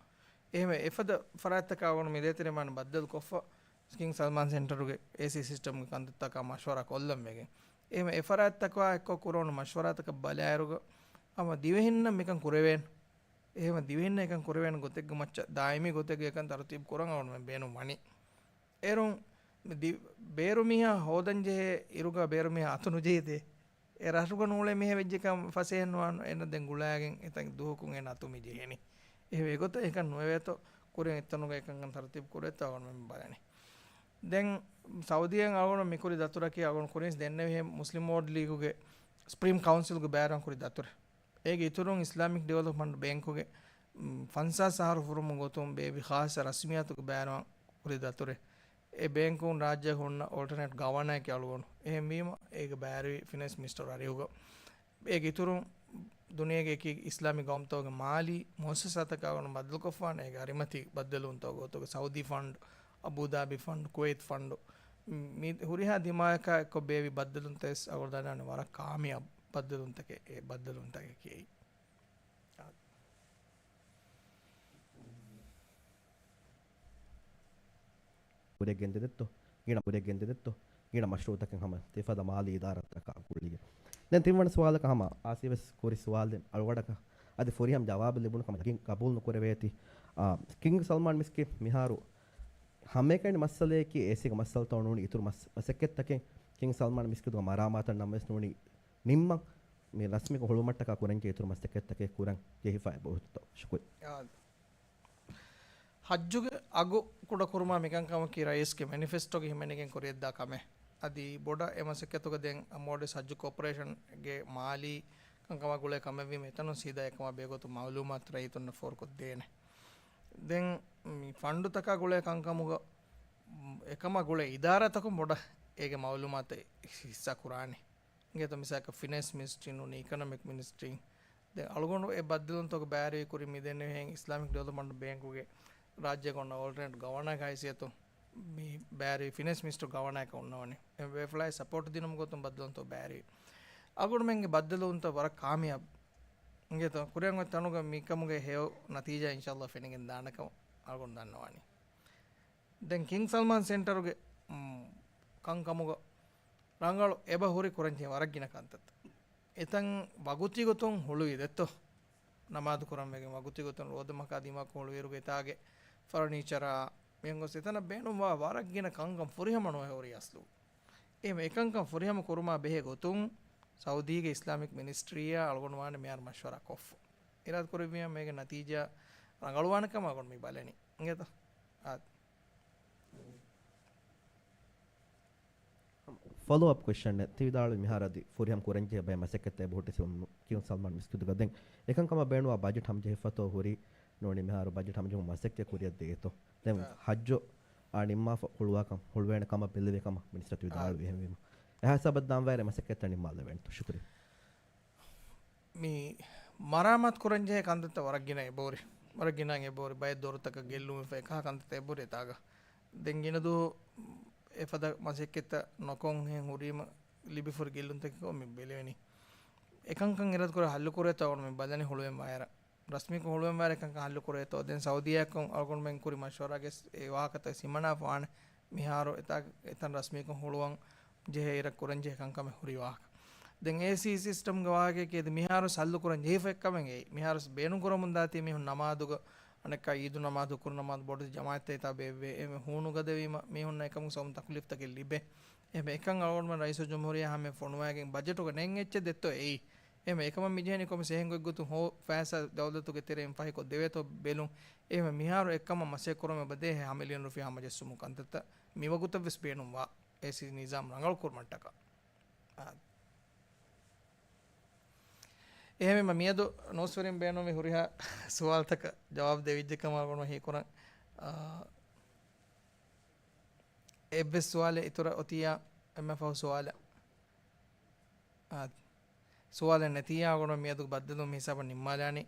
އެހެމަ އެފަދަ ފަރާތްތަކާ އަޅުގަނޑު މި ދޭތެރޭ މާނަ ބައްދަލު ކޮށްފަ ކިންގް ސަލްމާން ސެންޓަރުގެ އޭސީ ސިސްޓަމްގެ ކަންތައްތަކާ މަޝްވަރާ ކޮށްލަން ވެގެން. އެހެމަ އެ ފަރާތްތަކާ އެއްކޮށް ކުރެވުނު މަޝްވަރާތަކަށް ބަލާއިރުގަ ހަމަ ދިވެހިންނަށް މިކަން ކުރެވޭނެ. އެހެމަ ދިވެހިންނަށް އެކަން ކުރެވޭނެ ގޮތެއްގެ މައްޗަށް ދާއިމީ ގޮތެއްގެ އެކަން ތަރުތީބު ކުރަން އަޅުގަނޑުމެން ބޭނުން ވަނީ. އޭރުން ދި-، ބޭރު މީހާ ހޯދަން ޖެހޭ އިރުގަ ބޭރު މީހާ އަތު ނުޖެހިދޭ. އެ ރަށުގަ ނޫޅޭ މީހެއް ވެއްޖެކަން ފަސޭހަ ނުވާނު އޭނަ ދެން ގުޅާގެން އެތަން ދުވަހަކުން އޭނަ އަތު މި ޖެހެނީ. އެހެން އެގޮތަށް އެކަން ނުވެވޭތޯ ކުރިން އެތަނުގަ އެކަންކަން ތަރުތީބު ކުރޭތޯ އަޅުގަނޑުމެން ބަލަނީ. ދެން ސައުދީއަށް އަޅުގަނޑު މިކުރި ދަތުރަކީ އަޅުގަނޑު ކުރިންސް ދެންނެވިހެން މުސްލިމް ވޯޑް ލީގުގެ ސްޕްރީމް ކައުންސިލްގެ ބައިވެރިވާން ކުރި ދަތުރެއް. އޭގެ އިތުރުން އިސްލާމިކް ޑިވެލޮޕްމަންޓް ބޭންކުގެ، މް، ފަންސާސް އަހަރު ފުރުމުގެ ގޮތުން ބޭއްވި ޚާއްޞަ ރަސްމިއްޔާތުގެ ބައިވެރިވާން ކުރި ދަތުރެއް. އެ ބޭންކުން ރާއްޖޭގަ ހުންނަ އޯލްޓަނޭޓް ގަވަނާއެކޭ އަޅުގަނޑު. އެހެންވީމަ އޭގެ ބައިވެރިވީ ފިނޭންސް މިނިސްޓަރު އަރިހުގަ. އޭގެ އިތުރުން ދުނިޔޭގެ އެކި އިސްލާމީ ގައުމުތަކުގެ މާލީ މުއައްސަސާތަކާ އަޅުގަނޑު ބައްދަލުކޮށްފާނެ. އޭގެ އަރިމަތީ ބައްދަލުވުންތަކުގެ ގޮތުގަ ސައުދީ ފަންޑް، އަބޫދާބީ ފަންޑް، ކުވައިތް ފަންޑު، މި ހުރިހާ ދިމާޔަކާ އެއްކޮށް ބޭއްވި ބައްދަލުވުންތައް ވެސް އަޅުގަނޑު ދަންނަވަނީ ވަރަށް ކާމިޔާބު ބައްދަލުވުންތަކެއް. އެ ބައްދަލުވުންތަކަކީ އެއީ. ކުރިއަށް ގެންދެދެއްތޯ، ގިނަ ކުރިއަށް ގެންދެދެއްތޯ، ގިނަ މަޝްރޫއުތަކެއް ހަމަ ތިފަދަ މާލީ އިދާރާތަކާ ގުޅިގެން. ދެން ތިންވަނަ ސުވާލަކަށް ހަމަ އާސިފް ވެސް ކުރި ސުވާލެއް އަޅުގަޑަކަށް އަދި ފުރިހަމަ ޖަވާބެއް ލިބުނު ކަމަށް ގިން ގަބޫލު ނުކުރެވޭތީ. އާ، ކިންގް ސަލްމާން މިސްކިތް މިހާރު ހަމައެކަނި މައްސަލައަކީ އޭސީގެ މައްސަލަތައް ނޫނީ އިތުރު މަސް-، މަސައްކަތްތަކެއް ކިންގް ސަލްމާން މިސްކިތުގެ މަރާމާތަށް ނަމަވެސް ނޫނީ ނިންމަން މި ރަސްމީކޮށް ހުޅުވުމަށްޓަކާ ކުރަންޖެހޭ އިތުރު މަސައްކަތްތަކެއް ކުރަން ޖެހިފައި ބެހޭތޯ؟ ޝުކުރިއްޔާ. އާ، ޙައްޖުގެ އަގު ކުޑަކުރުމާ މިކަންކަމަކީ ރައީސްގެ މެނިފެސްޓޯގަ ހިމެނިގެން ކުރިއަށްދާ ކަމެއް. އަދި ބޮޑަށް އެ މަސައްކަތުގަ ދެން އަމޯޑިސް ޙައްޖު ކޯޕަރޭޝަންގެ މާލީ ކަންކަމާ ގުޅޭ ކަމެއްވީމަ އެތަނުން ސީދާ އެކަމާ ބެހޭގޮތުން މައުލޫމާތު ރައްޔިތުންނަށް ފޯރުކޮށްދޭނެ. ދެން މި ފަންޑުތަކާ ގުޅޭ ކަންކަމުގަ، މް، އެކަމާ ގުޅޭ އިދާރާތަކުން ބޮޑަށް އޭގެ މައުލޫމާތު ހިއްސާ ކުރާނެ. އިނގޭތޯ މިސާލަކަށް ފިނޭންސް މިނިސްޓްރީ ނޫނީ އިކޮނޮމިކް މިނިސްޓްރީ. ދެން އަޅުގަނޑު އެ ބައްދަލުވުންތަކުގެ ބައިވެރިވީ ކުރިން މި ދެންނެވިހެން އިސްލާމިކް ޑިވެލޮޕްމަންޓް ބޭންކުގެ ރާއްޖޭގަ އޮންނަ އޯލްޓަނޭޓް ގަވަނާގެ ހައިސިއްޔަތުން މި ބައިވެރިވީ ފިނޭންސް މިނިސްޓަރު ގަވަނާއަކަށް އޮންނަވަނީ. އެ ބޭފުޅާއި ސަޕޯޓް ދިނުމުގެ ގޮތުން ބައްދަލުވުންތަކުގެ ބައިވެރިވީ. އަޅުގަނޑުމެންގެ ބައްދަލުވުންތައް ވަރަށް ކާމިޔާބު. އިނގޭތޯ ކުރިއަށް އޮތް ތަނުގަ މިކަމުގެ ހެޔޮ ނަތީޖާ އިންޝާﷲ ފެނިގެން ދާނެކަމަށް އަޅުގަނޑު ދަންނަވަނީ. ދެން ކިންގް ސަލްމާން ސެންޓަރުގެ، މް، ކަންކަމުގަ ރަނގަޅު އެބަ ހުރި ކުރަންޖެހޭ ވަރަށް ގިނަ ކަންތައްތައް. އެތަން ވަގުތީ ގޮތުން ހުޅުވި ދެއްތޯ؟ ނަމާދު ކުރަން ވެގެން ވަގުތީ ގޮތުން ރޯދަމަހަކާ ދިމާކޮށް ހުޅުވިއިރުގަ އެތާގެ ފަރުނީޗަރާ މިހެން ގޮސް އެތަނަށް ބޭނުންވާ ވަރަށް ގިނަ ކަންކަން ފުރިހަމަ ނުވެ ހުރީ އަސްލު. އެހެން އެކަންކަން ފުރިހަމަ ކުރުމާ ބެހޭ ގޮތުން ސައުދީގެ އިސްލާމިކް މިނިސްޓްރީއާ އަޅުގަނޑު ވާނެ މިހާރު މަޝްވަރާ ކޮށްފަ. އިރާދަ ކުރެއްވީމަ މީގެ ނަތީޖާ ރަނގަޅުވާނެ ކަމަށް އަޅުގަނޑު މި ބަލަނީ. އިނގޭތަ؟ އާ. ފޮލޯ އަޕް ކޮށްޝަން ތި ވިދާޅުވި މިހާރު އަދި ފުރިހަމަ ކުރަންޖެހޭ ބައެއް މަސައްކަތްތައް އެބަހުއްޓި ސިވަން ކިޔުން ސަލްމާން މިސްކިތުގަ ދެން އެކަންކަމަށް ބޭނުންވާ ބަޖެޓް ހަމަޖެހިފަތޯ ހުރީ ނޫނީ މިހާރު ބަޖެޓް ހަމަޖެހުމުގެ މަސައްކަތް ކުރިއަށް ދޭތޯ؟ ދެން އާ. ޙައްޖު އާ ނިންމާފަ ހުޅުވާކަން ހުޅުވޭނެ ކަމަށް ބެލެވޭ ކަމަށް މިނިސްޓަރު ވިދާޅުވި. އާ. އެހެންވީމަ އެހާ ހިސާބަށް ދާންވާއިރު މަސައްކަތްތައް ނިންމާލެވޭނެތޯ؟ ޝުކުރިއްޔާ. މި މަރާމާތު ކުރަންޖެހޭ ކަންތައްތައް ވަރަށް ގިނަ އެބަހުރި. ވަރަށް ގިނަ އެބަހުރި. ބައެއް ދޮރުތަކަށް ގެއްލުންވެފަ އެކަހަ ކަންތައްތައް އެބަހުރި އެތާގަ. ދެން ގިނަ ދުވަހު އެފަދަ މަސައްކަތްތައް ނޮކޮށް ހުރީމަ ލިބިފަހުރި ގެއްލުންތަކެއް މި ބެލެވެނީ. އެކަންކަން އިރާދަކުރެ ހައްލުކުރޭތޯ އަޅުގަނޑު މި ބަލަނީ ހުޅުވެން ވާއިރަށް. ރަސްމީކޮށް ހުޅުވެން ވާއިރަށް އެކަންކަން ހައްލުކުރޭތޯ. ދެން ސައުދީއާއެކު އަޅުގަނޑުމެން ކުރި މަޝްވަރާގެ އެ ވާހަކަތައް ހިމަނާފަ ވާނެ. މިހާރު އެތާ، އެތަން ރަސްމީކޮށް ހުޅުވަން ޖެހޭ އިރަށް ކުރަންޖެހޭ ކަންކަމެއް ހުރި ވާހަކަ. ދެން އޭސީ ސިސްޓަމްގެ ވާހަކައަކީ އަދި މިހާރު ހައްލު ކުރަން ޖެހިފަ އެއްކަމެއް އެއީ. މިހާރު ބޭނުން ކުރަމުން ދާތީ މީހުން ނަމާދުގަ އަނެއްކާ އީދު ނަމާދު، ހުކުރު ނަމާދު ބޮޑު ޖަމާޢަތްތައް އެތާ ބޭއްވޭ. އެ ހޫނު ގަދަވީމަ މީހުންނަށް އެކަމުގެ ސަބަބުން ތަކުލީފްތަކެއް ލިބޭ. އެހެން އެކަން އަޅުގަނޑުމެން ރައީސުލްޖުމްހޫރިއްޔާ ހަމަ ފޮނުވާގެން ބަޖެޓުގަ ނެތް އެއްޗެއް ދެއްތޯ އެއީ. އެހެން އެކަމަށް މިޖެހެނީ ކޮންމެސް އެހެން ގޮތްގޮތުން ހޯ ފައިސާ ދައުލަތުގެ ތެރެއިން ފަހިކޮށް ދެވޭތޯ ބެލުން. އެހެން މިހާރު އެއްކަމަށް މަސައްކަތް ކުރަމުން އެބަދޭ ހަމަ މިލިއަން ރުފިޔާ ހަމަޖެއްސުމުގެ ކަންތައްތައް މިވަގުތަށް ވެސް ބޭނުންވާ އޭސީ ނިޒާމް ރަނގަޅު ކުރުމަށްޓަކާ. އާ. އެހެންވީމަ މިއަދު ނޫސްވެރިން ބޭނުންވި ހުރިހާ ސުވާލުތަކަށް ޖަވާބު ދެވިއްޖެ ކަމަށް ގުޅުން ހީކުރަން. އާ، އެއްވެސް ސުވާލެއް އިތުރަށް އޮތިއްޔާ އެންމެ ފަހު ސުވާލެއް؟ އާ، ސުވާލެއް ނެތިއްޔާ ގުޅުން މިއަދު ބައްދަލުވުމުގެ ހިސާބަށް ނިންމާލާނީ.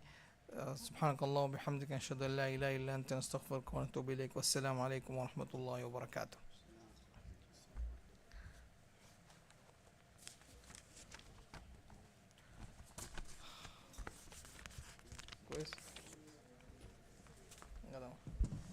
އާ، سبحانك اللهم وبحمدك، أشهد أن لا إله إلا أنت، نستغفرك ونتوب إليك. والسلام عليكم ورحمة الله وبركاته. ކޮއެސް.